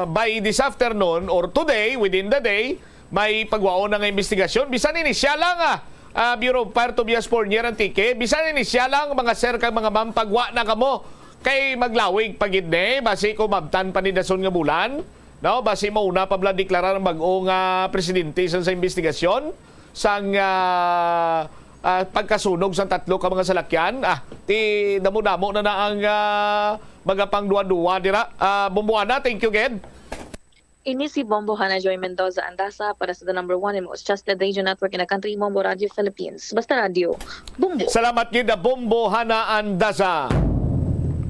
by this afternoon or today, within the day, may pagwaon na nga investigasyon. Bisan ini siya lang, ah, ah, Bureau of Fire Tobias Fornier Antique, bisan ini siya lang, mga sir kag mga ma'am, pagwa na kamo. Kay maglawig pa gid ni, basi ko mabtan pa ni dason nga bulan, no? Basi mauna pa bala deklarar ang bag-o nga presidente sa, sa investigasyon sang, ah, ah, pagkasunog sang tatlo ka mga salakyan. Ah, ti damo-damo na na ang, ah, mga pangduwa-duwa dira. Ah, Bombohana, thank you gid. Ini si Bombohana Joy Mendoza Andaza para sa the number one and most trusted radio network in the country, Bombo Radio Philippines. Basta Radio, Bombo. Salamat gid, Bombohana Andaza.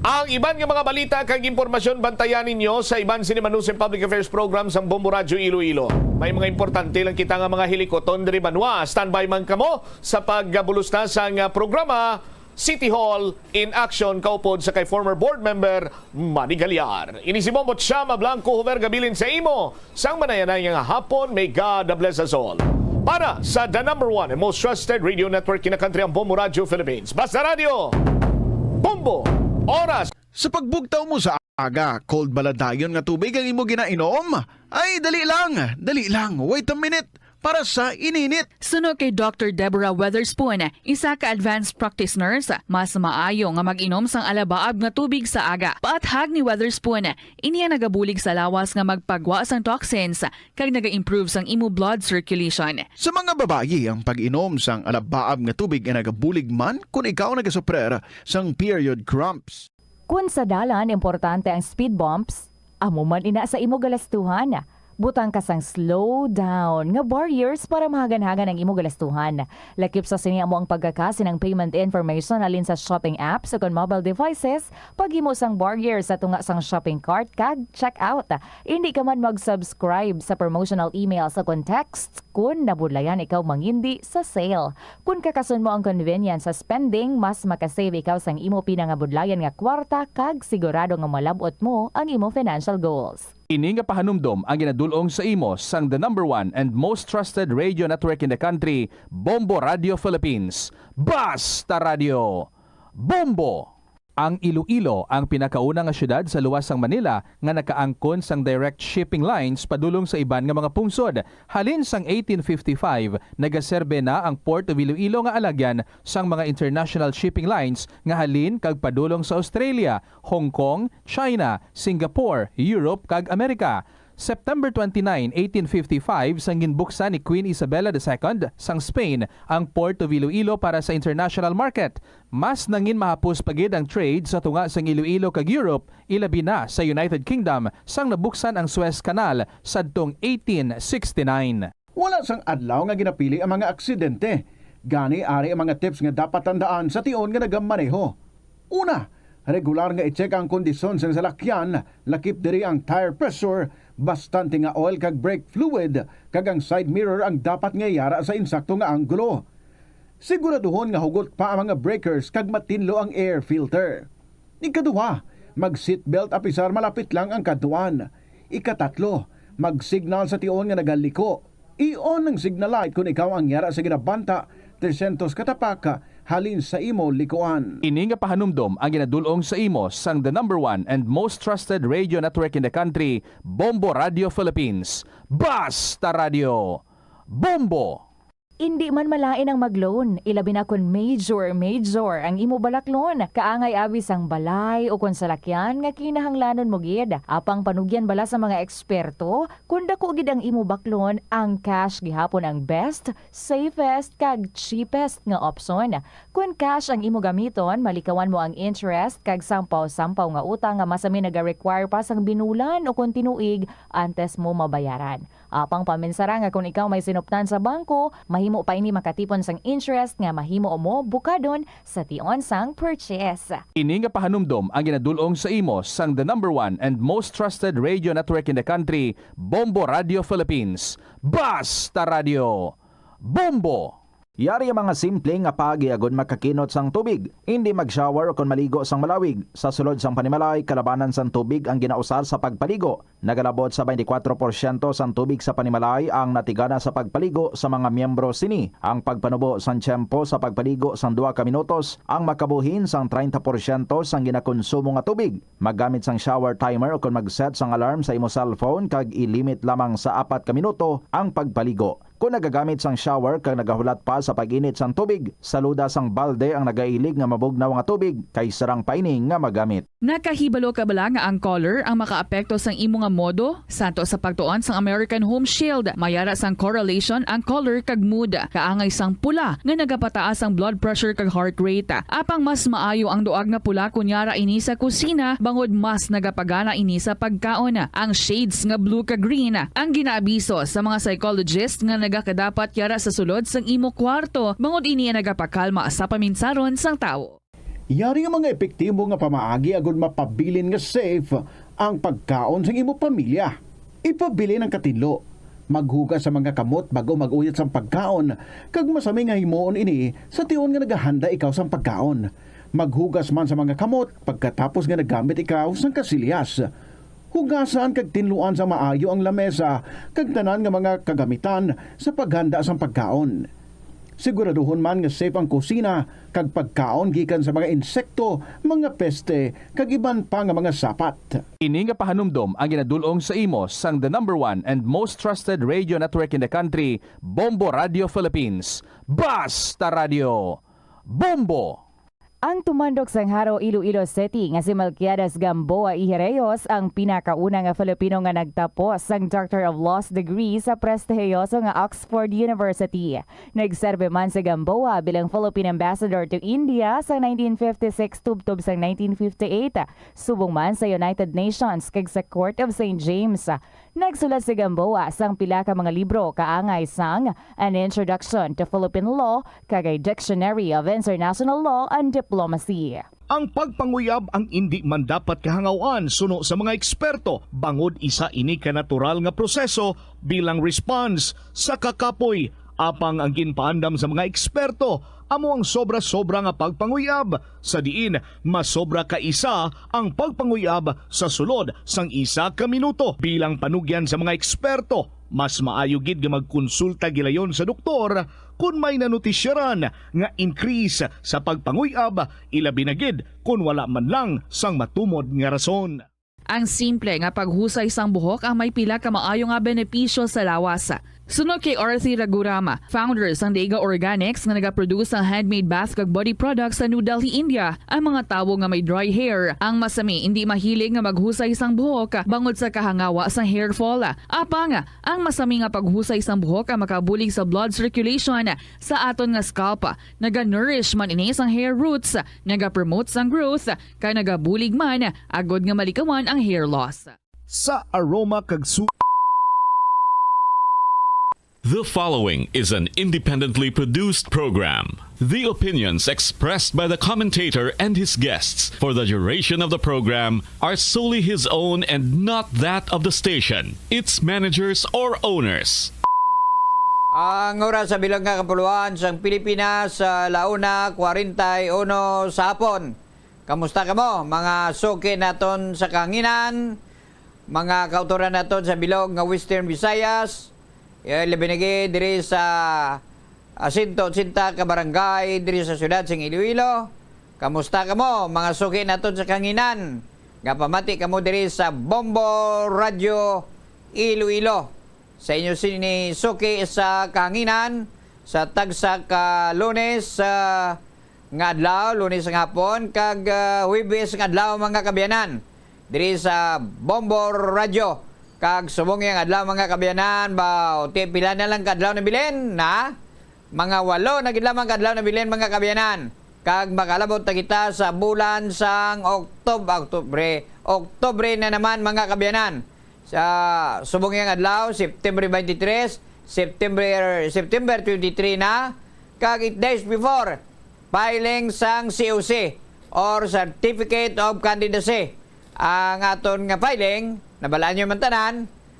Ang iban nga mga balita kag impormasyon bantayan ninyo sa iban sini Manusoy Public Affairs Program sang Bombo Radio Iloilo. May mga importante lang kita nga mga hilikoton diri banwa. Standby man kamo sa pagbulos na sang programa City Hall in Action, kaupod sa kay former board member Manny Galyar. Ini si Bombo Chama Blanco, Homer Gabilin sa imo sang manayanay nga hapon. May God bless us all. Para sa the number one and most trusted radio network in the country, ang Bombo Radio Philippines. Basta Radio, Bombo, oras. Sa pagbugtaw mo sa aga, cold bala dayon nga tubig ang imo ginainom? Ay, dali lang, dali lang, wait a minute, para sa ininit. Suno kay Doctor Deborah Weatherspoon, isa ka advanced practice nurse, mas maayo nga mag-inom sang alabaab nga tubig sa aga. Paathag ni Weatherspoon, ini ang nagabulig sa lawas nga magpagwa sang toxins kag naga-improve sang imo blood circulation. Sa mga babayi, ang pag-inom sang alabaab nga tubig ay nagabulig man kon ikaw nagasuprer sang period cramps. Kun sa dalan, importante ang speed bumps, amo man ina sa imo galastuhan. Butang ka sang slow down nga barriers para mahagan-hagan ang imo galastuhan. Lakip sa sini amo ang pagkakasin ang payment information halin sa shopping apps ukon mobile devices, paghimo sang barriers sa tunga sang shopping cart kag checkout. Indi ka man mag-subscribe sa promotional emails ukon texts kun nabudlayan ikaw mangindi sa sale. Kun kakason mo ang convenience sa spending, mas makasave ikaw sang imo pinangabudlayan nga kwarta kag sigurado nga malab-ot mo ang imo financial goals. Ini nga pahanumdom ang ginadul-ong sa imo sang the number one and most trusted radio network in the country, Bombo Radio Philippines. Basta Radio, Bombo! Ang Iloilo ang pinakauna nga siyudad sa luwas sang Manila nga nakaangkon sang direct shipping lines padulong sa iban nga mga pungsod. Halin sang eighteen fifty-five, nagaserbe na ang Port of Iloilo nga alagyan sang mga international shipping lines nga halin kag padulong sa Australia, Hong Kong, China, Singapore, Europe, kag Amerika. September twenty-nine, eighteen fifty-five, sang ginbuksan ni Queen Isabella the Second sang Spain ang Port of Iloilo para sa international market. Mas nangin mahapos pa gid ang trade sa tunga sang Iloilo kag Europe, ilabi na sa United Kingdom, sang nabuksan ang Suez Canal sadtong eighteen sixty-nine. Wala sang adlaw nga ginapili ang mga aksidente. Gani, ari ang mga tips nga dapat tandaan sa tion nga nagamaneho. Una, regular nga i-check ang kondisyon sang salakyan, lakip diri ang tire pressure, bastante nga oil kag brake fluid, kag ang side mirror ang dapat nga yara sa insakto nga anggulo. Siguraduhon nga hugot pa ang mga breakers kag matinlo ang air filter. Ikaduha, mag-seatbelt apisar malapit lang ang kadtuan. Ikatatlo, mag-signal sa tion nga nagaliko. I-on ang signal light kon ikaw ang yara sa ginabanta trescientos ka tapak halin sa imo likuan. Ini nga pahanumdom ang ginadul-ong sa imo sang the number one and most trusted radio network in the country, Bombo Radio Philippines. Basta Radio, Bombo! Indi man malain ang mag-loan, ilabi na kon major, major ang imo balaklon. Kaangay abi sang balay o kon salakyan nga kinahanglanon mo gid. Apang panugyan bala sa mga eksperto, kon dako gid ang imo baklon, ang cash gihapon ang best, safest, kag cheapest nga opsyon. Kon cash ang imo gamiton, malikawan mo ang interest kag sampaw-sampaw nga utang nga masami naga-require pa sang binulan o kon tinuig antes mo mabayaran. Apang paminsara nga kon ikaw may sinuptan sa bangko, mahimo pa ini makatipon sang interest nga mahimo mo bukadon sa tion sang purchase. Ini nga pahanumdom ang ginadul-ong sa imo sang the number one and most trusted radio network in the country, Bombo Radio Philippines. Basta Radio, Bombo! Yari ang mga simple nga paagi agod makakinot sang tubig. Indi mag-shower o kon maligo sang malawig. Sa sulod sang panimalay, kalabanan sang tubig ang ginausar sa pagpaligo. Nagalabot sa twenty-four porsyento sang tubig sa panimalay ang natigana sa pagpaligo sa mga miyembro sini. Ang pagpanubo sang tiyempo sa pagpaligo sang duha ka minutos ang makabuhin sang treinta porsyento sang ginakonsumo nga tubig. Maggamit sang shower timer ukon mag-set sang alarm sa imo cellphone kag i-limit lamang sa apat ka minuto ang pagpaligo. Kon nagagamit sang shower kag nagahulat pa sa pag-init sang tubig, saluda sang balde ang nagailig nga mabugnaw nga tubig kay sarang pa ini nga magamit. Nakahibalo ka bala nga ang color ang makaapekto sang imo nga modo? Santo sa pagtuon sang American Home Shield, may ara sang correlation ang color kag mood. Kaangay sang pula nga nagapataas ang blood pressure kag heart rate. Apang mas maayo ang duag nga pula kon yara ini sa kusina, bangod mas nagapagana ini sa pagkaon. Ang shades nga blue kag green ang ginaabiso sa mga psychologist nga nagakadapat yara sa sulod sang imo kwarto, bangod ini ang nagapakalma sa paminsaron sang tawo. Yari nga mga epektibo nga pamaagi agud mapabilin nga safe ang pagkaon sang imo pamilya. Ipabilin ang katinlo. Maghugas sa mga kamot bag-o mag-uyat sang pagkaon, kag masami nga himuon ini sa tion nga nagahanda ikaw sang pagkaon. Maghugas man sa mga kamot pagkatapos nga naggamit ikaw sang kasilyas. Hugasan kag tinluan sa maayo ang lamesa kag tanan nga mga kagamitan sa paghanda sang pagkaon. Siguraduhon man nga safe ang kusina kag pagkaon gikan sa mga insekto, mga peste, kag iban pa nga mga sapat. Ini nga pahanumdom ang ginadul-ong sa imo sang the number one and most trusted radio network in the country, Bombo Radio Philippines. Basta Radio, Bombo! Ang tumandok sang Jaro, Iloilo City nga si Melquiades Gamboa y Herreos ang pinakauna nga Filipino nga nagtapos sang Doctor of Laws degree sa prestihiyoso nga Oxford University. Nagserbe man si Gamboa bilang Philippine Ambassador to India sa nineteen fifty-six tubtob sa nineteen fifty-eight, subong man sa United Nations kag sa Court of Saint James. Nagsulat si Gamboa sang pila ka mga libro kaangay sang An Introduction to Philippine Law kag a Dictionary of International Law and Diplomacy. Ang pagpanguyab ang indi man dapat kahangaw-an suno sa mga eksperto, bangod isa ini ka natural nga proseso bilang response sa kakapoy. Apang ang ginpaandam sa mga eksperto amo ang sobra-sobra nga pagpanguyab, sa diin masobra ka isa ang pagpanguyab sa sulod sang isa ka minuto. Bilang panugyan sa mga eksperto, Mas maayo gid nga magkonsulta gilayon sa doktor kon may nanotisyaran nga increase sa pagpanguy-ab, ilabi na gid kon wala man lang sang matumod nga rason. Ang simple nga paghusay sang buhok ang may pila ka maayo nga benepisyo sa lawas. Suno kay Arthi Ragurama, founder sang Daiga Organics nga nagaproduce sang handmade bath kag body products sa New Delhi, India, ang mga tawo nga may dry hair ang masami indi mahilig nga maghusay sang buhok bangod sa kahangawa sang hair fall. Apang ang masami nga paghusay sang buhok ang makabulig sa blood circulation sa aton nga scalp. Naga-nourish man ini sang hair roots, naga-promote sang growth, kag nagabulig man agod nga malikawan ang hair loss. Sa aroma kag su- The following is an independently produced program. The opinions expressed by the commentator and his guests for the duration of the program are solely his own and not that of the station, its managers, or owners. Ang oras sa bilog nga kapuluan sang Pilipinas, sa la una kwarenta y uno sa hapon. Kamusta kamo, mga suki naton sa kahanginan, mga kautoran naton sa bilog nga Western Visayas, eh, labi na gid diri sa, ah, sento ochenta ka barangay diri sa siyudad sing Iloilo? Kamusta kamo, mga suki naton sa kahanginan, nga pamati kamo diri sa Bombo Radyo Iloilo? Sa inyo sini suki sa kahanginan sa tagsa ka Lunes, ah, nga adlaw, Lunes nga hapon, kag, ah, Huwebes nga adlaw, mga kaabyanan, diri sa Bombo Radyo. Kag subong nga adlaw, mga kaabyanan, ba, ti pila na lang ka adlaw nabilin, na? Mga walo na gid lamang ka adlaw nabilin, mga kaabyanan. Kag makalabot na kita sa bulan sang Oktob-, Oktubre, Oktubre na naman, mga kaabyanan. Sa subong nga adlaw, September twenty-three, September, September twenty-three na, kag eight days before, filing sang C O C or Certificate of Candidacy. Ang aton nga filing, nabalaan nyo man tanan,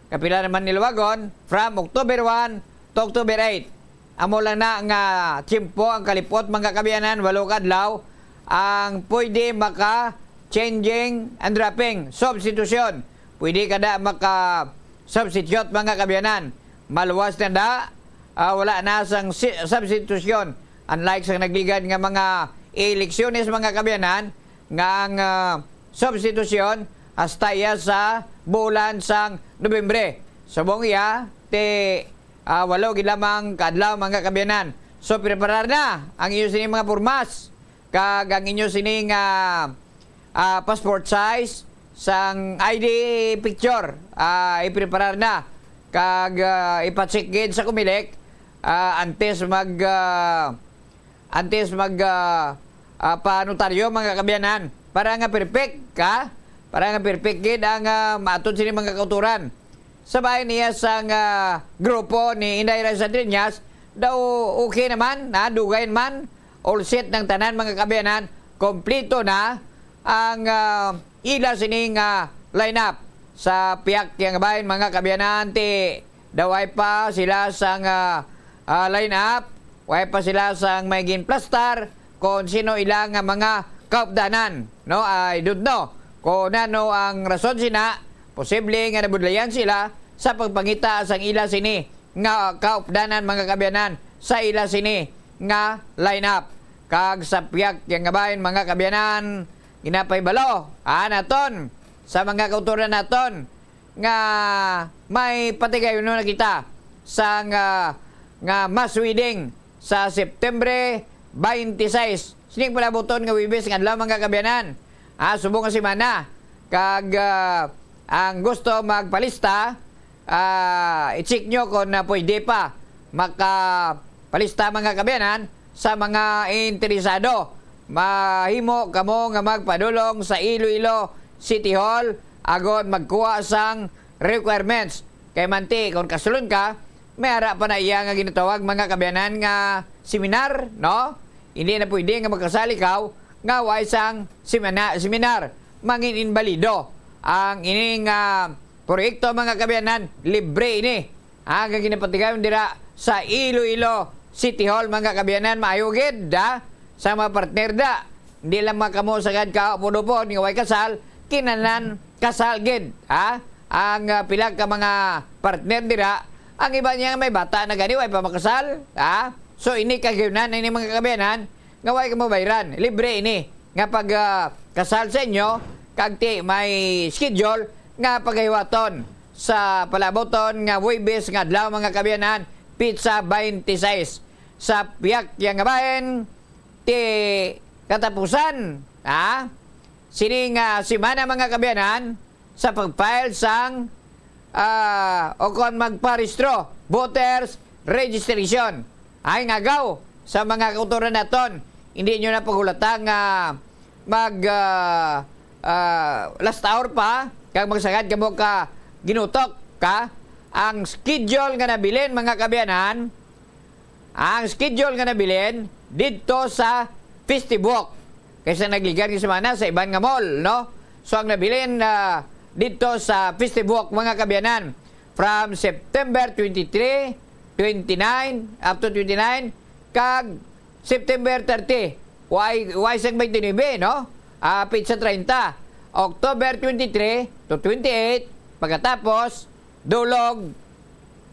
kapila naman niluwagon, from October one to October eight. Amo lang na nga tiyempo ang kalipot, mga kaabyanan, walo ka adlaw ang pwede maka changing and dropping, substitution. Pwede ka na maka substitute, mga kaabyanan. Maluwas na da, ah, wala na sang si- substitution. Unlike sa nagligad nga mga eleksyones, mga kaabyanan, nga ang, ah, substitution hasta iya sa bulan sang Nobyembre. Subong iya, ti, ah, walo gid lamang ka adlaw, mga kaabyanan. So, preparar na ang inyo sini mga pormas, kag ang inyo sini nga, ah, passport size sang I D picture, ah, ipreparar na, kag, ah, ipacheck gid sa Comelec, ah, antes mag, ah, antes mag, ah, ah, panotaryo, mga kaabyanan, para nga perfect ka, para nga perfect gid ang, ah, maatod sini mga kautoran. Sa bahin niya sang, ah, grupo ni Inday Raisa Triñas, daw okay naman, na dugay man, all set ng tanan, mga kaabyanan, kompleto na ang, ah, ila sini nga lineup. Sa pihak nga bahin, mga kaabyanan, ti daw ay pa sila sang, ah, ah, lineup, way pa sila sang may ginplastar, kung sino ila nga mga kaupdanan, no? I don't know kung ano ang rason sina, posible nga nabudlayan sila sa pagpangita sang ila sini nga kaupdanan, mga kaabyanan, sa ila sini nga lineup. Kag sa pihak nga bahin, mga kaabyanan, ginapahibalo, ah, naton, sa mga kautoran naton, nga may patigayon na kita sang, ah, nga mass wedding sa September twenty-six. Sining palabuton nga Huwebes nga adlaw, mga kaabyanan. Ah, subong nga semana. Kag, ah, ang gusto magpalista, ah, i-check nyo kung, ah, pwede pa makapalista, mga kaabyanan, sa mga interesado. Mahimo kamo nga magpadulong sa Iloilo City Hall agod magkuha sang requirements. Kay manti, kung kasulon ka, may ara pa na iya nga ginatawag, mga kaabyanan, nga seminar, no? Hindi na pwede nga magkasali ka nga way sang semina-, seminar. Mangin inbalido ang ining, ah, proyekto, mga kaabyanan. Libre ini. Ah, nga ginapatigayon dira sa Iloilo City Hall, mga kaabyanan. Maayo gid, ha? Sa mga partner da. Hindi lang mga kamo sagad ka upod-upod nga way kasal, kinanan kasal gid, ha? Ang, ah, pila ka mga partner dira, Ang iba niya may bata na gani, way pa makasal, ha? So, ini kagayunan ini, mga kaabyanan, nga way ka mabayran. Libre ini nga pag, ah, kasal sa inyo, kag ti may schedule nga pagahiwaton sa palabuton nga Huwebes nga adlaw, mga kaabyanan, petsa twenty-six. Sa pihak ya nga bahin, ti katapusan, ha? Sini nga semana, mga kaabyanan, sa pag-file sang, ah, o kon magparehistro, voters registration. Ay, ngagaw sa mga kautoran naton, hindi nyo na paghulata nga mag, ah, ah, last hour pa, kag magsagad kamo ka ginutok ka. Ang schedule nga nabilin, mga kaabyanan, ang schedule nga nabilin didto sa Festibok. Kay sa nagligihan nga semana sa iban nga mall, no? So, ang nabilin, ah, didto sa Festibok, mga kaabyanan, from September twenty-three, twenty-nine, up to twenty-nine, kag September thirty, way, way sang twenty-nine, no? Ah, petsa treinta. October twenty-three to twenty-eight, pagkatapos, Dulog,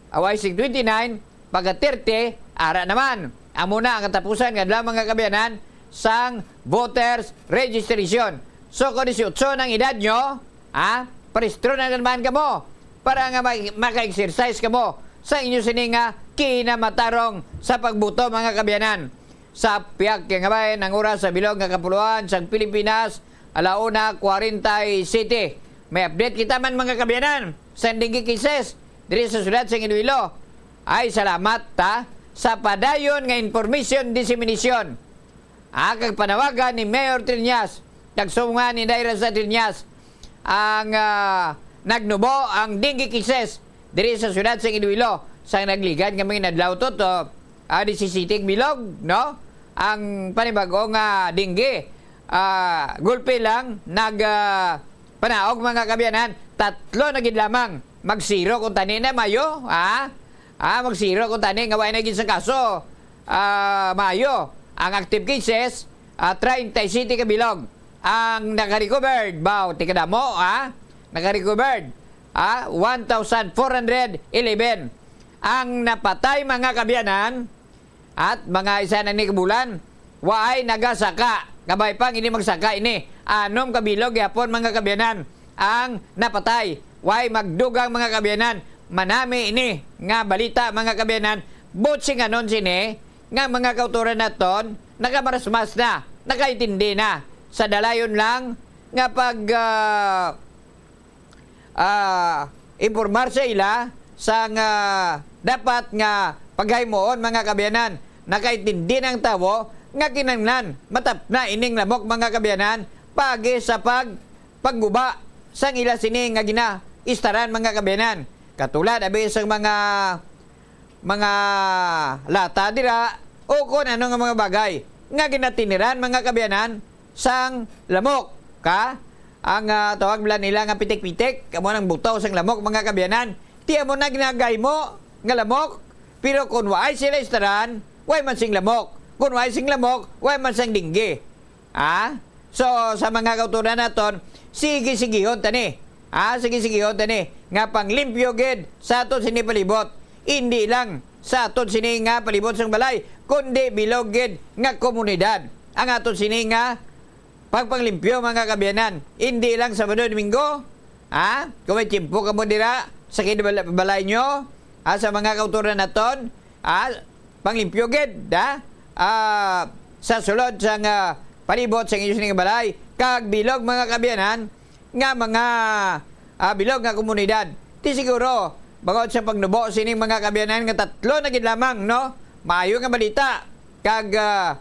way sing twenty-nine, pagka thirty, ara naman. Amo na ang katapusan nga adlaw, mga kaabyanan, sang voters registration. So, kung dieciocho na ang edad nyo, ha, parehistro na naman kamo para nga ma-, maka-exercise kamo sa inyo sini nga kinamatarong sa pagboto, mga kaabyanan. Sa pihak kay nga bahin, ang oras sa bilog nga kapuluan sang Pilipinas, ala una kwarenta y siyete. May update kita man, mga kaabyanan, sa dengue cases diri sa siyudad sang Iloilo. Ay, salamat ta sa padayon nga information dissemination. Ah, kag panawagan ni Mayor Triñas, kag sumongan ni Daira sa Triñas, ang, ah, nagnubo ang dengue cases diri sa siyudad sa Iloilo. Sa nagligad nga mga adlaw to, to, ah, disisiti bilog, no? Ang panibag-o nga dengue, ah, gulpi lang nag, ah, panaog, mga kaabyanan, tatlo na gid lamang. Magsiro kung tani na mayo, ha? Ah, magsiro kung tani nga wala na gid sa kaso, ah, mayo. Ang active cases, ah, treinta y siete ka bilog. Ang naka-recovered, baw, tikadamo, ha? Naka-recovered, ha? One thousand four hundred eleven. Ang napatay, mga kaabyanan, at mga isa na ni kabulan, waay nagasaka. Kabay pang ini magsaka ini. Anom ka bilog gihapon, mga kaabyanan, ang napatay. Way magdugang, mga kaabyanan. Manami ini nga balita, mga kaabyanan. But singanon sini nga mga kautoran naton, nakamarasmas na, nakaintindi na sa dalayon lang nga pag, ah, ah, impormar sa ila sang, ah, dapat nga paghimuon, mga kaabyanan. Nakaintindi na ang tawo nga kinahanglan matapna ining lamok, mga kaabyanan, paagi sa pag-, pagguba sang ila sini nga ginaistaran, mga kaabyanan. Katulad abi sang mga mga lata dira, o kon ano nga mga bagay nga ginatiniran, mga kaabyanan, sang lamok, ka? Ang, ah, tawag bala nila nga pitik-pitik, amo nang butaw sang lamok, mga kaabyanan. Ti amo na ginagahimo nga lamok, pero kung waay sila istaran, way man sing lamok. Kung waay sing lamok, way man sang dengue. Ha? So, sa mga kautoran naton, sige-sigihon ta ni. Ha? Sige-sigihon ta ni nga panglimpyo gid sa aton sini palibot. Indi lang sa aton sini nga palibot sang balay, kundi bilog gid nga komunidad ang aton sini nga pagpanglimpyo, mga kaabyanan. Indi lang Sabado, Domingo, ha? Kung may tiyempo kamo dira sa kinabalay nyo, ha, sa mga kautoran naton, ha, panglimpyo gid, ha? Ah, sa sulod sang, ah, palibot sang inyo sining balay, kag bilog, mga kaabyanan, nga mga, ah, bilog nga komunidad. Ti siguro, bangod sa pagnubo sining, mga kaabyanan, nga tatlo na gid lamang, no? Maayo nga balita. Kag, ah,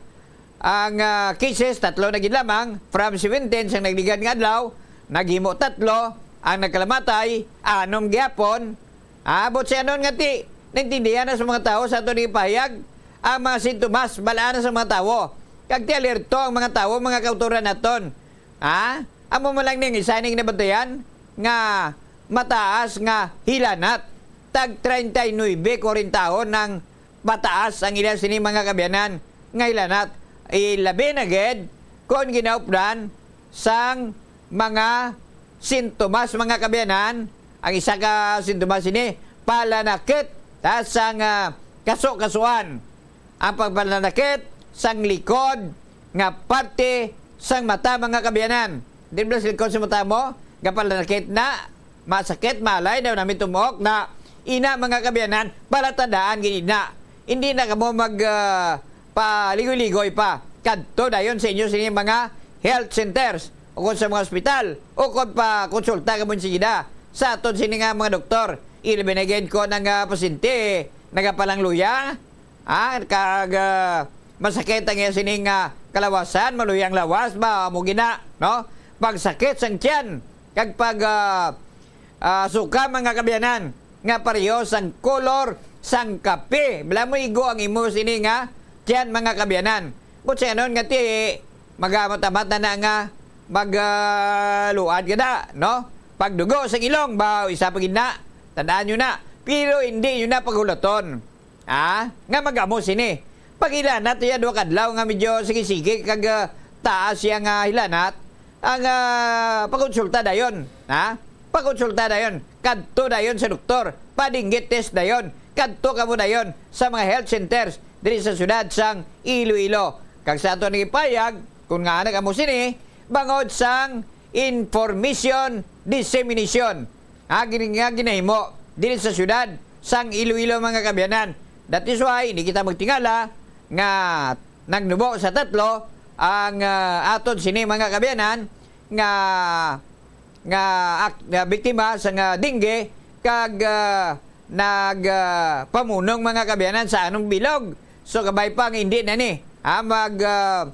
ang, ah, cases, tatlo na gid lamang, from seventeen sang nagligad nga adlaw, naghimo tatlo, ang nagkalamatay, anom gihapon. Ah, but si anon nga ti, naintindihan na sa mga tawo sa aton ipahayag ang mga sintomas, bal-an na sa mga tawo. Kag ti alerto ang mga tawo, mga kautoran naton. Ha? Amo man lang ning isa ning nabantayan nga mataas nga hilanat. Tag treinta y nuebe, kwarenta taon ang mataas ang ila sini, mga kaabyanan, nga hilanat. Ilabi na gid kon ginaupdan sang mga sintomas, mga kaabyanan. Ang isa ka sintomas sini, palanakit. ah, sang, ah, kaso-kasuan ang pagpananakit sang likod nga parte sang mata, mga kaabyanan. Di ba sa likod sa mata mo, gapananakit na, masakit, malay daw namin tumok na ina, mga kaabyanan, palatandaan gid na. Hindi na kamo mag, ah, paligoy-ligoy pa. Kadto dayon sa inyo sini mga health centers o kung sa mga ospital o kung pa konsulta kamo sida sa aton sini nga mga doktor. Ilabi na gid ko nga pasyente nagapalangluya, ah, kag, ah, masakit ang iya sining, ah, kalawasan, maluyang lawas ba mo gina, no? Pagsakit sang tiyan kag pag, ah, ah, suka, mga kaabyanan, nga pareho sang kolor sang kape. Bala mo igo ang imo sini nga tiyan, mga kaabyanan. But sa anon nga ti, magamat-amat na na nga mag, ah, luad ka na, no? Pagdugo sa ilong, ba, isa pa gid na. Tandaan nyo na. Pero hindi nyo na paghulaton. Ah, nga mag-amo sini. Pag-ilanat iya duha kadlaw nga medyo sige-sige kag, ah, taas siya nga hilanat, ang, ah, pakonsulta dayon, ha? Pakonsulta dayon, kadto dayon sa doktor, pa-dengue test dayon, kadto kamo dayon sa mga health centers diri sa siyudad sang Iloilo. Kag sa aton nga ipahayag, kung nga nag-amo sini, bangod sang information dissemination, ha, gini nga ginahimo diri sa siyudad sang Iloilo, mga kaabyanan. That is why hindi kita magtingala nga nagnubo sa tatlo ang, ah, aton sini, mga kaabyanan, nga, nga ak-, nga biktima sa nga dengue kag, ah, nag, ah, pamunong, mga kaabyanan, sa anong bilog. So, kabay pa nga hindi na ni, ah, mag, ah,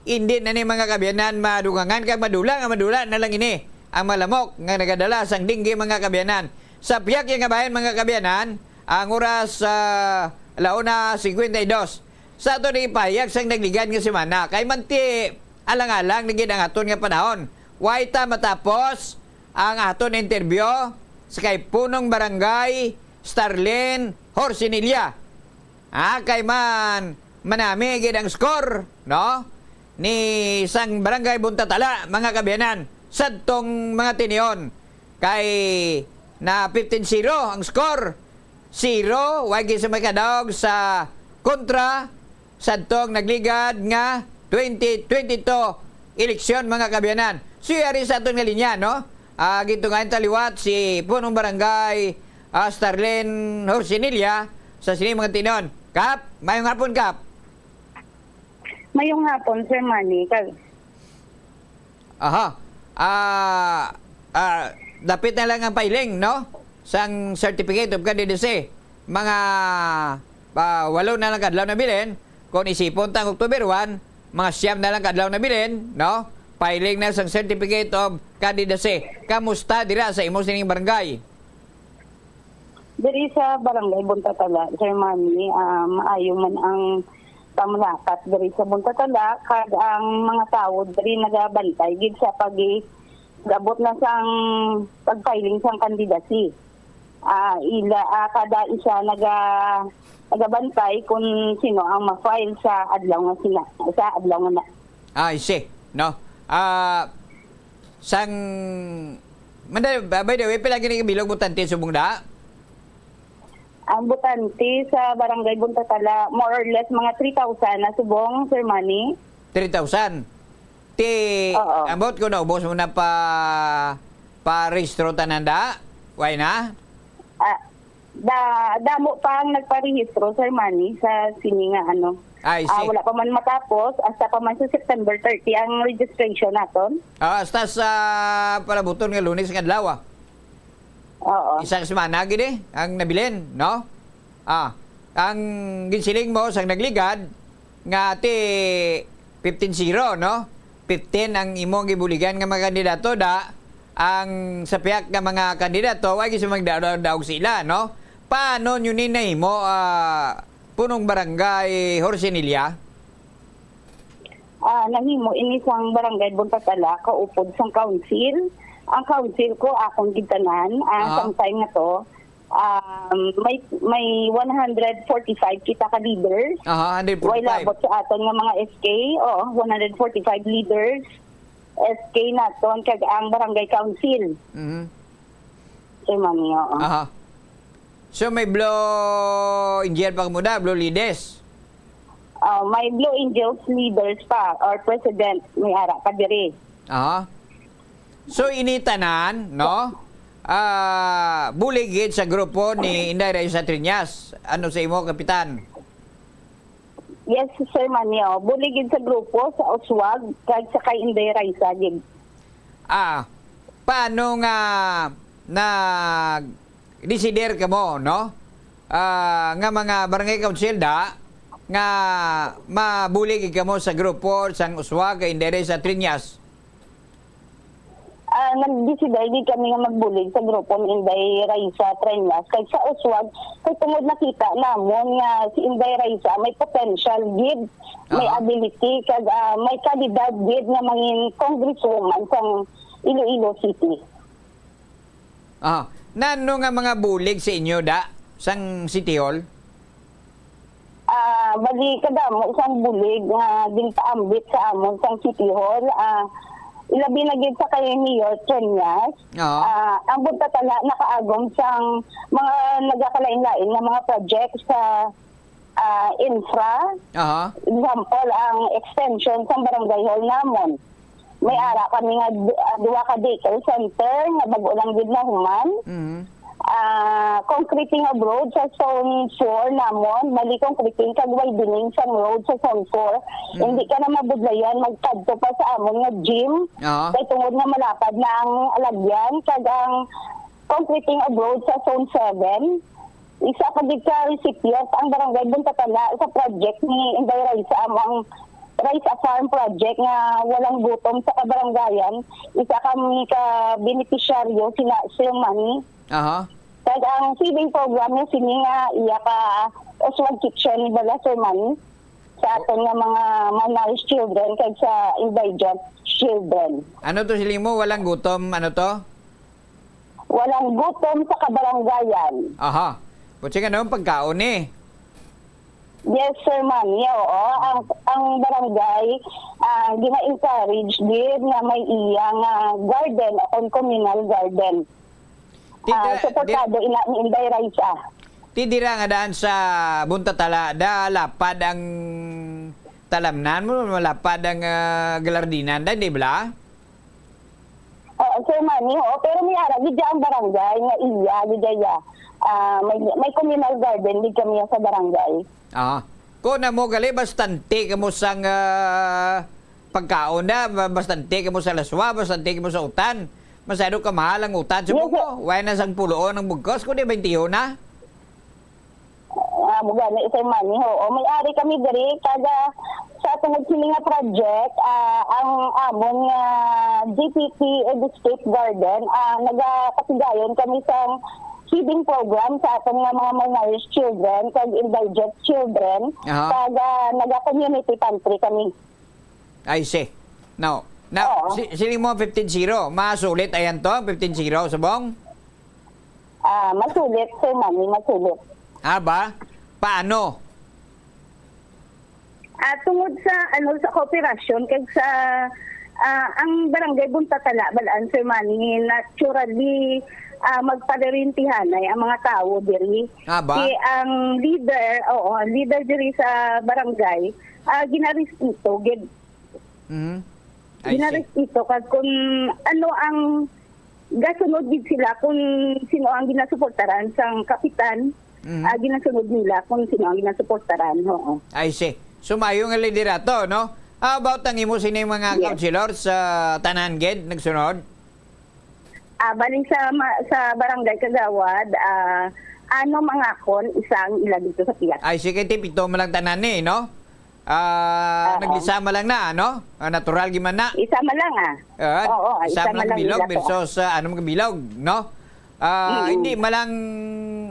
hindi na ni, mga kaabyanan, madugangan kag madula nga madula na lang ini ang malamok nga nagadala sang dengue, mga kaabyanan. Sa pihak nga bayan, mga kaabyanan, ang oras, ah, alauna cincuenta y dos. Sa ato ni ipahayag sang nagligad nga semana, kay manti alang-alang na gid ang aton nga panahon. Way ta matapos ang aton interview sa kay Punong Barangay Starlene Horsinilla. Ah, kay man, manami gid ang score, no? Ni sang Barangay Buntatala, mga kaabyanan, sadtong mga tinion. Kay na fifteen zero ang score. Zero, way gid sa makadaog sa kontra sadtong nagligad nga twenty twenty-two eleksyon, mga kaabyanan. So, yari sa aton nga linya, no? Ah, gintungayan ta liwat si Punong Barangay, ah, Starlene Horsinilla sa sini mga tinon. Kap, mayong hapon, Kap. Mayong hapon, Sir Manny. Kag- Aha. Ah, ah, dapit na lang ang filing, no? Sang Certificate of Candidacy. Mga, ah, walo na lang kadlaw na bilin. Kung isipon tang October one, mga siyam na lang kadlaw na bilin, no? Filing na sang Certificate of Candidacy. Kamusta dira sa imo sining barangay? Diri sa Barangay Buntatala, Sir Manny, ah, maayo man ang pamulakat diri sa Buntatala, kag ang mga tawo diri nagabantay gid sa pag-, pag-abot na sang pag-filing sang candidacy. Ah, ila, ah, kada isa naga-, nagabantay kung sino ang ma-file sa adlaw nga sina-, sa adlaw nga na. Ah, I see. No? Ah, sang, manda-, by the way, pila gini ka bilog botante subong da? Ang botante sa Barangay Buntatala, more or less, mga three thousand na subong, Sir Manny. Three thousand? Ti, Oo. Ambot ko, naubos mo na pa, pa-rehistro tanan da? Why na? Ah, da-, damo pa ang nagparehistro, Sir Manny, sa sini nga, ano. I Ah, see. Wala pa man matapos, hasta pa man sa September thirty ang registration naton. Ah, hasta sa palabuton nga Lunes nga adlaw, ah. Oo. Isa ka semana gid eh, ang nabilin, no? Ah, ang ginsiling mo sang nagligad nga ti fifteen zero, no? Fifteen ang imong gibuligan nga mga kandidato, da ang sa pihak nga mga kandidato, wa gyud sila magdaog sila, no? Paano nyo ni nahimo, ah, Punong Barangay Horsinilla? Ah, nahimo ini sang Barangay Buntatala, kaupod sang council. Ang council ko, akon gid tanan. Ah, Aha. Sang time nga to, um, may, may one hundred forty-five kita ka leaders. Aha, hundred forty-five. Way labot sa aton nga mga S K. Oo, one hundred forty-five leaders. S K naton, kag ang barangay council. Mhm. Sir Manny, oo. Aha. So, may Blue Angel pa kamo da, Blue Leaders? Ah, may Blue Angels leaders pa or president, may ara pa diri. Aha. So, ini tanan, no? Ah, bulig gid sa grupo ni Inday Raisa Triñas. Ano sa imo, Kapitan? Yes, Sir Manny, oh. Bulig gid sa grupo, sa uswag, kag sa kay Inday Raisa gid. Ah, paano nga nag-desider kamo, no? Ah, nga mga barangay council da, nga mabulig kamo sa grupo sang uswag kay Inday Raisa Triñas? Ah, nagdesider gid kami nga magbulig sa grupo ni Inday Raisa Treñas kay sa uswag, kay tungod nakita namon nga si Inday Raisa may potential gid, may Ah. ability, kag, ah, may kalidad gid nga mangin congresswoman sang Iloilo City. Ah, nano nga mga bulig sa inyo da sang City Hall? Ah, bali, kadamo sang bulig nga ginpaambit sa amon sang City Hall. Ah, ilabi na gid sa kay Mayor Treñas. Oo. Ah, ang Buntatala nakaagom sang mga nagakalain-lain nga mga project sa, ah, infra. Aha. Example, ang extension sang barangay hall namon. May ara kami nga du-, ah, duha ka daycare center nga bag-o lang gid nahuman. Mhm. Ah, concreting of road sa Zone four namon, bali concreting kag widening sang road sa Zone four. Mhm. Hindi ka na mabudlayan magkadto pa sa amon nga gym. Ah. Kay tungod nga malapad na ang alagyan, kag ang concreting of road sa Zone seven. Isa pa gid ka recipient ang Barangay Buntatala sa project ni Inday Raisa, amo ang Raisa Farm Project nga walang gutom sa kabarangayan. Isa kami ka benepisyaryo, sina Sir Manny. Aha. Kag ang feeding program ni sini nga iya ka Oswald Kitchen ni Bala, Sir Manny, sa aton nga mga malnourished children kag sa indigent children. Ano to siling mo? Walang gutom, ano to? Walang gutom sa kabarangayan. Aha. Kutsi nga naman pagkaon eh. Yes, Sir Manny. Oo, ang, ang barangay, ah, gina-encourage gid nga may iyang, ah, garden o kung communal garden. Ti Ah, dira, suportado di ina ni Inday Raisa. Ti dira nga daan sa Buntatala, da lapad ang talamnan mo, malapad ang, ah, galardinan, da, di ba? Oo, Sir Manny, oo. Pero may ara gid ang barangay nga iya, gid iya. Ah, may, may communal garden gid kami sa barangay. Ah. Ko na mo gali, bastante kamo sang, ah, pagkaon na, ba-, bastante kamo sa laswa, bastante kamo sa utan. Masyado ka mahal ang utan, Yes, subong sir. mo. Wala na sang puloon ang bugkos, kundi baintiho na. Ah, mo gani, Sir Manny, oo. May ari kami diri, kada sa tungod sini nga project, ah, ang amon nga G P P Edu State Garden, ah, nagapatigayon kami sa feeding program sa aton nga mga malnourished children kag indigent children, Aha. kag, ah, naga-community pantry kami. I see. Now, now, Oo. si, sini mo fifteen zero. Masulit ayan to, fifteen zero, subong? Ah, masulit, Sir Manny, masulit. Ah, ba? Paano? Ah, tungod sa, ano, sa kooperasyon, kag sa, ah, ang Barangay Buntatala, balaan, Sir Manny, naturally, ah, magpadarintihanay ang mga tawo diri. Ah, ba? Si, ang leader, oo, ang leader diri sa barangay, ah, ginarespeto gid. Mhm. I see. Ginarespeto, kag kung ano ang gasunod gid sila, kung sino ang ginasuportaran sang kapitan, Mhm. ah, ginasunod nila kung sino ang ginasuportaran, oo. I see. So, maayo nga liderato, no? How about ang imo sining mga Yes. councilor sa tanan gid nagsunod? Ah, bali sa ma-, sa barangay kagawad, ah, ano mangakon isang ila dito sa piyat. Ay, sige, ti pito man lang tanan ni, no? Ah, Oo. Naglisama lang na, no? Ah, natural gid man na. Isa man lang, ah. Ah, Oo, isa isa man man lang lang bilog nila to. versus, ah, ano mga bilog, no? Ah, Mm. Hindi man lang,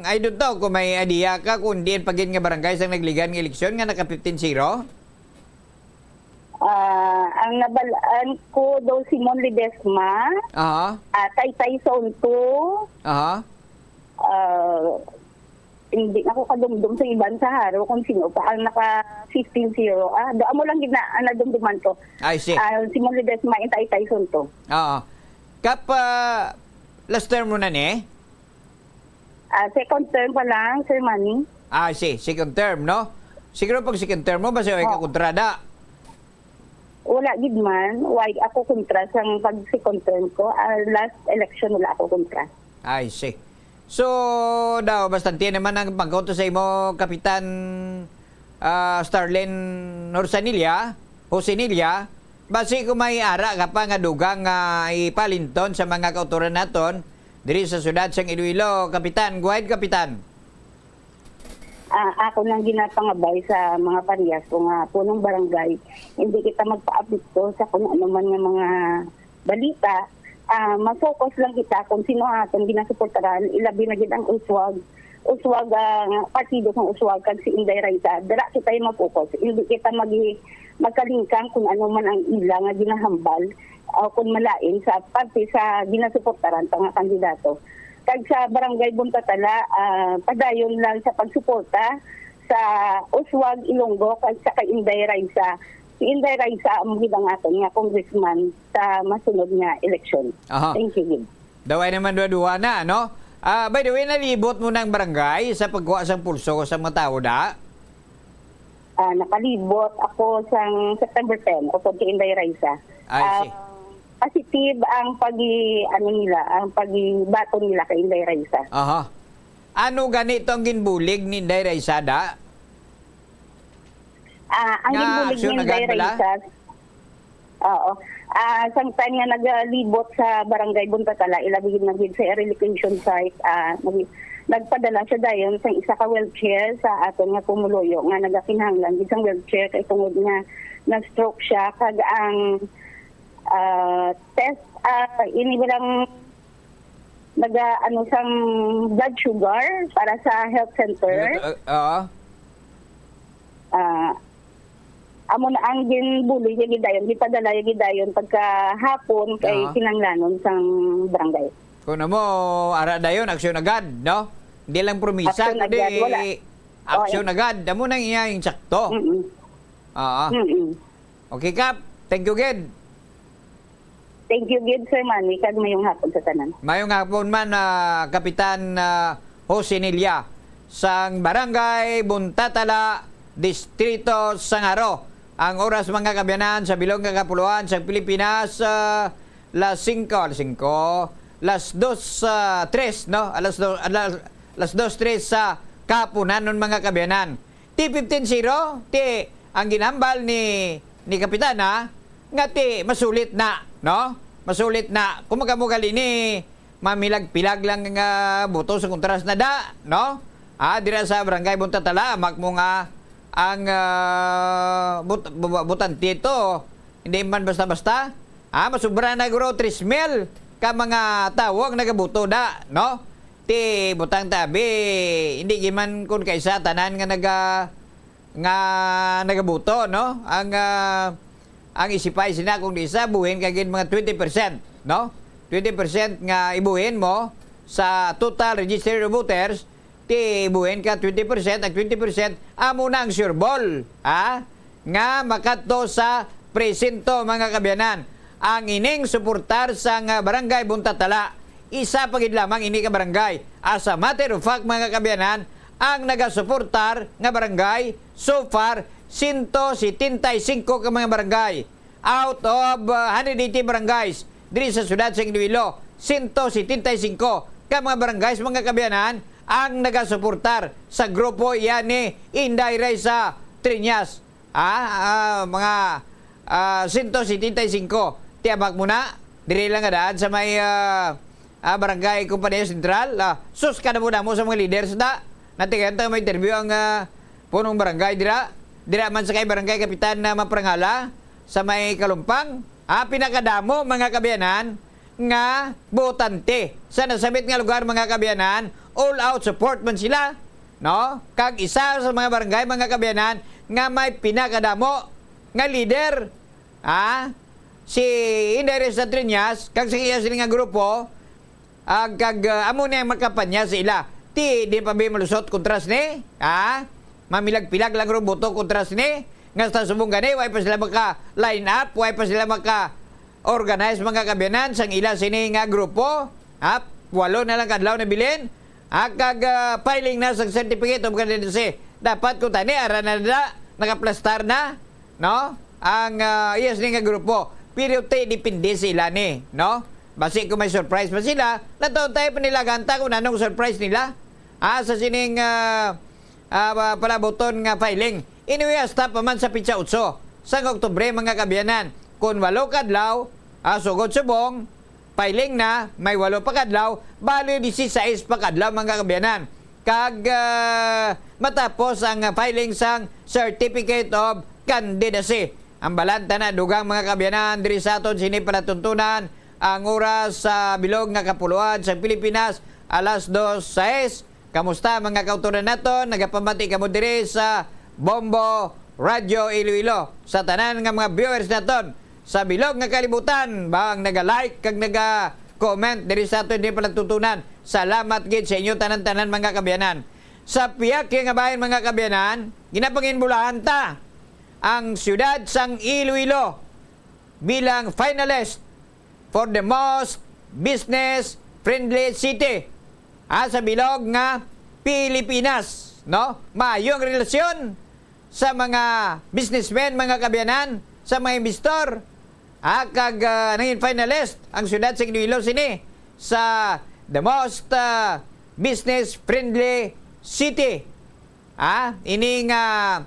I don't know kung may idea ka kung diin pa gid nga barangay sang nagligan nga eleksyon nga naka fifteen zero? Ah, ang nabalaan ko daw si Mon Ledesma, Aha. ah, Taytay Sonto, Aha. ah, hindi na ko kadumdum sa iban sa Haro kung sino pa ang naka fifteen zero. Ah, do amo lang gid na ang nadumduman ko. I see. Ah, si Mon Ledesma and Taytay Sonto. Oo. Kap, ah, last term mo na ni? Ah, second term pa lang, Sir Manny. Ah, I see. Second term, no? Siguro pag second term mo, basi way ka Oo. kontra da. Wala gid man. Why ako kontra sang pag second term ko? Ah, last election, wala ako kontra. I see. So, daw, bastante naman ang pagkauto sa imo, Kapitan, ah, Starlin Horsanilla, Hosinilla. Basi kung may ara ka pa nga dugang nga ipalinton sa mga kautoran naton diri sa siyudad sang Iloilo, Kapitan. Go ahead, Kapitan. Ah, ako lang ginapangabay sa mga parehas ko nga punong barangay, hindi kita magpaapekto sa kung ano man nga mga balita. Ah, ma-focus lang kita kung sino ang aton ginasuportaran, ilabi na gid ang uswag, uswag, ah, partido sang uswag kag si Inday Raisa. Dira kita yung ma-focus. Hindi kita mag magkalingkang kung ano man ang ila nga ginahambal o kung malain sa parte sa ginasuportaran pa nga kandidato. Kag sa Barangay Buntatala, ah, padayon lang sa pagsuporta sa Uswag Ilonggo kag sa kay Inday Raisa. Si Inday Raisa amo gid ang aton nga congressman sa masunod nga eleksyon. Aha. Thank you gid. Daway naman duwa-duwa na, no? Ah, by the way, nalibot mo ng barangay sa pagkuha sang pulso sa mga tao, da? Ah, nakalibot ako sang September ten upod kay Inday Raisa. I Ah, see. Positive ang pagi-, ano nila, ang pagibaton nila kay Inday Raisa. Aha. Ano gani to ang ginbulig ni Inday Raisa, da? Ah, ang Nga ginbulig aksyon ni Inday agad bala? Raisa, oo. Ah, sang time nga nagalibot sa Barangay Buntatala, ilabi na gid sa relocation site, ah, nag-, nagpadala siya dayon sa isa ka wheelchair sa aton nga pumuluyo nga nagakinahanglan gid sang wheelchair kay tungod nga na-stroke siya, kag ang, ah, test, ah, ini bilang naga, ano, sang blood sugar para sa health center. Nag-, ah, ah. Ah, amo na ang ginbulig niya gidayon, gipadala niya gidayon pagkahapon kay Ah. kinanglanon sang barangay. Kung amo, ara dayon, aksyon agad, no? Hindi lang promisa, Aksyon kundi agad, wala. aksyon Oh, eh. agad. Amo nang iya yung sakto. Mm-mm. Ah. Mm-mm. Okay, Kap. Thank you, gid. Thank you gid, Sir Manny, kag mayong hapon sa tanan. Mayong hapon man, ah, Kapitan, ah, Jose Nilla, sang Barangay Buntatala, Distrito Sangaro. Ang oras, mga kaabyanan, sa bilog nga kapuluan sa Pilipinas, ah, las singko, las singko, las dos, ah, tres, no? Alas do-, ala-, las dos tres sa kahapunan nun, mga kaabyanan. Ti fifteen zero, ti ang ginhambal ni, ni Kapitana, nga ti masulit na, no? Masulit na. Kung magkamugal ini, mamilag-pilag lang nga boto sa kontras na da, no? Ah, dira sa Barangay Buntatala, mak mo nga ang, ah, bot-, bu-, botante to, hindi man basta-basta. Ah, masubra na guro tres mil ka mga tawo ang nagaboto da, no? Ti butang tabi, hindi giman kun kaisa tanan nga naga-, nga nagaboto, no? Ang, ah, ang isipay sina kung di sa buhin kay gid mga twenty percent, no? Twenty percent nga ibuhin mo sa total registered voters, ti ibuhin ka twenty percent, ang twenty percent amo na ang sure ball, ha? Nga makadto sa presinto, mga kaabyanan. Ang ining suportar sa nga Barangay Buntatala, isa pa gid lamang ini ka barangay. As a matter of fact, mga kaabyanan, ang nagasuportar nga barangay, so far, sento setenta y cinco ka mga barangay. Out of, uh, hundred eighty barangays diri sa siyudad sa Iloilo, sento setenta y cinco ka mga barangays, mga kaabyanan, ang nagasuportar sa grupo iya ni Inday Raisa Triñas. Ah, ah, mga, ah, sento setenta y cinco. Ti amak mo na, diri lang nga daan sa may, ah, ah, Barangay Compania Central. Ah, sus, kadamo-damo sa mga leaders da. Natigayon ta may interview ang, ah, punong barangay dira. Dira man sa kay Barangay Kapitan na Maprangala, sa may Kalumpang. Ah, pinakadamo, mga kaabyanan, nga botante sa nasabit nga lugar, mga kaabyanan, all out support man sila, no? Kag isa sa mga barangay, mga kaabyanan, nga may pinakadamo nga leader, ah, si Inday Risa Triñas, kag sa iya sini nga grupo, ah, kag, ah, amo ni ang makapanya sa ila. Ti, di pa ba malusot kontra sini? Ah, mamilag-pilag lang ro boto kontra sini. Nga sa subong gani, way pa sila maka-line up, way pa sila maka-organize, mga kaabyanan, sang ila sini nga grupo. Ha? Walo na lang ka adlaw na bilin. Ah, kag, ah, filing na sa certificate of candidacy. Dapat kuntani, ara na na, nakaplastar na, no? Ang, ah, iya sini nga grupo. Pero ti, depende sila ni, no? Basi kung may surprise pa sila, nataon tayo pa nila ganta kung anong surprise nila. Ah, sa sining, ah, ah, pa-, palabuton nga filing. Anyway, hasta pa man sa pitsa otso sang Oktubre, mga kaabyanan. Kung walo ka adlaw, ah, sugod subong, filing na, may walo pa ka adlaw, bali disisais pa ka adlaw, mga kaabyanan. Kag, ah, matapos ang, ah, filing sang Certificate of Candidacy. Ang balanta na, dugang, mga kaabyanan, diri sa aton sini palatuntunan, ang oras sa bilog nga kapuluan sa Pilipinas, alas dos sais. Kamusta, mga kautoran naton? Nagapamati kamo diri sa Bombo Radyo Iloilo. Sa tanan nga mga viewers naton sa bilog nga kalibutan, bang naga-like kag naga-comment diri sa aton diri palatuntunan. Salamat gid sa inyo tanan-tanan, mga kaabyanan. Sa pihak nga bahin, mga kaabyanan, ginapanginbulahan ta ang siyudad sang Iloilo bilang finalist for the most business-friendly city, ah, sa bilog nga Pilipinas, no? Maayo ang relasyon sa mga businessmen, mga kaabyanan, sa mga investor, ah, kag, ah, nangin finalist ang siyudad sa Iloilo sini sa the most, ah, business-friendly city. Ah, ini nga,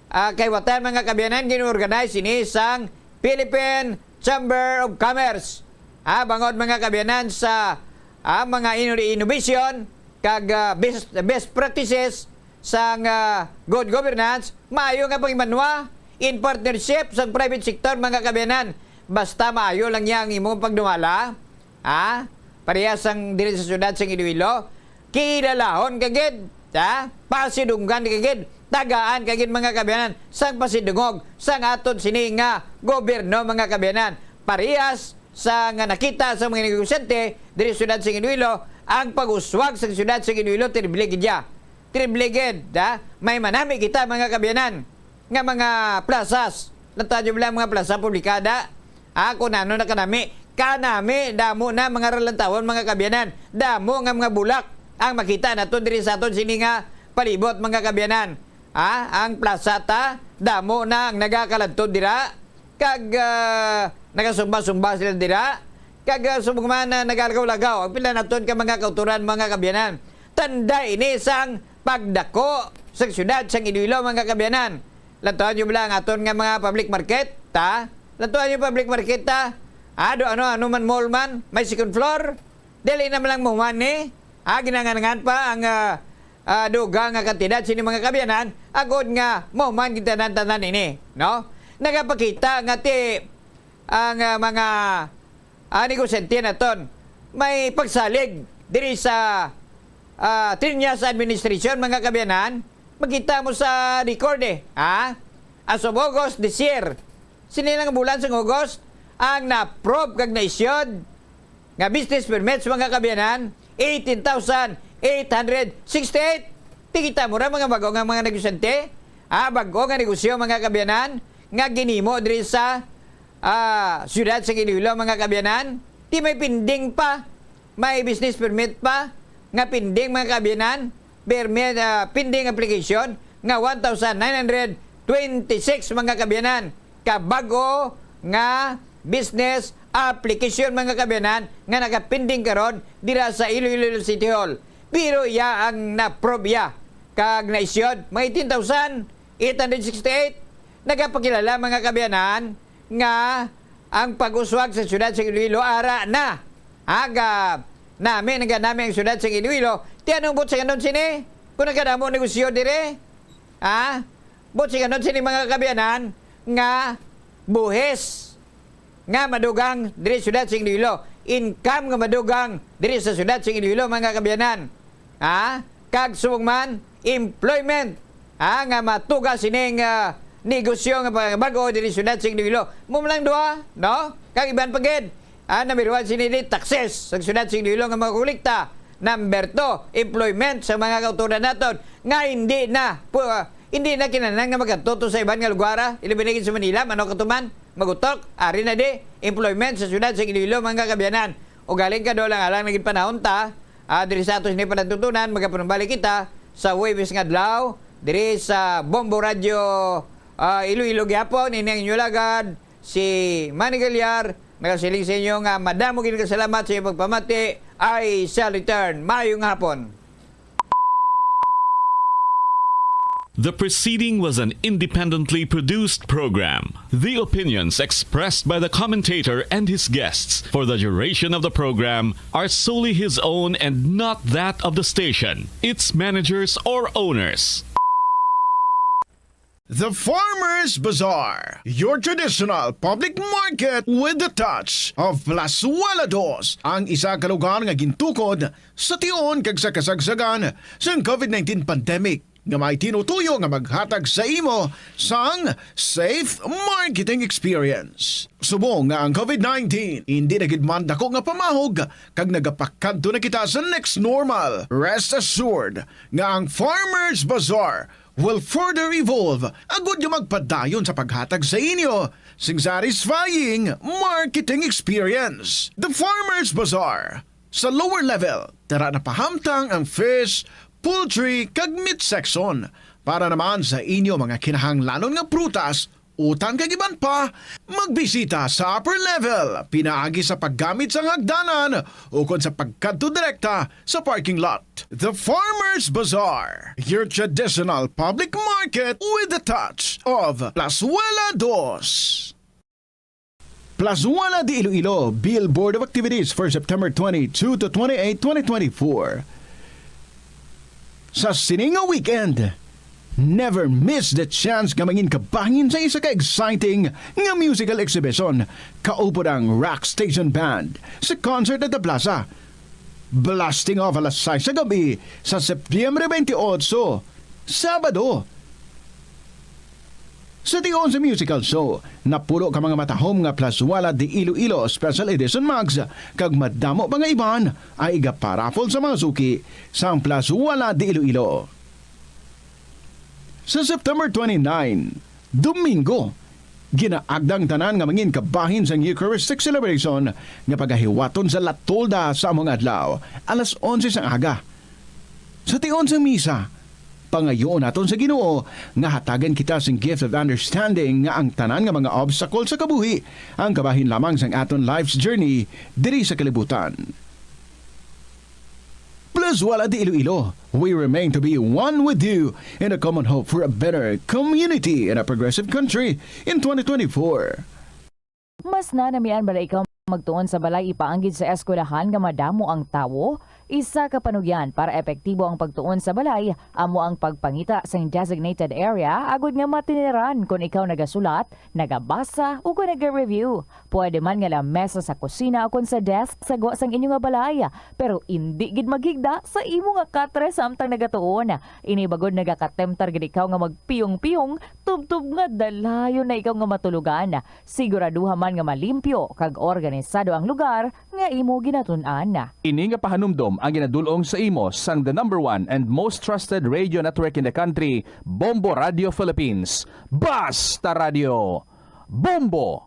ah, kaliwatan, mga kaabyanan, gin-organize ini sang Philippine Chamber of Commerce. Ah, bangod, mga kaabyanan, sa, ah, mga ino-, innovation kag, ah, best, best practices sang, ah, good governance, maayo nga paghimanwa in partnership sang private sector, mga kaabyanan. Basta maayo lang niya ang imong pagdumala, ah, parehas sang diri sa siyudad sang Iloilo, kilalahon ka gid, ha? Pasidunggan ka gid, tagaan ka gid, mga kaabyanan, sang pasidungog sang aton sini nga gobyerno, mga kaabyanan. Parehas sa nga nakita sa mga negosyante diri sa siyudad sang Iloilo, ang pag-uswag sa siyudad sang Iloilo, terrible gid ya. Terrible gid, ha? May manami kita, mga kaabyanan, nga mga plazas. Lantaw niyo bala ang mga plaza publikada? Ah, kung ano na kanami. Kanami, damo na mga ralantawon, mga kaabyanan. Damo nga mga bulak ang makita nato diri sa aton sini nga palibot, mga kaabyanan. Ah, ang plaza ta, damo na ang nagakalantod dira. Kag, ah, nagasumba-sumba sila dira. Kag, ah, subong man, ah, nagalagaw-lagaw ang pila naton ka mga kautoran, mga kaabyanan. Tanda ini sang pagdako sa siyudad sang Iloilo, mga kaabyanan. Lantaw niyo bala ang aton nga mga public market, ta? Lantaw niyo public market, ta? Ado ano, ano man mall man, may second floor. Dili na man lang mahuman ni. Ah, ginanganangan pa ang, ah, ah, dugang nga kantidad sini, mga kaabyanan, agod nga mahuman gid tanan-tanan ini, no? Nagapakita nga ti ang, ah, mga, ah, negosyante naton may pagsalig diri sa, ah, Triñas administration, mga kaabyanan. Makita mo sa record, eh, ha? As of August this year, sini lang bulan sang August, ang na-approve kag na-issued nga business permits, mga kaabyanan, eighteen thousand eight hundred sixty-eight. Ti kita mo ra, mga bag-o nga mga negosyante, ah, bag-o nga negosyo, mga kaabyanan, nga ginhimo diri sa, ah, siyudad sa Iloilo, mga kaabyanan. Ti may pending pa, may business permit pa nga pending, mga kaabyanan. Permit, ah, pending application nga one thousand nine hundred twenty-six, mga kaabyanan, ka bag-o nga business application, mga kaabyanan, nga nagapending karon dira sa Iloilo City Hall. Pero iya ang na-approve iya kag na-issued, mga eighteen thousand eight hundred sixty-eight. Nagapakilala, mga kaabyanan, nga ang pag-uswag sa siyudad sa Iloilo ara na. Aga, nami, naganami ang siyudad sa Iloilo. Ti anong buot silingon sini? Kung nagkadamo negosyo diri, ha? Buot silingon sini, mga kaabyanan, nga buhis nga madugang diri sa siyudad sa Iloilo, income nga madugang diri sa siyudad sa Iloilo, mga kaabyanan. Ha? Kag subong man, employment, ha, nga matuga sining, ah, negosyo nga pag-, bag-o diri sa siyudad sa Iloilo. Mao lang duha, no? Kag iban pa gid, ah, number one sini di, taxes sa siyudad sa Iloilo nga mga kolekta. Number two, employment sa mga kautoran naton nga hindi na pu-, ah, hindi na kinahanglan nga magkadto to sa iban nga lugar, ah. Ilabi na gid sa Manila, Manok Katuman, Magutok, ari na di, employment sa siyudad sa Iloilo, mga kaabyanan. Ugaling ka, do lang alang naging panahon ta, Ah, diri sa aton sini panagtutunan, magapanumbalik kita sa Huwebes nga adlaw, diri sa Bombo Radio, ah, Iloilo gihapon, ini ang inyo lagad, si Manny Galyar, nagasiling sa inyo nga madamo gid nga salamat sa inyong pagpamati. I shall return. Maayong hapon. The preceding was an independently produced program. The opinions expressed by the commentator and his guests for the duration of the program are solely his own and not that of the station, its managers, or owners. The Farmers Bazaar, your traditional public market with the touch of Plazuela Dos, ang isa ka lugar nga gintukod sa tion kag sa kasagsagan sang COVID nineteen pandemic, nga may tinutuyo nga maghatag sa imo sang safe marketing experience. Subong nga ang COVID nineteen indi na gid man dako nga pamahog, kag nagapakadto na kita sa next normal, rest assured nga ang Farmers Bazaar will further evolve agud nga magpadayon sa paghatag sa inyo sing satisfying marketing experience. The Farmers Bazaar, sa lower level, tara na pahamtang ang fish, poultry, kag meat section. Para naman sa inyo mga kinahanglanon nga prutas, utan kag iban pa, magbisita sa upper level pinaagi sa paggamit sang hagdanan ukon sa pagkadto direkta sa parking lot. The Farmers Bazaar, your traditional public market with a touch of Plazuela Dos. Plazuela de Iloilo, Bill Board of Activities for September twenty-two to twenty-eight, twenty twenty-four. Sa sini nga weekend, never miss the chance nga mangin kabahin sa isa ka exciting nga musical exhibition kaupod ang Rock Station Band sa concert at the plaza. Blasting off alas sais sa gabi sa Septyembre twenty-eight, Sabado. Sa tion sa musical show, napulo ka mga matahom nga Plazuela de Iloilo Special Edition mugs kag madamo pa nga iban ang igaparaffle sa mga suki sang Plazuela de Iloilo. Sa September twenty-nine, Domingo, ginaagda ang tanan nga mangin kabahin sang Eucharistic celebration nga pagahiwaton sa La Tolda sa amo nga adlaw, alas onse sang aga. Sa tion sang misa, pangayoon naton sa Ginoo nga hatagan kita sing gift of understanding nga ang tanan nga mga obstacle sa kabuhi ang kabahin lamang sang aton life's journey diri sa kalibutan. Plazuela de Iloilo, we remain to be one with you in a common hope for a better community and a progressive country in twenty twenty-four. Mas nanamian bala ikaw magtuon sa balay ipaanggid sa eskwelahan nga madamo ang tawo? Isa ka panugyan para epektibo ang pagtuon sa balay amo ang pagpangita sang designated area agud nga matiniran kon ikaw nagasulat, nagabasa, o kon naga-review. Pwede man nga lamesa sa kusina o kon sa desk sa gwa sang inyo nga balay, pero indi gid maghigda sa imo nga katre samtang nagatuon. Ini bag-o nagakatemptar gid ikaw nga magpiyong-piyong, tubtob nga dalayon na ikaw nga matulogan. Siguraduha man nga malimpyo kag organisado ang lugar nga imo ginatun-an. Ini nga pahanumdom ang ginadul-ong sa imo sang the number one and most trusted radio network in the country, Bombo Radio Philippines. Basta Radio Bombo!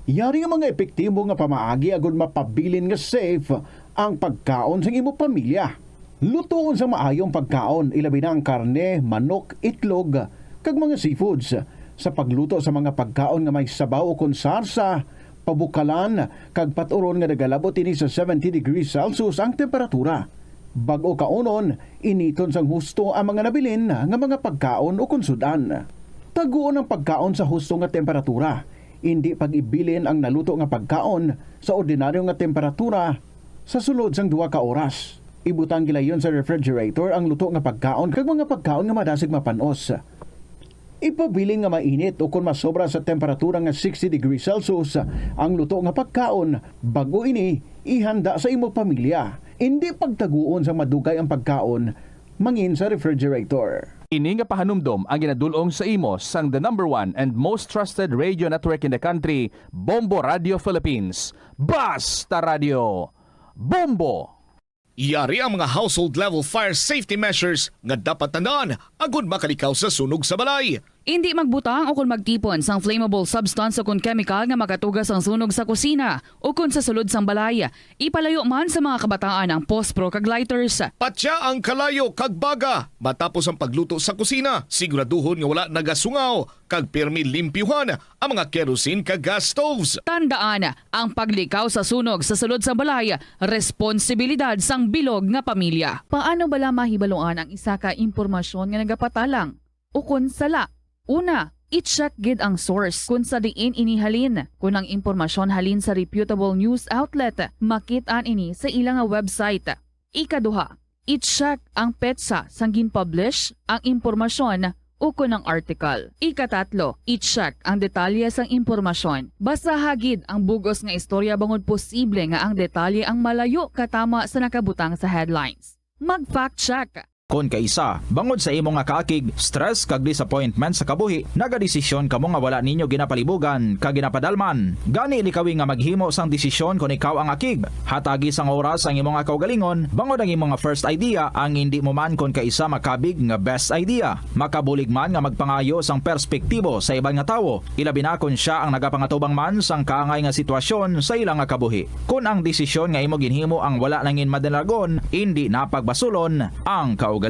Yari ang mga epektibo nga pamaagi agud mapabilin nga safe ang pagkaon sang imo pamilya. Lutoon sang maayo ang pagkaon, ilabi na ang karne, manok, itlog, kag mga seafoods. Sa pagluto sa mga pagkaon nga may sabaw ukon sarsa, pabukalan, kag pat-uron nga nagalabot ini sa seventy degrees Celsius ang temperatura. Bag-o kaunon, initon sang husto ang mga nabilin nga mga pagkaon ukon sud-an. Taguon ang pagkaon sa husto nga temperatura. Indi pag-ibilin ang naluto nga pagkaon sa ordinaryo nga temperatura sa sulod sang duha ka oras. Ibutang gilayon sa refrigerator ang luto nga pagkaon kag mga pagkaon nga madasig mapan-os. Ipabilin nga mainit o kon masobra sa temperatura nga sixty degrees Celsius ang luto nga pagkaon bag-o ini ihanda sa imo pamilya. Indi pagtaguon sang madugay ang pagkaon mangin sa refrigerator. Ini nga pahanumdom ang ginadul-ong sa imo sang the number one and most trusted radio network in the country, Bombo Radio Philippines. Basta Radio Bombo! Yari ang mga household level fire safety measures nga dapat tandaan agud makalikaw sa sunog sa balay. Indi magbutang o kon magtipon sang flammable substance o kon kemikal nga makatuga sang sunog sa kusina o kon sa sulod sang balay. Ipalayo man sa mga kabataan ang pospro kag lighters. Patya ang kalayo kag baga matapos ang pagluto sa kusina. Siguraduhon nga wala nagasungaw kag pirmi limpyuhan ang mga kerosene kag gas stoves. Tandaan, ang paglikaw sa sunog sa sulod sang balay, responsibilidad sang bilog nga pamilya. Paano bala mahibaluan ang isa ka impormasyon nga nagapatalang ukon sala? Una, i-check gid ang source kon sa diin ini halin. Kon ang impormasyon halin sa reputable news outlet, makit-an ini sa ila nga website. Ikaduha, i-check ang petsa sang gin-publish ang impormasyon ukon ang article. Ikatatlo, i-check ang detalye sang impormasyon. Basaha gid ang bug-os nga istorya bangod posible nga ang detalye ang malayo katama sa nakabutang sa headlines. Mag-fact check. Kon kaisa, bangod sa imo nga kaakig, stress kag disappointment sa kabuhi, nagadesisyon kamo nga wala ninyo ginapalibugan kag ginapadalman. Gani, likawi nga maghimo sang desisyon kon ikaw ang akig. Hatagi sang oras ang imo nga kaugalingon, bangod ang imo nga first idea ang indi mo man kon kaisa makabig nga best idea. Makabulig man nga magpangayo sang perspektibo sa iban nga tawo, ilabi na kon sia ang nagapangatubang man sang kaangay nga sitwasyon sa ila nga kabuhi. Kon ang desisyon nga imo ginhimo ang wala nangin madalagon, indi na pagbasulon ang kaugalingon.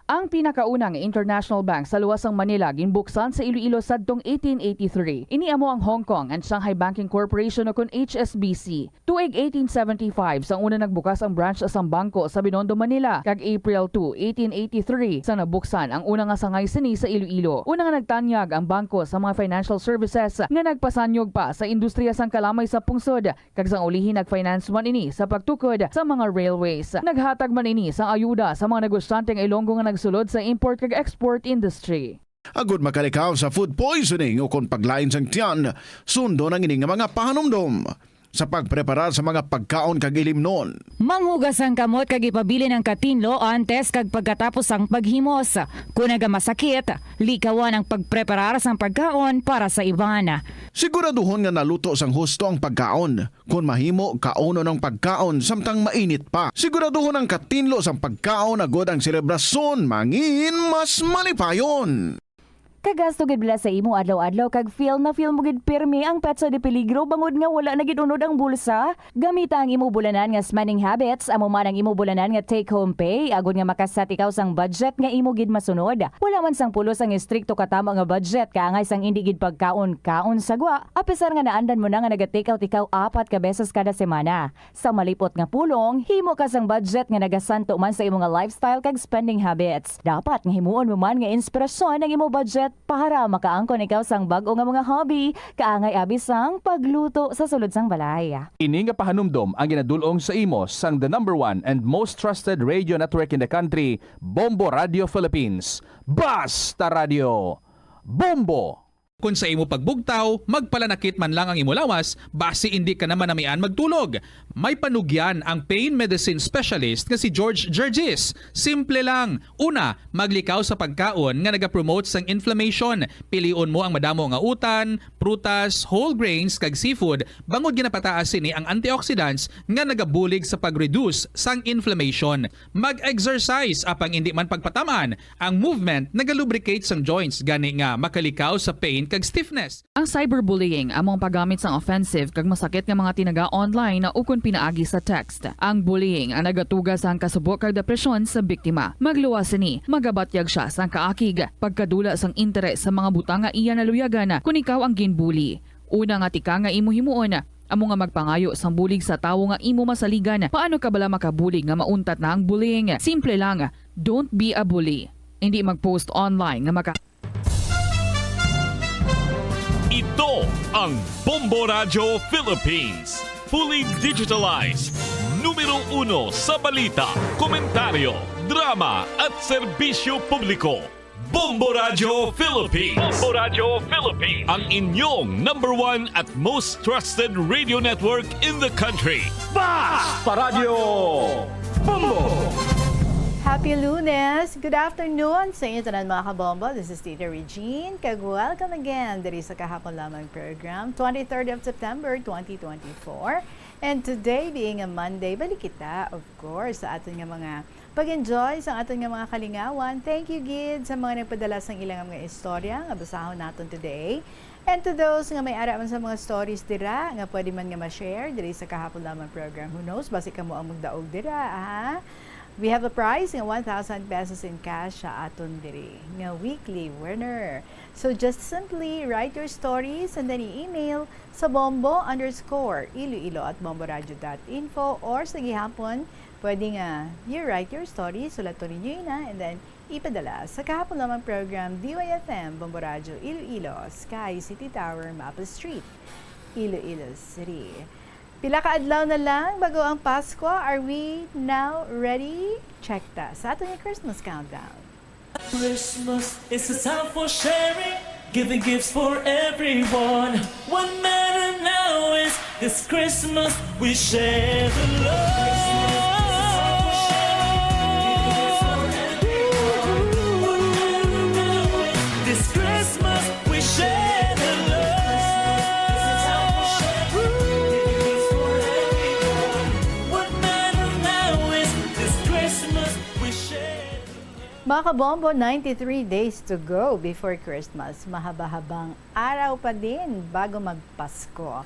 Ang pinakauna nga international bank sa luwas sang Manila ginbuksan sa Iloilo sadtong eighteen eighty-three. Ini amo ang Hong Kong and Shanghai Banking Corporation o kon H S B C. Tuig eighteen seventy-five, sang una nagbukas ang branch sang bangko sa Binondo, Manila, kag April two, eighteen eighty-three, sang nabuksan ang una nga sangay sini sa Iloilo. Una nga nagtanyag ang bangko sa mga financial services nga nagpasanyog pa sa industriya sang kalamay sa pungsod, kag sang ulihi nag-finance man ini sa pagtukod sa mga railways. Naghatag man ini sang ayuda sa mga negosyante nga Ilonggo nga nagsulod sa import kag export industry. Agud makalikaw sa food poisoning ukon paglain sang tiyan, sundon ang ini nga mga pahanumdom sa pagpreparar sa mga pagkaon kag ilimnon. Manghugas ang kamot kag ipabilin ang katinlo antes kag pagkatapos sang paghimos. Kon nagamasakit, likawan ang pagpreparar sang pagkaon para sa iban. Siguraduhon nga naluto sang husto ang pagkaon. Kon mahimo, kaunon ang pagkaon samtang mainit pa. Siguraduhon ang katinlo sang pagkaon agud ang selebrasyon mangin mas malipayon. Kagasto gid bala sa imo adlaw-adlaw kag feel na feel mo gid pirmi ang petsa de peligro bangod nga wala na gid unod ang bulsa? Gamita ang imo bulanan nga spending habits, amo man ang imo bulanan nga take home pay, agod nga makaset ikaw sang budget nga imo gid masunod. Wala man sang pulos ang estrikto katama nga budget, kaangay sang indi gid pagkaon-kaon sa gwa. Apisar nga naandan mo na nga naga-take out ikaw apat ka beses kada semana. Sa malipot nga pulong, himo ka sang budget nga nagasanto man sa imo nga lifestyle kag spending habits. Dapat nga himuon mo man nga inspirasyon ang imo budget para makaangkon ikaw sang bag-o nga mga hobby, kaangay abi sang pagluto sa sulod sang balay. Ini nga pahanumdom ang ginadul-ong sa imo sang the number one and most trusted radio network in the country, Bombo Radio Philippines. Basta Radio! Bombo! Kon sa imo pagbugtaw, magpalanakit man lang ang imo lawas, basi indi ka na manamian magtulog. May panugyan ang pain medicine specialist nga si George Gergis. Simple lang. Una, maglikaw sa pagkaon nga nagapromote sang inflammation. Pilion mo ang madamo nga utan, prutas, whole grains, kag seafood, bangod ginapataas sini ang antioxidants nga nagabulig sa pag-reduce sang inflammation. Mag-exercise, apang indi man pagpatam-an. Ang movement nagalubricate sang joints, gani nga makalikaw sa pain kag stiffness. Ang cyberbullying amo ang paggamit sang offensive kag masakit nga mga tinaga online ukon pinaagi sa text. Ang bullying ang nagatuga sang kasubo kag depresyon sa biktima. Magluwas sini, magabatyag sia sang kaakig, pagkadula sang interes sa mga butang nga iya naluyagan kon ikaw ang ginbully. Una nga tikang nga imo himuon amo nga magpangayo sang bulig sa tawo nga imo masaligan. Paano ka bala makabulig nga mauntat na ang bullying? Simple lang, don't be a bully. Hindi mag-post online nga maka- Ito ang Bombo Radyo Philippines. Fully digitalized. Numero uno sa balita, komentaryo, drama at serbisyo publiko. Bombo Radyo Philippines. Bombo Radyo Philippines. Ang inyong number one at most trusted radio network in the country. Basta Radyo Bombo! Happy Lunes! Good afternoon sa inyo tanan, mga kabombo. This is Tita Regine, kag welcome again diri sa kahapon lamang program, twenty-third of September, twenty twenty-four. And today, being a Monday, balik kita, of course, sa aton nga mga pag-enjoy sa aton nga mga kalingawan. Thank you gid sa mga nagpadala sang ilang mga istorya nga basahon naton today. And to those nga may ara man sa mga stories dira nga pwede man nga ma-share diri sa Kahapon Lamang program. Who knows, basi kamo ang magdaog dira, ha? We have a prize nga one thousand pesos in cash sa aton diri nga weekly winner. So just simply write your stories and then i-email sa bombo underscore iloilo at bomboradio dot info, or sa gihapon, pwede nga you write your story, sulaton ninyo ina, and then ipadala sa Kahapon Lamang program, D Y F M, Bombo Radyo, Iloilo, Sky City Tower, Mapa Street, Iloilo City. Pila ka adlaw na lang bago ang Pasko. Are we now ready? Check ta sa aton nga Christmas countdown. Christmas is a time for sharing, giving gifts for everyone. What matter now is this Christmas we share the love. This Christmas we share the love. What matter now is this Christmas we share the love. Mga kabombo, ninety-three days to go before Christmas. Mahaba-habang araw pa din bago magpasko.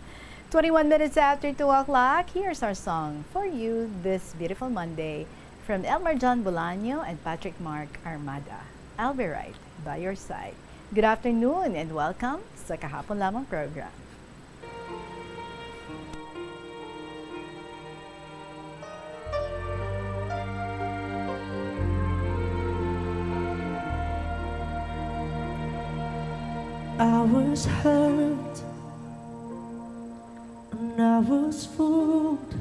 Twenty-one minutes after two o'clock, here's our song for you this beautiful Monday from Elmer John Bolaño and Patrick Mark Armada. I'll be right by your side. Good afternoon and welcome sa Kahapon Lamang program. I was hurt and I was fooled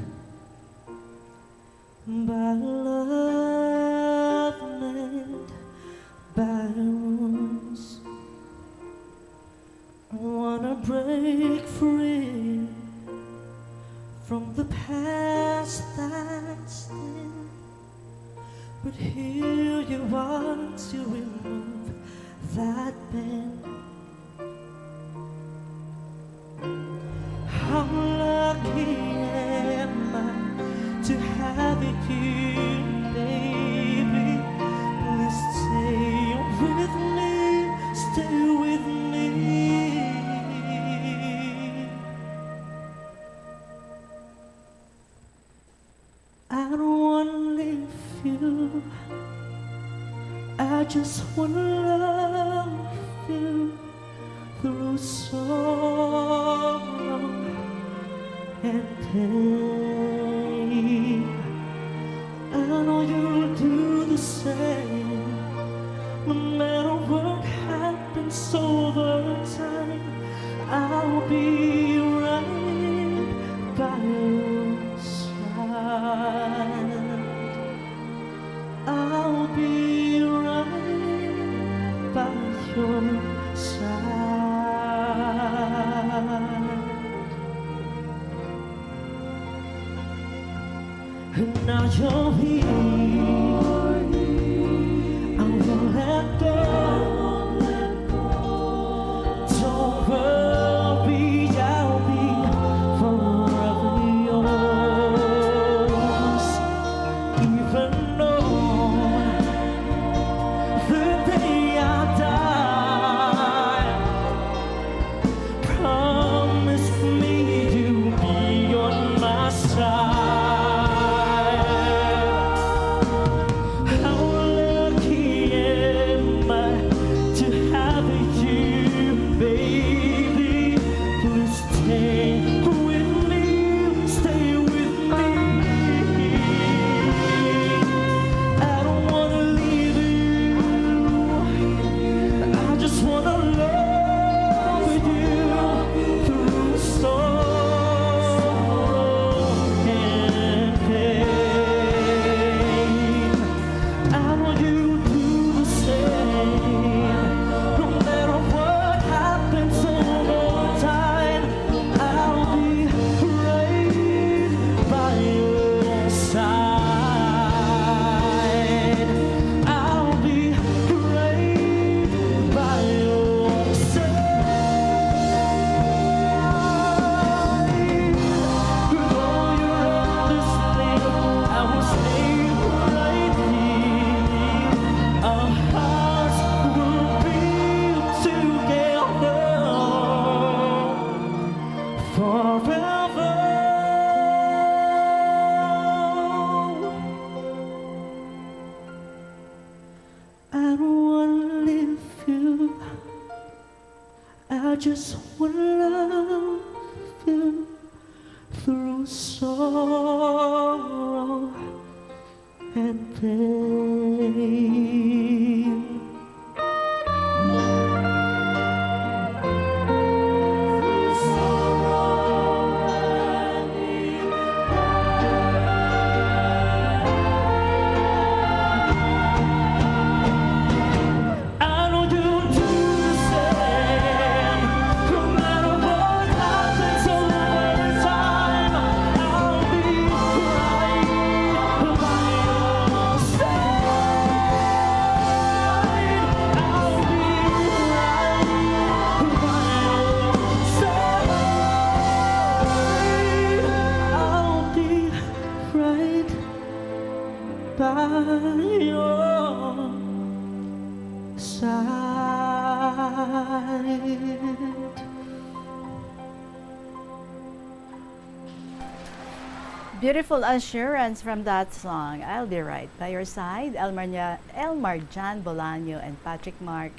by love made by wounds. Wanna break free from the past that's thin, but here you are to remove that pain. How lucky am I to have you, baby. Please stay with me, stay with me. I don't wanna leave you. I just wanna love you through sorrow and pain. I know you'll do the same. No matter what happens over time, I'll be right by your side. I'll be right by your side. Now you're here, I won't let go. Don't worry, I'll be forever yours. Even on the day I die, promise me you'll be on my side. I just wanna love you through sorrow and pain. I know you do the same. No matter what happens over time, I'll be right by your side. I'll be right by your side. I'll be right by your side. Beautiful assurance from that song. I'll be right by your side. Elmar, Nya- Elmar John Bolaño and Patrick Mark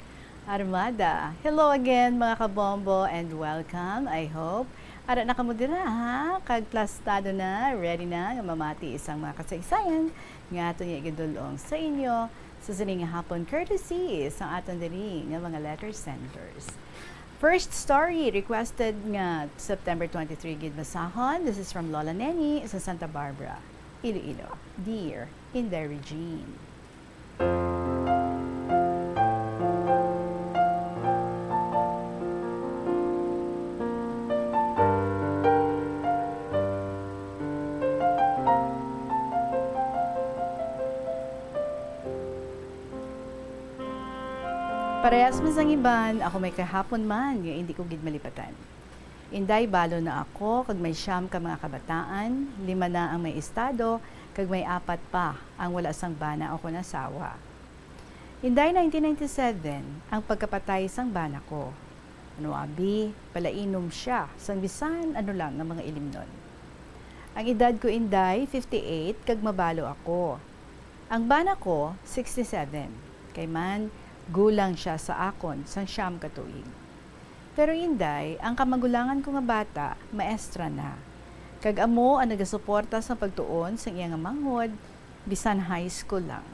Armada. Hello again, mga kabombo, and welcome. I hope ara na kamo dira, ha? Kag plastado na, ready na nga mamati sang mga kasaysayan nga aton nga igadul-ong sa inyo sa sining hapon, courtesy sa aton diri nga mga letter senders. First story requested nga September twenty-three gid basahon. This is from Lola Neni sa Santa Barbara, Iloilo. Dear Inday Regine. Parehas man sang iban, ako may kahapon man nga indi ko gid malipatan. Inday, balo na ako, kag may siyam ka mga kabataan, lima na ang may estado, kag may apat pa ang wala sang bana o kon asawa. Inday, nineteen ninety-seven ang pagkapatay sang bana ko. Ano abi, palainom sia sang bisan ano lang nga mga ilimnon. Ang edad ko, Inday, fifty-eight, kag mabalo ako. Ang bana ko, sixty-seven, kay man gulang sia sa akon sang siyam ka tuig. Pero, Inday, ang kamagulangan ko nga bata, maestra na, kag amo ang nagasuporta sa pagtuon sang iya nga manghod, bisan high school lang.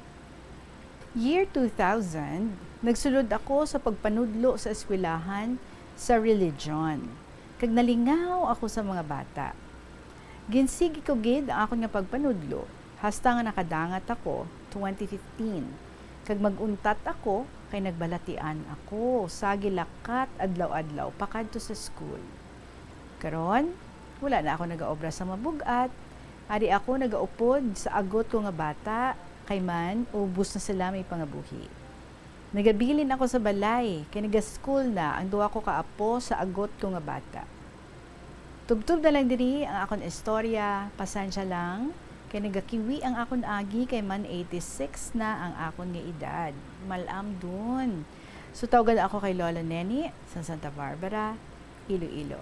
Year two thousand, nagsulod ako sa pagpanudlo sa eskwelahan sa religion, kag nalingaw ako sa mga bata. Ginsigi ko gid ang akon nga pagpanudlo, hasta nga nakadangat ako twenty fifteen, kag mag-untat ako kay nagbalatian ako sa gilakat adlaw-adlaw pakadto sa school. Karon, wala na ako nagaobra sa mabug-at, ari ako nagaupod sa agot ko nga bata, kay man ubos na sila may pangabuhi. Nagabilin ako sa balay, kay naga-school na ang duha ko ka apo sa agot ko nga bata. Tubtob na lang diri ang akon istorya, pasensya lang, kay nagakiwi ang akon agi, kay man eighty-six na ang akon nga edad. Malam dun. So, tawgan ako kay Lola Neni sa Santa Barbara, Iloilo.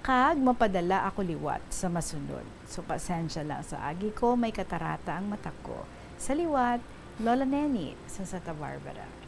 Kag mapadala ako liwat sa masunod. So, pasensya lang sa agi ko, may katarata ang mata ko. Sa liwat, Lola Neni sa Santa Barbara.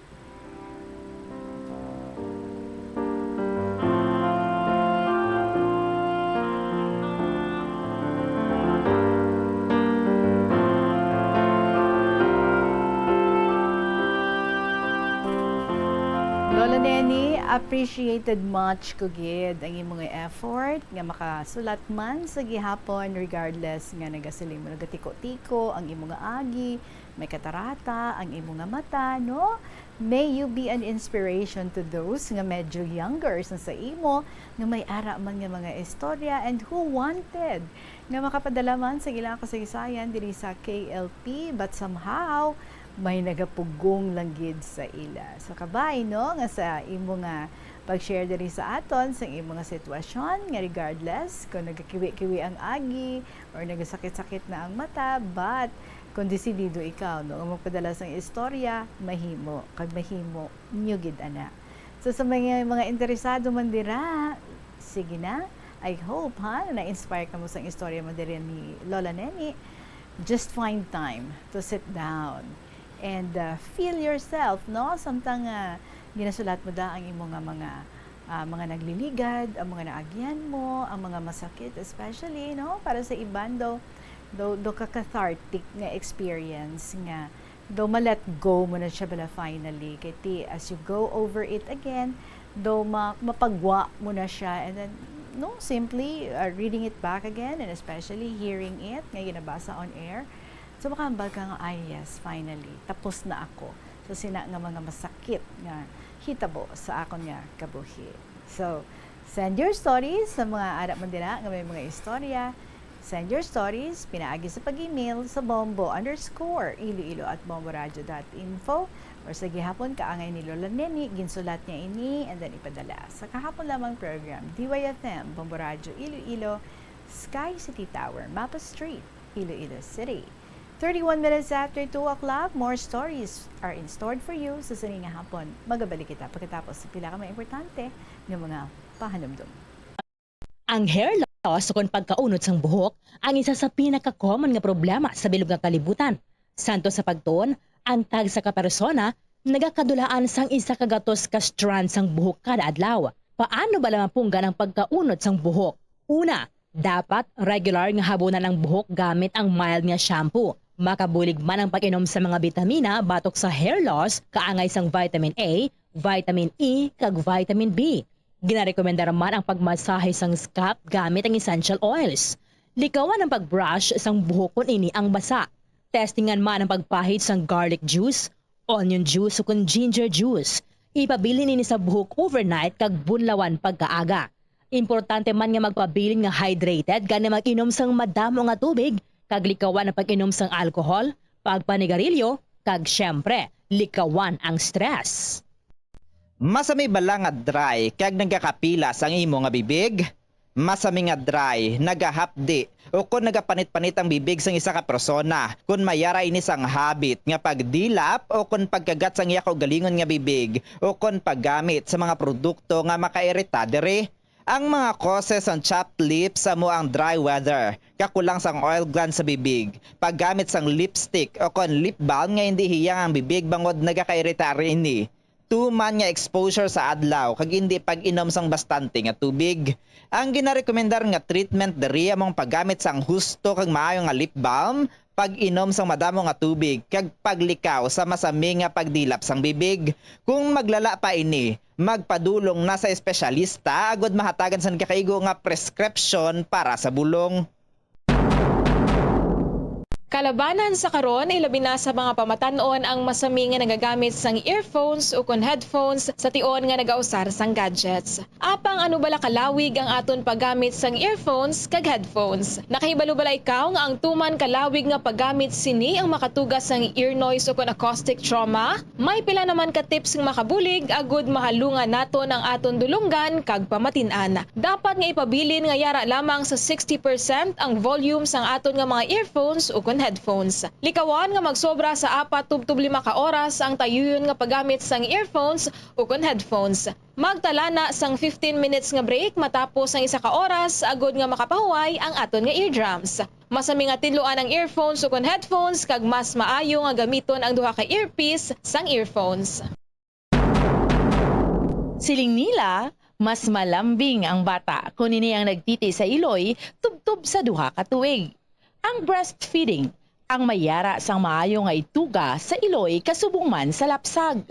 Lola Neni, appreciated much ko gid ang imo nga effort nga makasulat man sa gihapon, regardless nga nagasiling mo nagatiko-tiko ang imo nga agi, may katarata ang imo nga mata, no? May you be an inspiration to those nga medyo younger sa, sa imo, nga may ara man nga mga istorya and who wanted nga makapadala man sa ilang kasaysayan diri sa K L P, but somehow may nagapugong lang gid sa ila. So, kabay, no, nga sa imo nga pag-share diri sa aton sa imo nga sitwasyon, nga regardless kung nagakiwi-kiwi ang agi or nagasakit-sakit na ang mata, but kung desidido ikaw, no, nga magpadala sang istorya, mahimo, kag mahimo nyo gid ana. So, sa mga, mga interesado man dira, sige na. I hope, ha, na-inspire kamo sang istorya man diri ni Lola Neni. Just find time to sit down and, uh, feel yourself, no? Samtang, uh, ginasulat mo da ang imo nga mga ah, mga nagliligad, ang mga naagihan mo, ang mga masakit, especially, no? Para sa iban daw, daw, daw ka-cathartic nga experience nga daw ma-let go mo na siya bala finally. Kay ti, as you go over it again, daw ma-, mapagwa mo na siya. And then, no, simply, uh, reading it back again and especially hearing it nga ginabasa on air. So, makahambal ka nga, "Ay, yes, finally, tapos na ako sa sina nga mga masakit nga hitabo sa akon nga kabuhi." So, send your stories sa mga anak mo dira nga may mga istorya. Send your stories pinaagi sa pag-email sa bombo underscore iloilo at bomboradio dot info, or sa gihapon kaangay ni Lola Neni, ginsulat niya ini and then ipadala sa kahapon lamang program, D Y F M, Bombo Radio Iloilo, Sky City Tower, Mapa Street, Iloilo City. Thirty-one minutes after two o'clock, more stories are in stored for you sa sini nga hapon. Magabalik kita pagkatapos sa pila ka mga importante nga mga pahanumdom. Ang hair loss ukon pagkaunod sang buhok ang isa sa pinaka-common nga problema sa bilog nga kalibutan. Santo sa pagtuon, ang tagsa ka persona nagakadulaan sang isa ka gatos ka strand sang buhok kada adlaw. Paano bala mapunggan ang pagkaunod sang buhok? Una, dapat regular nga habunan ang buhok gamit ang mild nga shampoo. Makabulig man ang pag-inom sa mga bitamina batok sa hair loss, kaangay sang vitamin A, vitamin E, kag vitamin B. Ginarekomendar man ang pagmasahe sang scalp gamit ang essential oils. Likawan ang pag-brush sang buhok kon ini ang basa. Testingan man ang pagpahid sang garlic juice, onion juice, ukon ginger juice. Ipabilin ini sa buhok overnight kag bunlawan pagkaaga. Importante man nga magpabilin nga hydrated gani mag-inom sang madamo nga tubig, kag likawan ang pag-inom sang alcohol, pagpanigarilyo, kag, siyempre, likawan ang stress. Masami bala nga dry kag nagakapilas ang imo nga bibig? Masami nga dry, nagahapdi, ukon nagapanit-panit ang bibig sang isa ka persona kon may ara ini sang habit nga pagdilap ukon pagkagat sang iya kaugalingon nga bibig ukon paggamit sa mga produkto nga makairita diri. Ang mga causes sang chapped lips amo ang dry weather, kakulang sang oil glands sa bibig, paggamit sang lipstick ukon lip balm nga indi hiyang ang bibig bangod nagakairita ini, tuman nga exposure sa adlaw kag indi pag-inom sang bastante nga tubig. Ang ginarekomendar nga treatment diri amo ang paggamit sang husto kag maayo nga lip balm, pag-inom sang madamo nga tubig, kag paglikaw sa masami nga pagdilap sang bibig. Kung maglala pa ini, magpadulong na sa espesyalista agod mahatagan sang nagakaigo nga prescription para sa bulong. Kalabanan sa karon, ilabi na sa mga pamatan-on ang masami nga nagagamit sang earphones ukon headphones sa tion nga nagausar sang gadgets. Apang ano bala kalawig ang aton paggamit sang earphones kag headphones? Nakahibalo bala ikaw nga ang tuman kalawig nga paggamit sini ang makatuga sang ear noise ukon acoustic trauma? May pila naman ka tips nga makabulig agud mahalungan naton ang aton dulonggan kag pamatin-an. Dapat nga ipabilin nga yara lamang sa sixty percent ang volume sang aton nga mga earphones ukon headphones. Likawan nga magsobra sa apat tubtob lima ka oras ang tayuyon nga paggamit sang earphones ukon headphones. Magtala na sang fifteen minutes nga break matapos ang isa ka oras agod nga makapahuway ang aton nga eardrums. Masami nga tinluan ang earphones ukon headphones kag mas maayo nga gamiton ang duha ka earpiece sang earphones. Siling nila, mas malambing ang bata kon ini ang nagtiti sa iloy tubtob sa duha ka tuig. Ang breastfeeding ang may yara sang maayo nga ituga sa iloy kasubong man sa lapsag.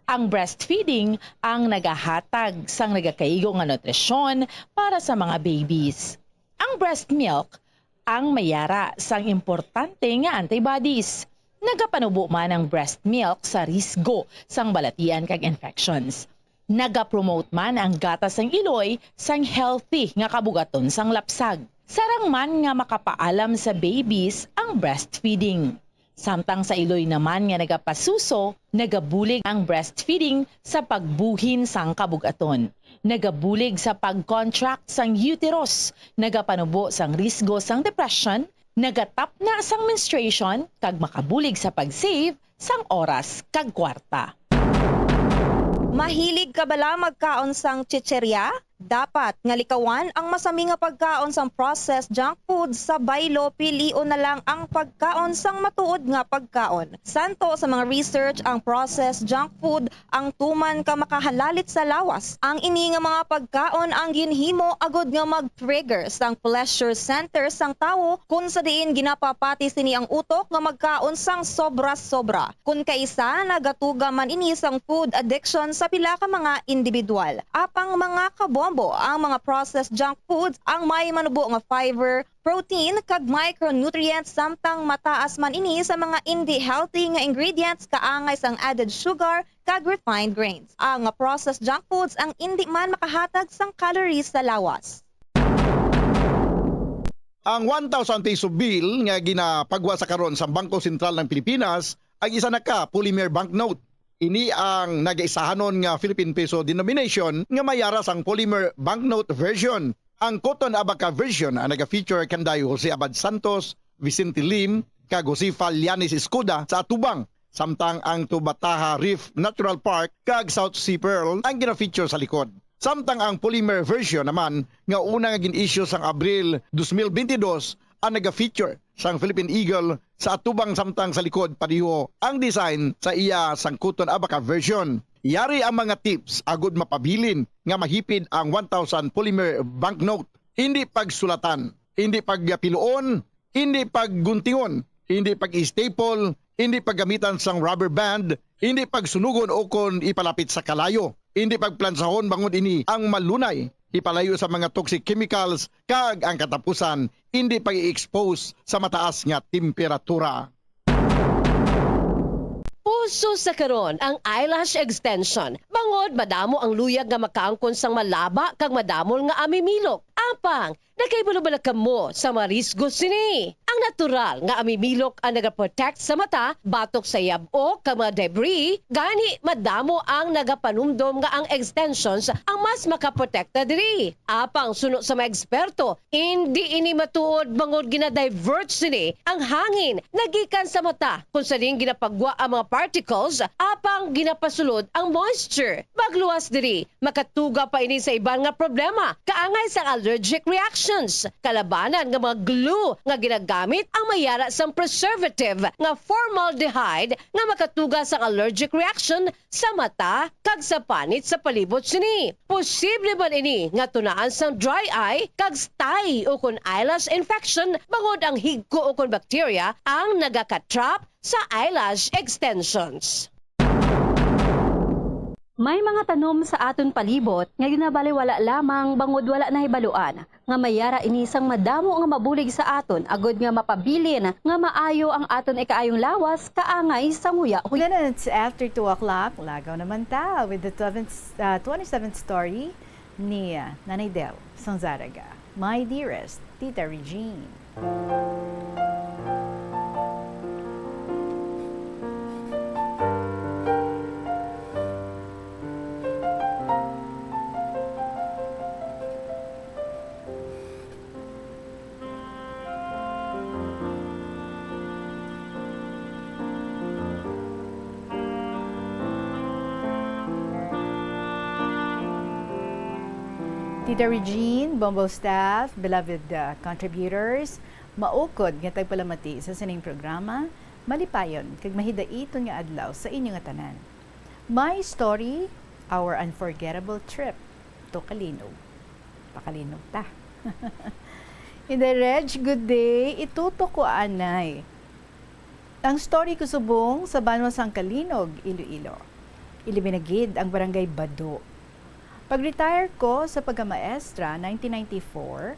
Ang breastfeeding ang nagahatag sang nagakaigo nga nutrisyon para sa mga babies. Ang breast milk ang may yara sang importante nga antibodies. Nagapanubo man ang breast milk sa risgo sang balatian kag infections. Nagapromote man ang gatas sang iloy sang healthy nga kabugaton sang lapsag. Sarang man nga makapaalam sa babies ang breastfeeding. Samtang sa iloy naman nga nagapasuso, nagabulig ang breastfeeding sa pagbuhin sang kabugaton. Nagabulig sa pag-contract sang uterus, nagapanubo sang risgo sang depression, nagatapna sang menstruation, kag makabulig sa pag-save sang oras kag kwarta. Mahilig ka bala magkaon sang chicherya? Dapat nga likawan ang masami nga pagkaon sang processed junk food sa baylo, pilion na lang ang pagkaon sang matuod nga pagkaon. Santo sa mga research, ang processed junk food ang tuman ka makahalalit sa lawas. Ang ini nga mga pagkaon ang ginhimo agud nga mag-trigger sang pleasure center sang tawo, kun sa diin ginapapati sini ang utok nga magkaon sang sobra-sobra. Kun kaisa, nagatuga man ini sang food addiction sa pila ka mga individual. Apang mga kabombo, ang mga processed junk foods ang may manubo nga fiber, protein, kag micronutrients, samtang mataas man ini sa mga indi healthy nga ingredients kaangay sang added sugar kag refined grains. Ang processed junk foods ang indi man makahatag sang calories sa lawas. Ang one thousand peso bill nga ginapagwa sa karon sa Bangko Sentral ng Pilipinas ang isa na ka polymer banknote. Ini ang nagaisahanon nga Philippine peso denomination nga may ara sang polymer banknote version. Ang Cotton Abaca version ang naga-feature kanday Jose Abad Santos, Vicente Lim, kag Josefa Llanes Escuda sa atubang, samtang ang Tubataha Reef Natural Park kag South Sea Pearl ang gina-feature sa likod. Samtang ang polymer version naman nga una nga gin-issue sang Abril dos mil bentidós ang naga-feature sang Philippine Eagle sa atubang, samtang sa likod pareho ang design sa iya sang Cotton Abaca version. Yari ang mga tips agud mapabilin nga mahipid ang one thousand polymer banknote. Hindi pagsulatan, hindi pagpiluon, hindi pagguntingon, hindi pag-staple, hindi paggamitan sang rubber band, hindi pagsunugon ukon ipalapit sa kalayo, hindi pagplansahon bangod ini ang malunay ipalayo sa mga toxic chemicals, kag ang katapusan, hindi pag-i-expose sa mataas nga temperatura. Uso sa karon ang eyelash extension, bangod madamo ang luyag nga makaangkon sang malaba kag madamol nga amimilok. Apang, nakahibalo bala kamo sa mga risgo sini? Ang natural nga amimilok ang nagaprotect sa mata batok sa yab-ok kag mga debris, gani madamo ang nagapanumdom nga ang extensions ang mas makaprotekta diri. Apang suno sa mga eksperto, indi ini matuod bangod gina-divert sini ang hangin nagikan sa mata, kung sa diin ginapagwa ang mga particles apang ginapasulod ang moisture. Magluwas diri, makatuga pa ini sa iban nga problema, kaangay sang allergic reactions. Kalabanan nga mga glue nga ginagamit ang may ara sang preservative nga formaldehyde nga makatuga sang allergic reaction sa mata kag sa panit sa palibot sini. Posible man ini nga tunaan sang dry eye kag stye ukon eyelash infection bangod ang higko ukon bakterya ang nagakatrap sa eyelash extensions. May mga tanom sa aton palibot nga ginabaliwala lamang bangod wala nahibaluan nga may ara ini sang madamo nga mabulig sa aton, agod nga mapabilin nga maayo ang aton ikaayong lawas kaangay sang huyahuya. Minutes after two o'clock, lagaw naman ta with the seventh, uh, twenty-seventh story ni, uh, Nanay Del sang Zaraga. My dearest Tita Regine. Tita Regine, Bombo staff, beloved, uh, contributors, maukod nga tagpalamati sa sining programa, malipayon kag mahidaiton nga adlaw sa inyo nga tanan. My story, our unforgettable trip to Calinog. Pakalinog ta. Inday Reg, good day. Itutok ko anay ang story ko subong sa banwa sang Calinog, Iloilo. Ilabi na gid ang Barangay Bado. Pag-retire ko sa pagkamaestra, nineteen ninety-four,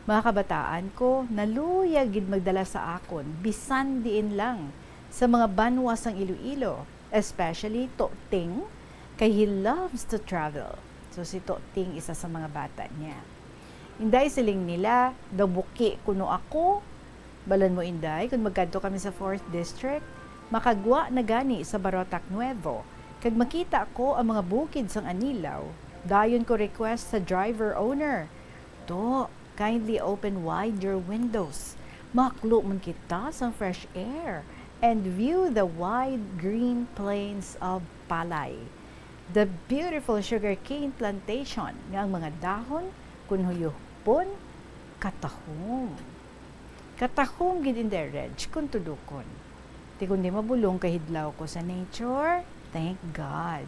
mga kabataan ko, naluyag gid magdala sa akon, bisan diin lang, sa mga banwa sang Iloilo, especially Toting, kay he loves to travel. So, si Toting, isa sa mga bata niya. Inday, siling nila, daw buki kuno ako. Balan mo, Inday, kung magkadto kami sa fourth District, makagwa na gani sa Barotac Nuevo, kag makita ko ang mga bukid sang Anilao. Dayon ko request sa driver owner, "To, kindly open wide your windows. Maklo man kita sang fresh air and view the wide green plains of Palay." The beautiful sugarcane plantation nga ang mga dahon kun huyuhpon katahom. Katahom gid, Inday Reg, kung tulukon. Ti kundi mabulong kahidlaw ko sa nature, thank God.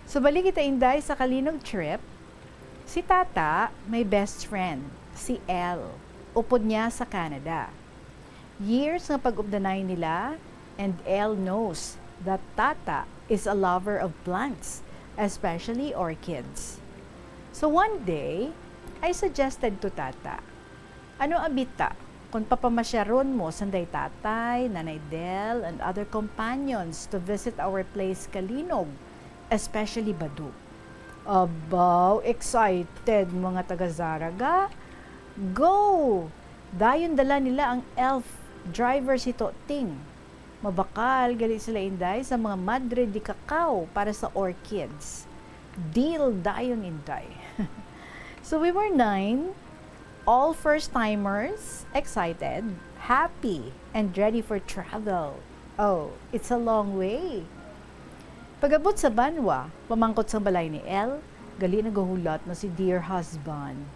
So, balik kita, Inday, sa Calinog trip. Si Tata may best friend, si Elle. Upod niya sa Canada. Years nga pag-updanay nila, and Elle knows that Tata is a lover of plants, especially orchids. So one day, I suggested to Tata, "Ano abita kung papamasyaron mo sanday Tatay, Nanay Del, and other companions to visit our place Calinog, especially Badu?" Abaw, excited mga taga-Zaraga. Go! Dayon dala nila ang elf driver, si Toting. Mabakal gali sila, Inday, sa mga madre de cacao para sa orchids. Deal dayon, Inday. So we were nine, all first-timers, excited, happy, and ready for travel. Oh, it's a long way. Pag-abot sa banwa, pamangkot sang balay ni Elle, gali nagahulat na si dear husband.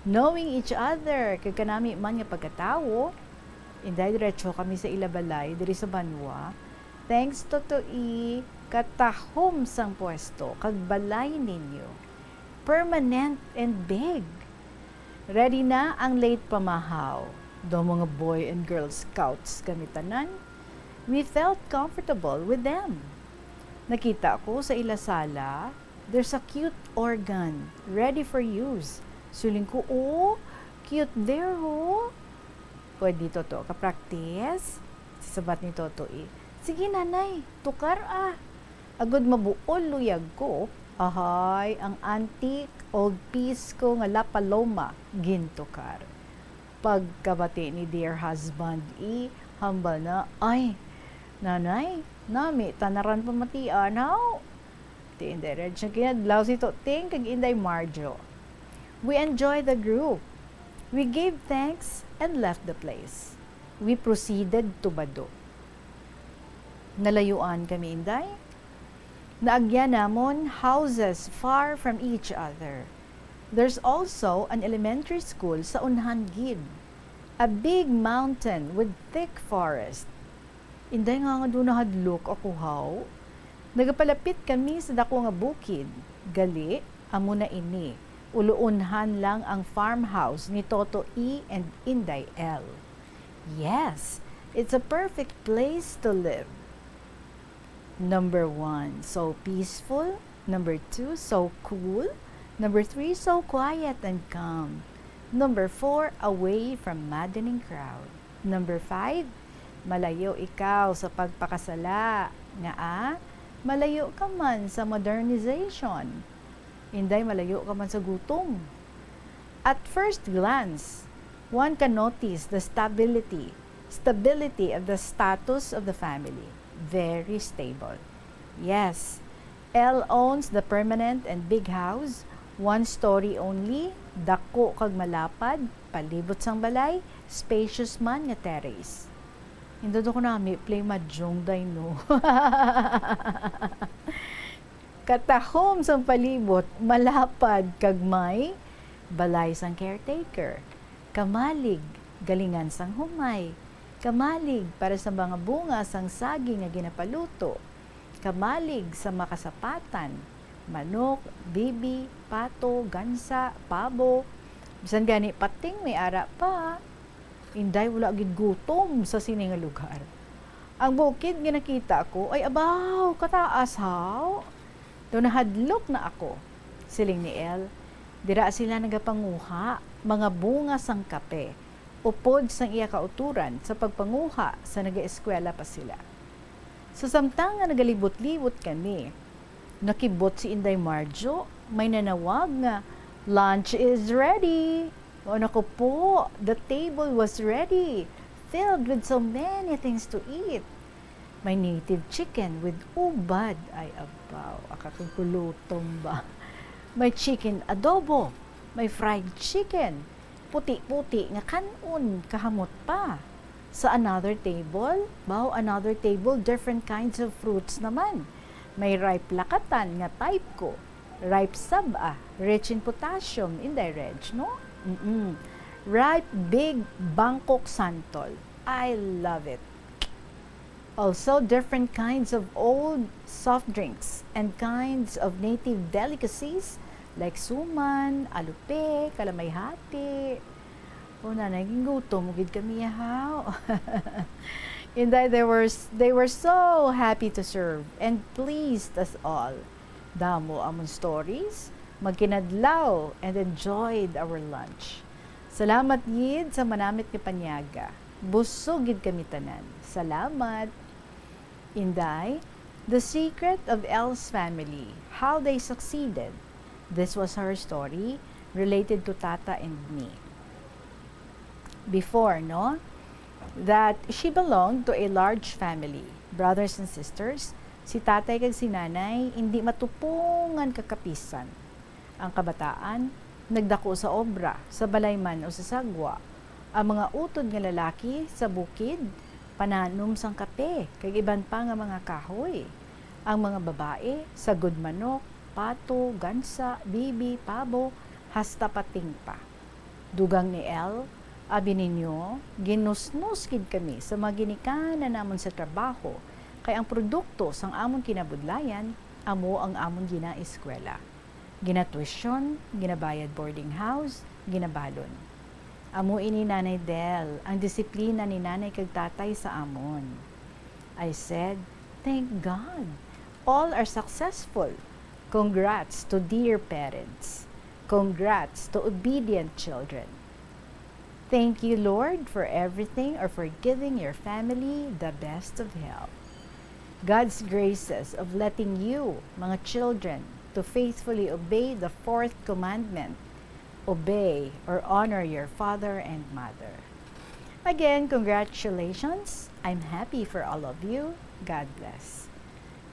Knowing each other, kag kanami man nga pagkatawo, Inday, diretso kami sa ila balay diri sa banwa. Thanks, Totoy, katahom sang pwesto kag balay ninyo. Permanent and big. Ready na ang late pamahaw. Daw mga Boy and Girl Scouts kami tanan. We felt comfortable with them. Nakita ko sa ila sala, there's a cute organ ready for use. Siling ko, "Oh, cute there, oh." "Pwede, Toto, ka-practice?" Sabat ni Toto, eh. "Sige, nanay, tukar, ah." Agud mabuol luyag ko, ahay, ang antique old piece ko nga La Paloma gintukar. Pagkabati ni dear husband, i, hambal na, "Ay, nanay, nami tanaran pamatian, haw?" Ti Inday Reg nga kinadlaw si Toting kag Inday Marjo. We enjoyed the group. We gave thanks and left the place. We proceeded to Bado. Nalayuan kami, Inday. Naagyan namon houses far from each other. There's also an elementary school sa unhan gid. A big mountain with thick forest. Inday nga nga doon nahadlok ako, haw. Nagapalapit kami sa dako nga bukid. Gali, amo na ini. Uluunhan lang ang farmhouse ni Toto E and Inday L. Yes, it's a perfect place to live. Number one, so peaceful. Number two, so cool. Number three, so quiet and calm. Number four, away from maddening crowd. Number five, malayo ikaw sa pagpakasala. Ngaa, malayo ka man sa modernization. Inday, malayo ka man sa gutom. At first glance, one can notice the stability, stability of the status of the family. Very stable. Yes, L owns the permanent and big house, one story only, dako kag malapad, palibot sang balay, spacious man nga terrace. Nindot ako nami, play mahjong, day, no? Katahom sang palibot, malapad kag may balay sang caretaker. Kamalig, galingan sang humay. Kamalig para sa mga bunga sang saging nga ginapaluto. Kamalig sa makasapatan, manok, bibi, pato, gansa, pabo. Bisan gani pating may ara pa. Inday, wala gid gutom sa sini nga lugar. Ang bukid nga nakita ko ay abaw kataas, haw. Daw nahadlok na ako, siling ni El. Dira sila nagapanguha, mga bunga sang kape, upod sang iya kauturan sa pagpanguha sa nagaeskwela pa sila. Sa samtang nga nagalibot-libot kami, nakibot si Inday Marjo, may nanawag nga, "Lunch is ready!" Mao na ko po, the table was ready, filled with so many things to eat. May native chicken with ubad. Ay, abaw, akakagulutom ba? May chicken adobo, may fried chicken, puti-puti nga kan-on, kahamot pa. Sa another table, baw, another table, different kinds of fruits naman. May ripe lakatan nga type ko. Ripe saba, rich in potassium, inday, Reg, no? Mm-mm. Ripe big Bangkok santol. I love it. Also, different kinds of old soft drinks and kinds of native delicacies like suman, alupe, kalamay hati. O, nanay, gingutom gid kami, haw. Inday, they were s-, they were so happy to serve and pleased us all. Damo amon stories, magkinadlaw, and enjoyed our lunch. Salamat gid sa manamit nga panyaga. Busog gid kami tanan. Salamat. Inday, the secret of Elle's family, how they succeeded. This was her story related to Tata and me. Before, no? That she belonged to a large family, brothers and sisters. Si tatay kag si nanay, hindi matupungan ka kapisan. Ang kabataan, nagdako sa obra, sa balay man o sa sagwa. Ang mga utod nga lalaki, sa bukid, pananom sang kape, kag iban pa nga mga kahoy. Ang mga babae, sagod manok, pato, gansa, bibi, pabo, hasta pating pa. Dugang ni Elle, abi ninyo, ginusnos gid kami sa mga ginikanan namon sa trabaho, kay ang produkto sang amon kinabudlayan amo ang amon ginaeskwela. Ginatuition, ginabayad boarding house, ginabalon. Amo ini, Nanay Del, ang disiplina ni Nanay kag Tatay sa amon. I said, "Thank God. All are successful. Congrats to dear parents. Congrats to obedient children. Thank you, Lord, for everything or for giving your family the best of health." God's graces of letting you, mga children, to faithfully obey the fourth commandment, "Obey or honor your father and mother." Again, congratulations. I'm happy for all of you. God bless.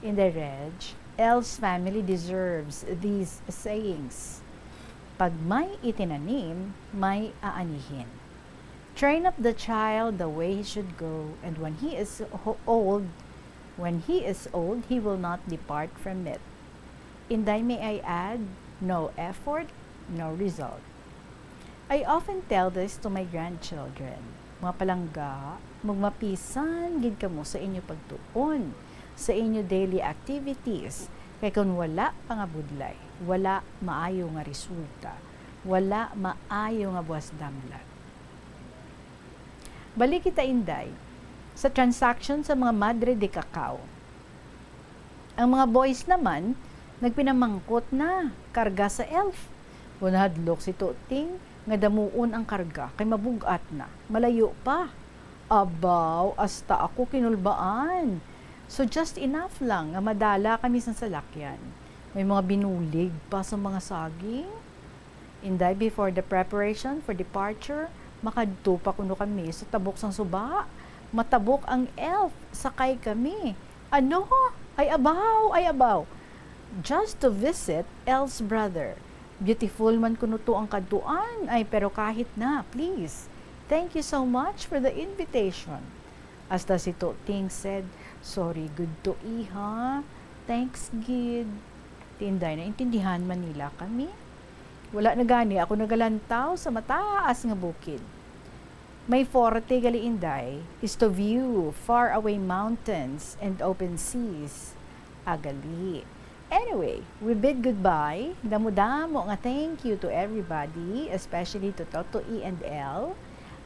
Inday Reg, Elle's family deserves these sayings. Pag may itinanim, may aanihin. Train up the child the way he should go, and when he is ho-, old, when he is old, he will not depart from it. Inday, may I add, no effort, no result. I often tell this to my grandchildren, "Mga palangga, magmapisan gid kamo sa inyo pagtuon, sa inyo daily activities, kay kon wala pangabudlay, wala maayo nga resulta, wala maayo nga buwas damlag." Balik kita, Inday, sa transaction sa mga madre de cacao. Ang mga boys naman, nagpinamangkot na karga sa elf. Nahadlok si Tuting nga damuon ang karga kay mabug-at na, malayo pa. Abaw, hasta ako kinulbaan. So, just enough lang nga madala kami sa salakyan. May mga binulig pa sa mga saging. Inday, before the preparation for departure, makadto pa kuno kami sa tabok sang suba. Matabok ang elf, sakay kami. Ano? Ay abaw, ay abaw. Just to visit Elle's brother. Beautiful man kuno to ang kadtuan. Ay, pero kahit na, please. Thank you so much for the invitation. Hasta si Tuting said, "Sorry gud to, iha. Thanks gid." Ti Inday, naintindihan man nila kami. Wala na gani ako nagalantaw sa mataas nga bukid. My forte gali, Inday, is to view faraway mountains and open seas. Agali. Anyway, we bid goodbye. Damo-damo nga thank you to everybody, especially to Toto E and Elle.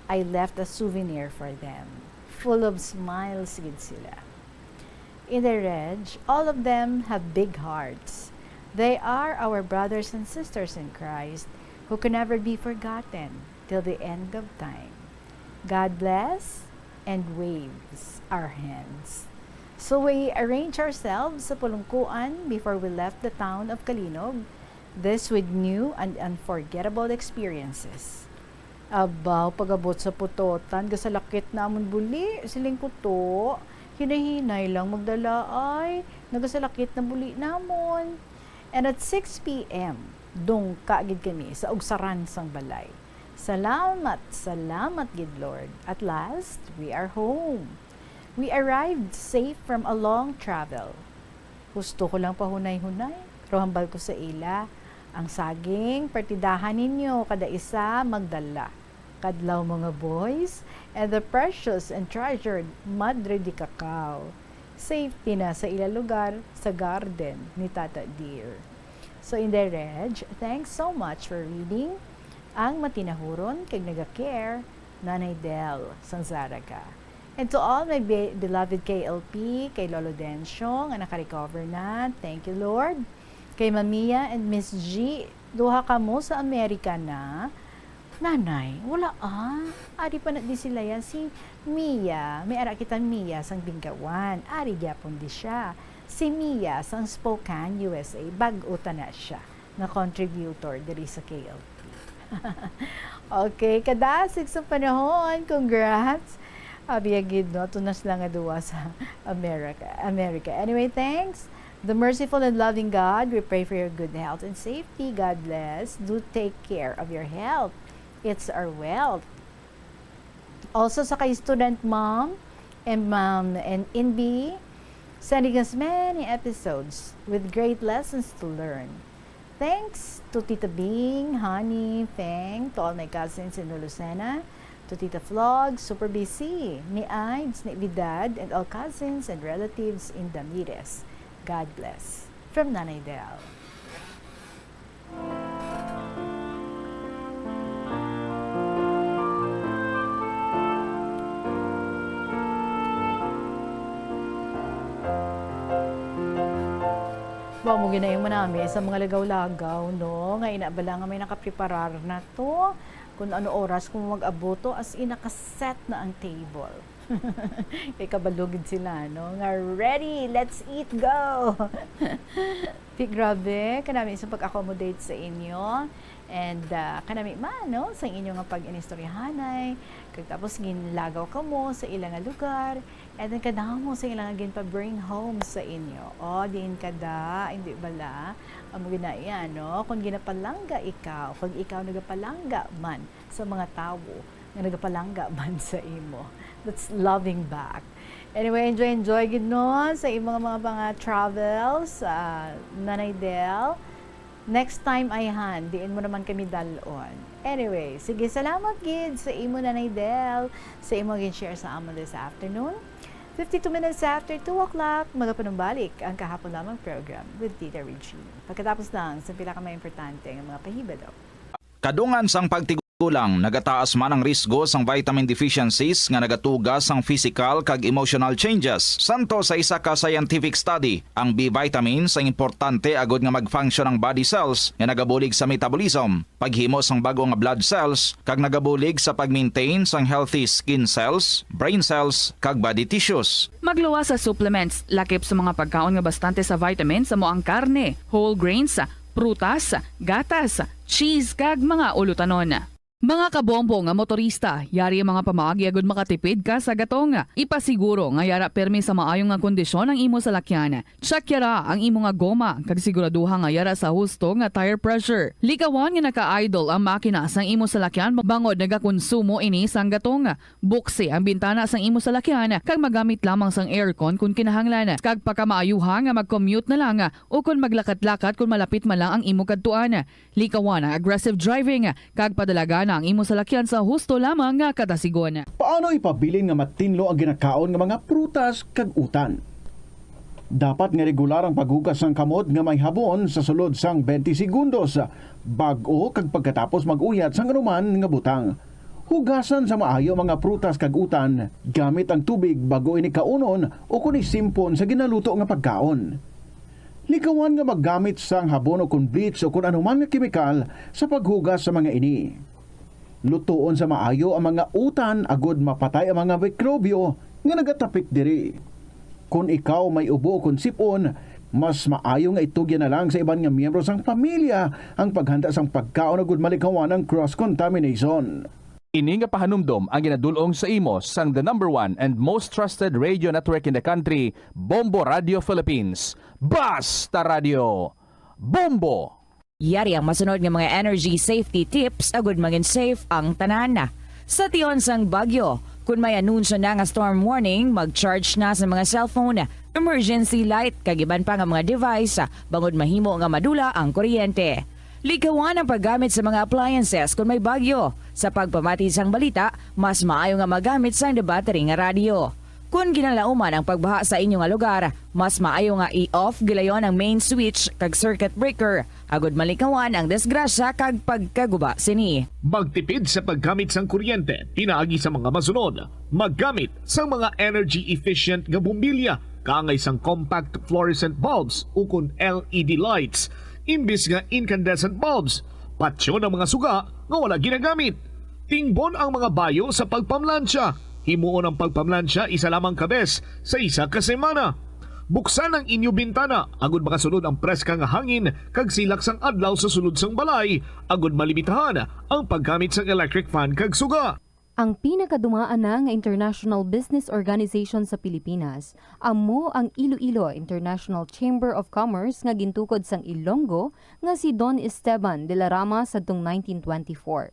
I left a souvenir for them. Full of smiles gid sila. Inday Reg, all of them have big hearts. They are our brothers and sisters in Christ who can never be forgotten till the end of time. God bless and waves our hands. So we arrange ourselves sa pulungkuan before we left the town of Calinog, this with new and unforgettable experiences. Abaw, pag-abot sa putotan, gasalakit na amon buli, siling ko to. Hinay-hinay lang magdala ay, nagasalakit na buli namon. And at six P M, dungka gid kami sa ugsaran sang balay. Salamat, salamat gid, Lord. At last, we are home. We arrived safe from a long travel. Gusto ko lang pahunay-hunay, pero hambal ko sa ila, ang saging, partidahan ninyo, kada isa magdala. Kadlaw, mga boys, and the precious and treasured Madre de Cacao. Safety na sa ila lugar, sa garden ni Tata Dear. So, Inday Reg, thanks so much for reading. Ang matinahuron kag naga-care, Nanay Del, sang Zarraga. And to all my be-, beloved K L P, kay Lolo Dencio, nga naka-recover na. Thank you, Lord. Kay Ma'am Mia and Miss G, duha kamo sa Amerika na. Nanay, wala, ah. Ari pa na di sila yan. Si Mia, may ara kita Mia sang Bingawan. Ari gyapon di siya. Si Mia sang Spokane, U S A. Bag-o ta na siya nga contributor diri sa K L P. Okay, kadasig sa panahon. Congrats. Abi gid, no? Tunas lang nga duwa sa America. America. Anyway, thanks. The merciful and loving God, we pray for your good health and safety. God bless. Do take care of your health. It's our wealth. Also sa kay student mom and mom and Inbi, sending us many episodes with great lessons to learn. Thanks to Tita Bing, Honey, Feng, to all my cousins in Lucena, to Tita Flog, Super B C, ni Ides, ni Vidad, and all cousins and relatives in Damires. God bless. From Nanay Del. Wa mo ginayong manami sa mga lagaw-lagaw, no? Nga ina bala nga may nakapreparar na to. Kung ano oras kung mag-abot to, as in, nakaset na ang table. Kay kabalo gid sila, no? Nga ready, let's eat, go! Di, grabe, kanami sa pag-accommodate sa inyo. And, ah, kanami man, no, sa inyo nga pag-inistoryahanay. Kag tapos ginlagaw kamo sa ila nga lugar. And then kadamo sa ila nga ginpa-bring home sa inyo. O, diin kada, hindi bala? Amo gina iya, no? Kung ginapalangga ikaw, kag ikaw nagapalangga man sa mga tawo nga nagapalangga man sa imo. That's loving back. Anyway, enjoy, enjoy gid, no, sa imong mga, mga travels, ah, Nanay Del. Next time, ayhan, diin mo naman kami dalon. Anyway, sige, salamat gid sa imo, Nanay Del, sa imo gin-share sa amon this afternoon. Fifty-two minutes after two o'clock, magapanumbalik ang Kahapon Lamang program with Tita Regine. Pagkatapos lang sa pila ka mga importante nga mga pahibalo. Kadungan sang pagtigulang, nagataas man ang risgo sang vitamin deficiencies nga nagatuga sang physical kag emotional changes. Santo sa isa ka scientific study, ang B vitamins ang importante agud nga mag-function ang body cells nga nagabulig sa metabolism, paghimo sang bag-o nga blood cells, kag nagabulig sa pag-maintain sang healthy skin cells, brain cells, kag body tissues. Magluwas sa supplements, lakip sa mga pagkaon nga bastante sa vitamins, amo ang karne, whole grains, prutas, gatas, cheese, kag mga ulutanon. Mga kabombo nga motorista, yari ang mga pamaagi agud makatipid ka sa gatong. Ipasiguro nga yara pirmi sa maayo nga kondisyon ang imo salakyan. Check yara ang imo nga goma, kag siguraduha nga yara sa husto nga tire pressure. Likawan nga naka-idle ang makina sang imo salakyan bangod nagakonsumo ini sang gatong. Buksi ang bintana sang imo salakyan kag magamit lamang sang aircon kon kinahanglan, kag pakamaayuha nga mag-commute na lang o kon maglakat-lakat kon malapit man lang ang imo kadtuan. Likawan ang aggressive driving kag padalagana ang imo salakyan sa husto lamang nga kadasigon. Paano ipabilin nga matinlo ang ginakaon nga mga prutas kag utan? Dapat nga regular ang paghugas sang kamot nga may habon sa sulod sang twenty segundos, bag-o kag pagkatapos mag-uyat sang anuman nga butang. Hugasan sa maayo ang mga prutas kag utan gamit ang tubig bag-o ini kaunon o kon isimpon sa ginaluto nga pagkaon. Likawan nga maggamit sang habon o kon bleach o kon anuman nga kemikal sa paghugas sa mga ini. Lutoon sa maayo ang mga utan agud mapatay ang mga mikrobyo nga nagatapik diri. Kon ikaw may ubo o kon sip-on, mas maayo nga itugyan na lang sa iban nga miyembro sang pamilya ang paghanda sang pagkaon agud malikawan ang cross contamination. Ini nga pahanumdom ang ginadul-ong sa imo sang the number one and most trusted radio network in the country, Bombo Radio Philippines. Basta Radio Bombo! Yari ang masunod nga mga energy safety tips agud mangin safe ang tanan. Sa tion sang bagyo, kun may anunsyo na nga storm warning, mag-charge na sa mga cellphone. emergency light, kag iban pa nga mga device, ah, bangod mahimo nga madula ang kuryente. Likawan ang paggamit sa mga appliances kon may bagyo. Sa pagpamati sang balita, mas maayo nga magamit sang debattery nga radyo. Kon ginalauman ang pagbaha sa inyo nga lugar, mas maayo nga i-off gilayon ang main switch kag circuit breaker agud malikawan ang disgrasya kag pagkaguba sini. Magtipid sa paggamit sang kuryente pinaagi sa mga masunod. Maggamit sang mga energy efficient nga bombilya, kaangay sang compact fluorescent bulbs ukon L E D lights imbis nga incandescent bulbs. Patyon ang mga suga nga wala ginagamit. Tingbon ang mga bayo sa pagpamlansya. Himuon ang pagpamlansya isa lamang ka bes sa isa ka semana. Buksan ang inyo bintana agud makasulod ang preska nga hangin kag silak sang adlaw sa sulod sang balay, agud malimitahan ang paggamit sang electric fan kag suga. Ang pinakadumaan na nga international business organization sa Pilipinas amo ang Iloilo International Chamber of Commerce nga gintukod sang Ilonggo nga si Don Esteban de la Rama sadtong nineteen twenty-four.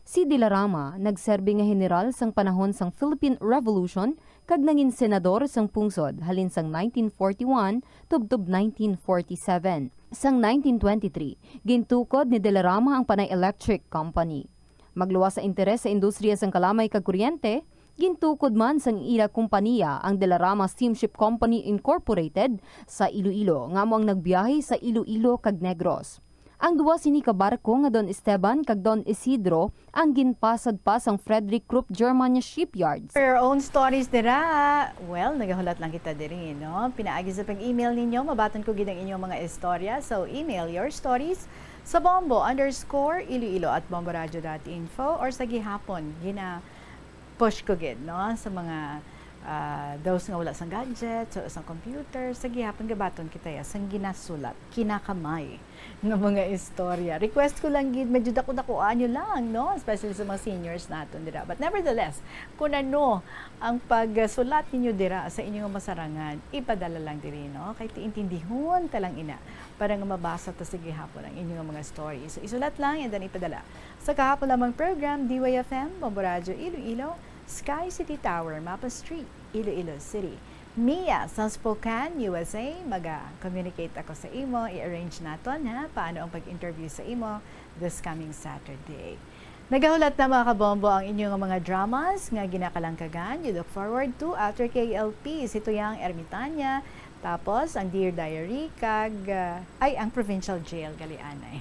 Si De la Rama nagserbi nga heneral sang panahon sang Philippine Revolution kag nangin senador sang pungsod halin sang nineteen forty-one tubtob nineteen forty-seven. Sang nineteen twenty-three, gintukod ni De la Rama ang Panay Electric Company. Magluwas sa interes sa industriya sang kalamay kag kuryente, gintukod man sang ila kompaniya ang De la Rama Steamship Company Incorporated sa Iloilo, nga amo ang nagbiyahe sa Iloilo kag Negros. Ang duwa sini ka barko nga Don Esteban kag Don Isidro ang ginpasad pa sang Frederick Krupp German Shipyards. For your own stories dira, well, nagahulat lang kita diri, no? Pinaagi sa pag-email ninyo, mabaton ko gid ang inyong mga istorya. So, email your stories sa bombo underscore iloilo at bomboradio dot info or sa gihapon, gina-push ko gid, no? Sa mga, ah, those nga wala sang gadget, wala sang computer, sa gihapon gabaton kita ya, sang ginasulat, kinakamay nga mga istorya. Request ko lang gid, medyo dako-dakoan nyo lang, no? Especially sa mga seniors naton dira. But nevertheless, kung ano ang pagsulat ninyo dira sa inyong masarangan, ipadala lang diri, no? Kay tiintindihon ta lang ina para nga mabasa ta sa gihapon ang inyong mga story. So, isulat lang and then ipadala. Sa kahapon lamang program, D Y F M, Bombo Radyo Iloilo, Sky City Tower, Mapa Street, Iloilo City. Mia sa Spokane, U S A, maga-communicate ako sa imo, i-arrange naton, ha, paano ang pag-interview sa imo this coming Saturday. Nagahulat na, mga kabombo, ang inyong mga dramas nga ginakalangkagan. You look forward to after K L P, si Tuyang Ermitanya, tapos ang Dear Diary, kag, ah, ay, ang Provincial Jail, gali anay.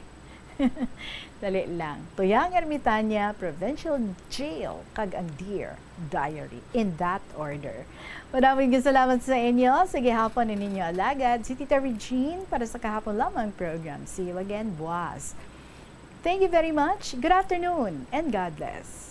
Dali lang. Tuyang Ermitanya, Provincial Jail, kag ang Dear Diary. In that order. Maraming salamat sa inyo. Sa gihapon ni ninyo alagad, si Tita Regine para sa kahapon lamang program. See you again, buwas. Thank you very much. Good afternoon and God bless.